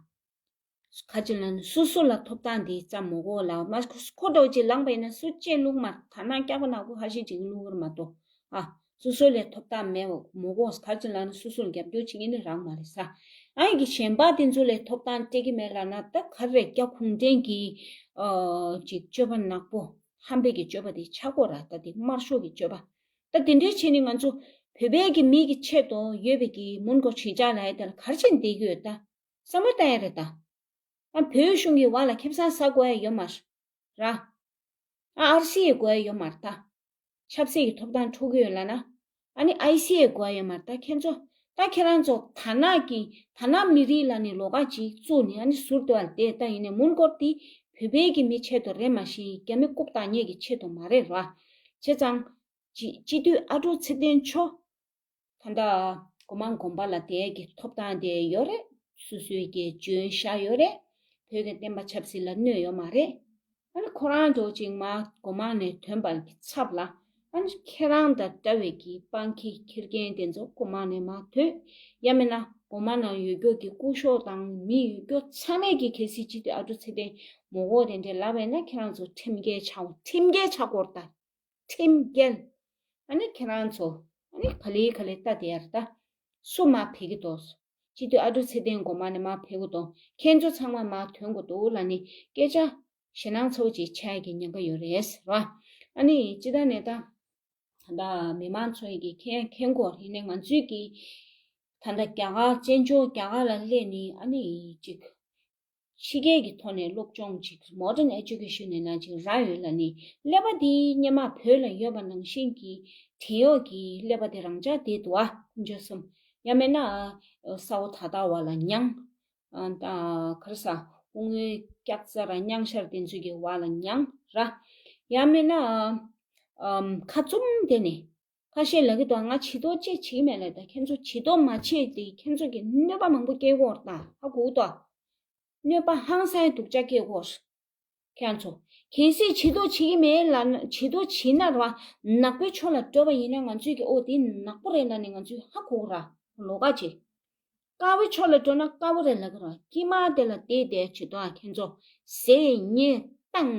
ག་ཅི་ལབ་ན་སོ་སོ་ལ་ཐོབ་ཐང་འདི་ཙམ་མ་དགོས་ལབ། མ་ཁོ་འདྲ་བོ་ཅིག་ལངས་པ་ཡིན་ན་སུ་གཅིག་བླུག་མ་རེད། ཐ་ན་སྐྱག་པ་ནག་པོ་ཁ་ཤས་ཅིག་བླུག་གི་རེད་མ་གཏོགས། ཨ། སོ་སོ་ལ་ཐོབ་ཐང་མེད་པ་མ་དགོས། ག་ཅི་ལབ་ན་སོ་སོ་ལ་རྒྱབ་སྐྱོར་བྱེད་མཁན་ནི་རག་མ་རེད་ས། ཨ་ཡི་གི་གཞན་པ་དེ་ཚོ་ལ་ཐོབ་ཐང་སྤྲད་ཀྱི་མེད་ལབ་ན་ད་ག་རེ་རྒྱ་གུང་ཁྲན་གྱི་ཨ་ཅིག་སྤྱོད་པ་ནག་པོ་ཧམ་པའི་གི་སྤྱོད་པ་དེ་ཆགས་ཀྱི་ཡོད་རེད། ད་དེ་དམར་ཤོག་གི་སྤྱོད་པ། ད་དེ་འདྲའི་བྱས་ནས་ང་ཚོ་བོད་པའི་གི་མི་གི་ཆེད་དུ་ཡོད་པའི་གི་མོན་གྷོ་གཞིས་ཆགས་ལབ་ཡ་དེ་ལ་ག་རེ་བྱས་ནས་བསྡད་ཀྱི་ཡོད་ད། བསམ་བློ་བཏང་ཡ་རེད་ད། ཨ་བོད་གཞུང་གི་འོག་ལ་ཁེ་བཟང་ཟ་དགོས་ཡ་ཡོད་མ་རེད་ར། ཨ་ཨར་སི་ཡི་དགོས་ཡ་ཡོད་མ་རེད་ད། ཆབ་སྲིད་ཀྱི་ཐོབ་ཐང་འཕྲོག་གི་ཡོད་ལབ་ན། ཨ་ནི་ཨའི་སི་ཡི་དགོས་ཡ་ཡོད་མ་རེད་ད་ཁྱེད་ཚོ། ད་ཁྱེད་རང་ཚོ་ཐ་ན་གི་ཐ་ན་མི་རིགས་ལབ་ནས་ལོགས་ཀ་ཅིག་བཙུགས་ནས་ཨ་ནི་ཟུར་དུ་བ་ལ་བསྡད། ད་ཡིན་ནའི་མོན་གྷོ་དེ་བོད་པའི་གི་མི་ཆེད་དུ་རེད་མ་གཞི་རྒྱ་མི་རྐུབ་བཏང་མཁན་གི་ཆེད་དུ་མ་རེད་ར། བྱས་ཙང་། སྤྱི་སྤྱི་འཐུས་ཨ་ཀྲུག་ཚེ་བརྟན་མཆོག་ད་ལྟ་སྒོ་མང་དགོན་པ་ལ་བསྡད་ཀྱི་ཐོབ་ཐང་དེ་ཡོད་རེད། སོ་སོའི་གི་འཇོན་ཤ་ཡོད་རེད། བོད་ཀྱི་བསྟན་པ་ཆབ་སྲིད་ལ་གནོད་ཡོད་མ་རེད། ཨ་ནི་ཁོ་རང་འདྲ་བོ་ཅིག་མར་སྒོ་མང་ནས་ཐོན་པ་གི་ཚབ་ལ། ཨ་ནི་ཁྱེད་རང་དང་འདྲ་བའི་གི་དཔང་ཁྱི་ཁྱི་རྒན་དེ་ཚོ་སྒོ་མང་ནས་མར་ཐོན། ཡང་མིན་ན་སྒོ་མང་ནང་ཡོད་རྒྱུ་གི་སྐུ་ཞབས་དང་མི་ཡོད་རྒྱུ་ཚང་མས་གི་གལ་སྲིད་སྤྱི་འཐུས་ཨ་ཀྲུག་ཚེ་བརྟན་མ་དགོས་དེ་འདྲས་ལབ་པ་ཡིན་ན་ཁྱེད་རང་ཚོ་ཁྲིམས་འགལ་ཆགས་འོ། ཁྲིམས་འགལ་ཆགས་དགོས་རེད་ད། ཁྲིམས་འགལ། ཨ་ནི་ཁྱེད་རང་ཚོ་ཨ་ནི་ག་ལེ་ག་ལེ་ལྟ་དེ་ཡར་ལྟ། སུ་མར་ཕེབས་ཀྱི་འདུག་སྤྱི་འཐུས་ཨ་ཀྲུག་ཚེ་བརྟན་སྒོ་མང་ནས་མར་ཕེབས་ཀྱི་འདུག་ཁྱེད་ཚོ་ཚང་མ་མར་ཐོན་དགོས་འདུག་ལབ་ནས་སྐད་ཆ་ཞེད་སྣང་ཚ་བོ་ཅིག་བྱ་ཡ་གི་ཉེན་ཁ་ཡོད་རེད་ཟེར་བ། ཨ་ནི་སྤྱི་བཏང་ནས་ད་ད་མི་མང་ཚོ་ཡི་གི་མཁྱེན་མཁྱེན་གོ། ཡིན་ནའི་ང་ཚོའི་གི་ད་ལྟ་རྒྱ་གར་བཙན་བྱོལ་རྒྱ་གར་ལ་སླེབས་ནས་ཨ་ནི་ཅིག་ཕྱི་རྒྱལ་གྱི་ཐོག་ནས་སློབ་སྦྱོང་ཅིག་modern education ནས་ན་ཅིག་རག་ཡོད་ལབ་ནི་ཀླད་པ་འདི་སྔོན་མ་བོད་ལ་ཡོད་པ་ནང་བཞིན་གྱི་བྲན་གཡོག་གི་ཀླད་པ་དེ་རང་འཇགས་བསྡད་འདུག་ཨ། དཀོན་མཆོག་གསུམ། ཡང་མིན་ན་ཨ་ས་འོག་ད་ལྟ་བ་ལ་མྱངས། ཨ་ད་ག་རེ་ཟ། དབུགས་སྔོན་སྐྱག་རྫ་ར་མྱང་ཤར་དེ་ཚོ་གི་བ་ལ་མྱངས་ར། ཡང་མིན་ན་ཨ་ཁ་བཙུམ་བསྡད་ནས། ཁ་ཤས་ལབ་ཀྱི་འདུག་ང་བྱི་དོར་ཅིག་བྱེད་ཀྱི་མེད་ལབ། ད་ཁྱེད་ཚོ་བྱི་དོར་མ་བྱེད་དེ་ཁྱེད་ཚོ་གི་གནོད་པ་མང་པོ་སྐྱེལ་གྱི་ཡོད་རེད་ད། ཧ་གོ་གི་འདུག་གནོད་པ་ཧང་སང་སྡུག་ཅག་སྐྱེལ་གྱི་ཡོད་རེད། ཁྱེད་ཚོ་གལ་སྲིད་བྱི་དོར་བྱེད་ཀྱི་མེད་ལབ་ན། བྱི་དོར་བྱེད་ན་ར་ནག་པོའི་ཕྱོགས་ལ་འགྲོ་བ་ཡིན་ན་ང་ཚོས་ཀྱི་ཨོ་དེ་ནག་པོ་རེད་ལབ་ནས་ང་ཚོས་ཧ་གོ་གི་ར། ལོགས་ཀ་བྱེད། དཀར་པོའི་ཕྱོགས་ལ་འགྲོ་ན་དཀར་པོ་རེད་ལབ་ཀྱི་རེད། དཀྱིལ་མ་དེ་ལ་བསྡད་བསྡད་བྱེད་དོ་ཨ། ཁྱེད་ཚོ་ཟས་ཉལ་ཏང་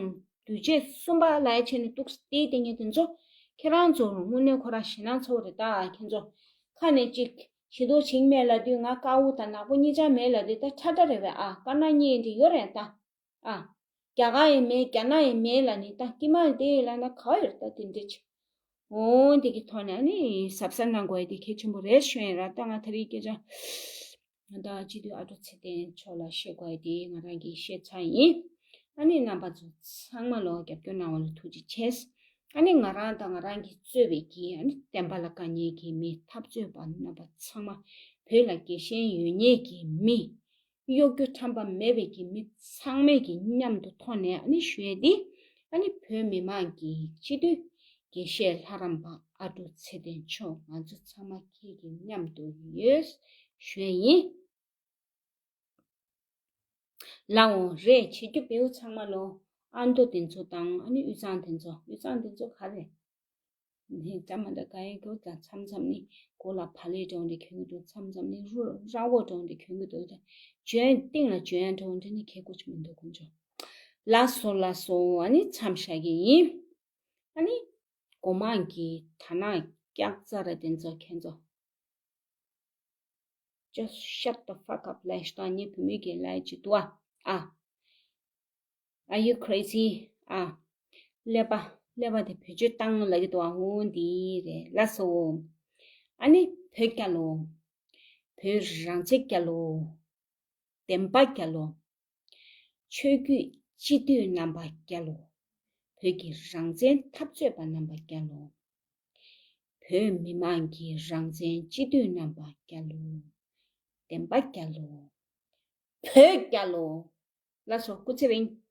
དུས་ཆེན་གསུམ་པ་ལ་ཡ་བྱས་ནས་འདུག་བསྡད་བསྡད་མཁན་དེ་ཚོ་ཁྱེད་རང་ཚོ་དངོས་གནས་ཁོ་རང་ཞེད་སྣང་ཚ་བོ་རེད་ད། ཁྱེད་ཚོ་ཁ་ནས་ཅིག་བྱི་དོར་བྱེད་ཀྱི་མེད་ལབ་དུས། ང་དཀར་པོ་དང་ནག་པོ་གཉིས་ཆ་མེད་ལབ་དུས་ད་ཁྲ་ཁྲ་རེད་པས་ཨ། དཀར་ནག་གཉིས་འདི་ཡོད་རེད་ད། ཨ། རྒྱ་གར་ཡང་མེད། རྒྱ་ནག་ཡང་མེད་ལབ་ནི་ད་དཀྱིལ་མ་དེ་ཡིན་ལབ་ན་ག་བ་ཡོད་རེད་ད་དེ་འདྲ་ཅིག་འོ་འདི་གི་ཐོག་ནས་ནི་གཟབ་གཟབ་གནང་དགོས་ཡ་དེ་གལ་ཆེན་པོ་རེད་ཞུ་ཡིན་ར། ད་ང་ད་རེས་སྐད་ཆ་ད་སྤྱི་འཐུས་ཨ་ཀྲུག་ཚེ་བརྟན་མཆོག་ལ་བཤད་དགོས་ཡ་དེ་ང་རང་གིས་བཤད་ཚར་ཡིན། ཨ་ནི་རྣམ་པ་ཚོ་ཚང་མ་ལོ་རྒྱབ་སྐྱོར་གནང་བ་ལ་ཐུགས་རྗེ་ཆེ། ཨ་ནི་ང་རང་དང་ང་རང་གིས་གཙོས་པའི་གི་ཨ་ནི་བསྟན་པ་ལ་དགའ་མཁན་གྱི་མི། འཐབ་རྩོད་པ་རྣམ་པ་ཚང་མ། བོད་ལ་དགེ་ཞེན་ཡོད་མཁན་གྱི་མི། གཡོ་སྒྱུ་ཁྲམ་པ་མེད་པའི་གི་མི་ཚང་མས་ཀྱི་མཉམ་དུ་ཐོག་ནས་ཨ་ནི་ཞུ་ཡས་འདི། ཨ་ནི་བོད་མི་མང་གི་སྤྱི་འཐུས་དགེ་བཤེས་ལྷ་རམས་པ་ཨ་འབྲུག་ཚེ་བརྟན་མཆོག། ང་ཚོ་ཚང་མ་ཁྱེད་ཀྱི་མཉམ་དུ་ཡོད་ཞུ་ཡས་ཡིན། ལའོ་རེད། བྱེད་རྒྱུ་བེའུ་ཚང་མ་ལོ། ཨ་མདོ་དེ་ཚོ་དང་ཨ་ནི་དབུས་གཙང་དེ་ཚོ། དབུས་གཙང་དེ་ཚོ་ག་རེ། ནི་ཅ་མ་འདྲ་ག་ཡེ་གོ་ད་མཚམས་མཚམས་ནི་གོ་ལ་བ་ལེ་འདྲ་བོ་འདྲ་གྱོན་གྱི་འདུག་མཚམས་མཚམས་ནི་རུ་ར་བོ་འདྲ་བོ་འདྲ་གྱོན་གྱི་འདུག་ད་འཇོན་སྟེང་ལ་འཇོན་ཡ་འདྲ་བོ་འདྲ་ནི་གལ་གོ་ཆ་མི་འདུག་ཁོང་ཚོ། ལགས་སོ་ལགས་སོ། ཨ་ནི་མཚམས་བཞག་གི་ཡིན། ཨ་ནི་སྒོ་མང་གི་དར་ནག་སྐྱག་རྫ་ར་དེ་ཚོ་ཁྱེད་ཚོ། Just shut the fuck up. ལབ་ཤོག་དང་། ངའི་བུ་མོས་ཀྱི་ལབ་ཅིག་འདུག་ཨ། ཨ། Are you crazy? ཨ། ཀླད་པ་ཀླད་པ་དེ་བེད་སྤྱོད་བཏང་ལབ་ཀྱི་འདུག་ཨ། འོ་འདི་རེད། ལགས་སོ། ཨ་ནི་བོད་རྒྱལ་ལོ། བོད་རང་བཙན་རྒྱལ་ལོ། བདེན་པ་རྒྱལ་ལོ། ཆོས་བརྒྱུད་སྤྱི་འཐུས་རྣམ་པ་རྒྱལ་ལོ། བོད་ཀྱི་རང་བཙན་འཐབ་རྩོད་པ་རྣམ་པ་རྒྱལ་ལོ། བོད་མི་མང་གི་རང་བཙན་སྤྱི་འཐུས་རྣམ་པ་རྒྱལ་ལོ། བདེན་པ་རྒྱལ་ལོ། བོད་རྒྱལ་ལོ། ལགས་སོ། སྐུ་ཚེ་རིང་།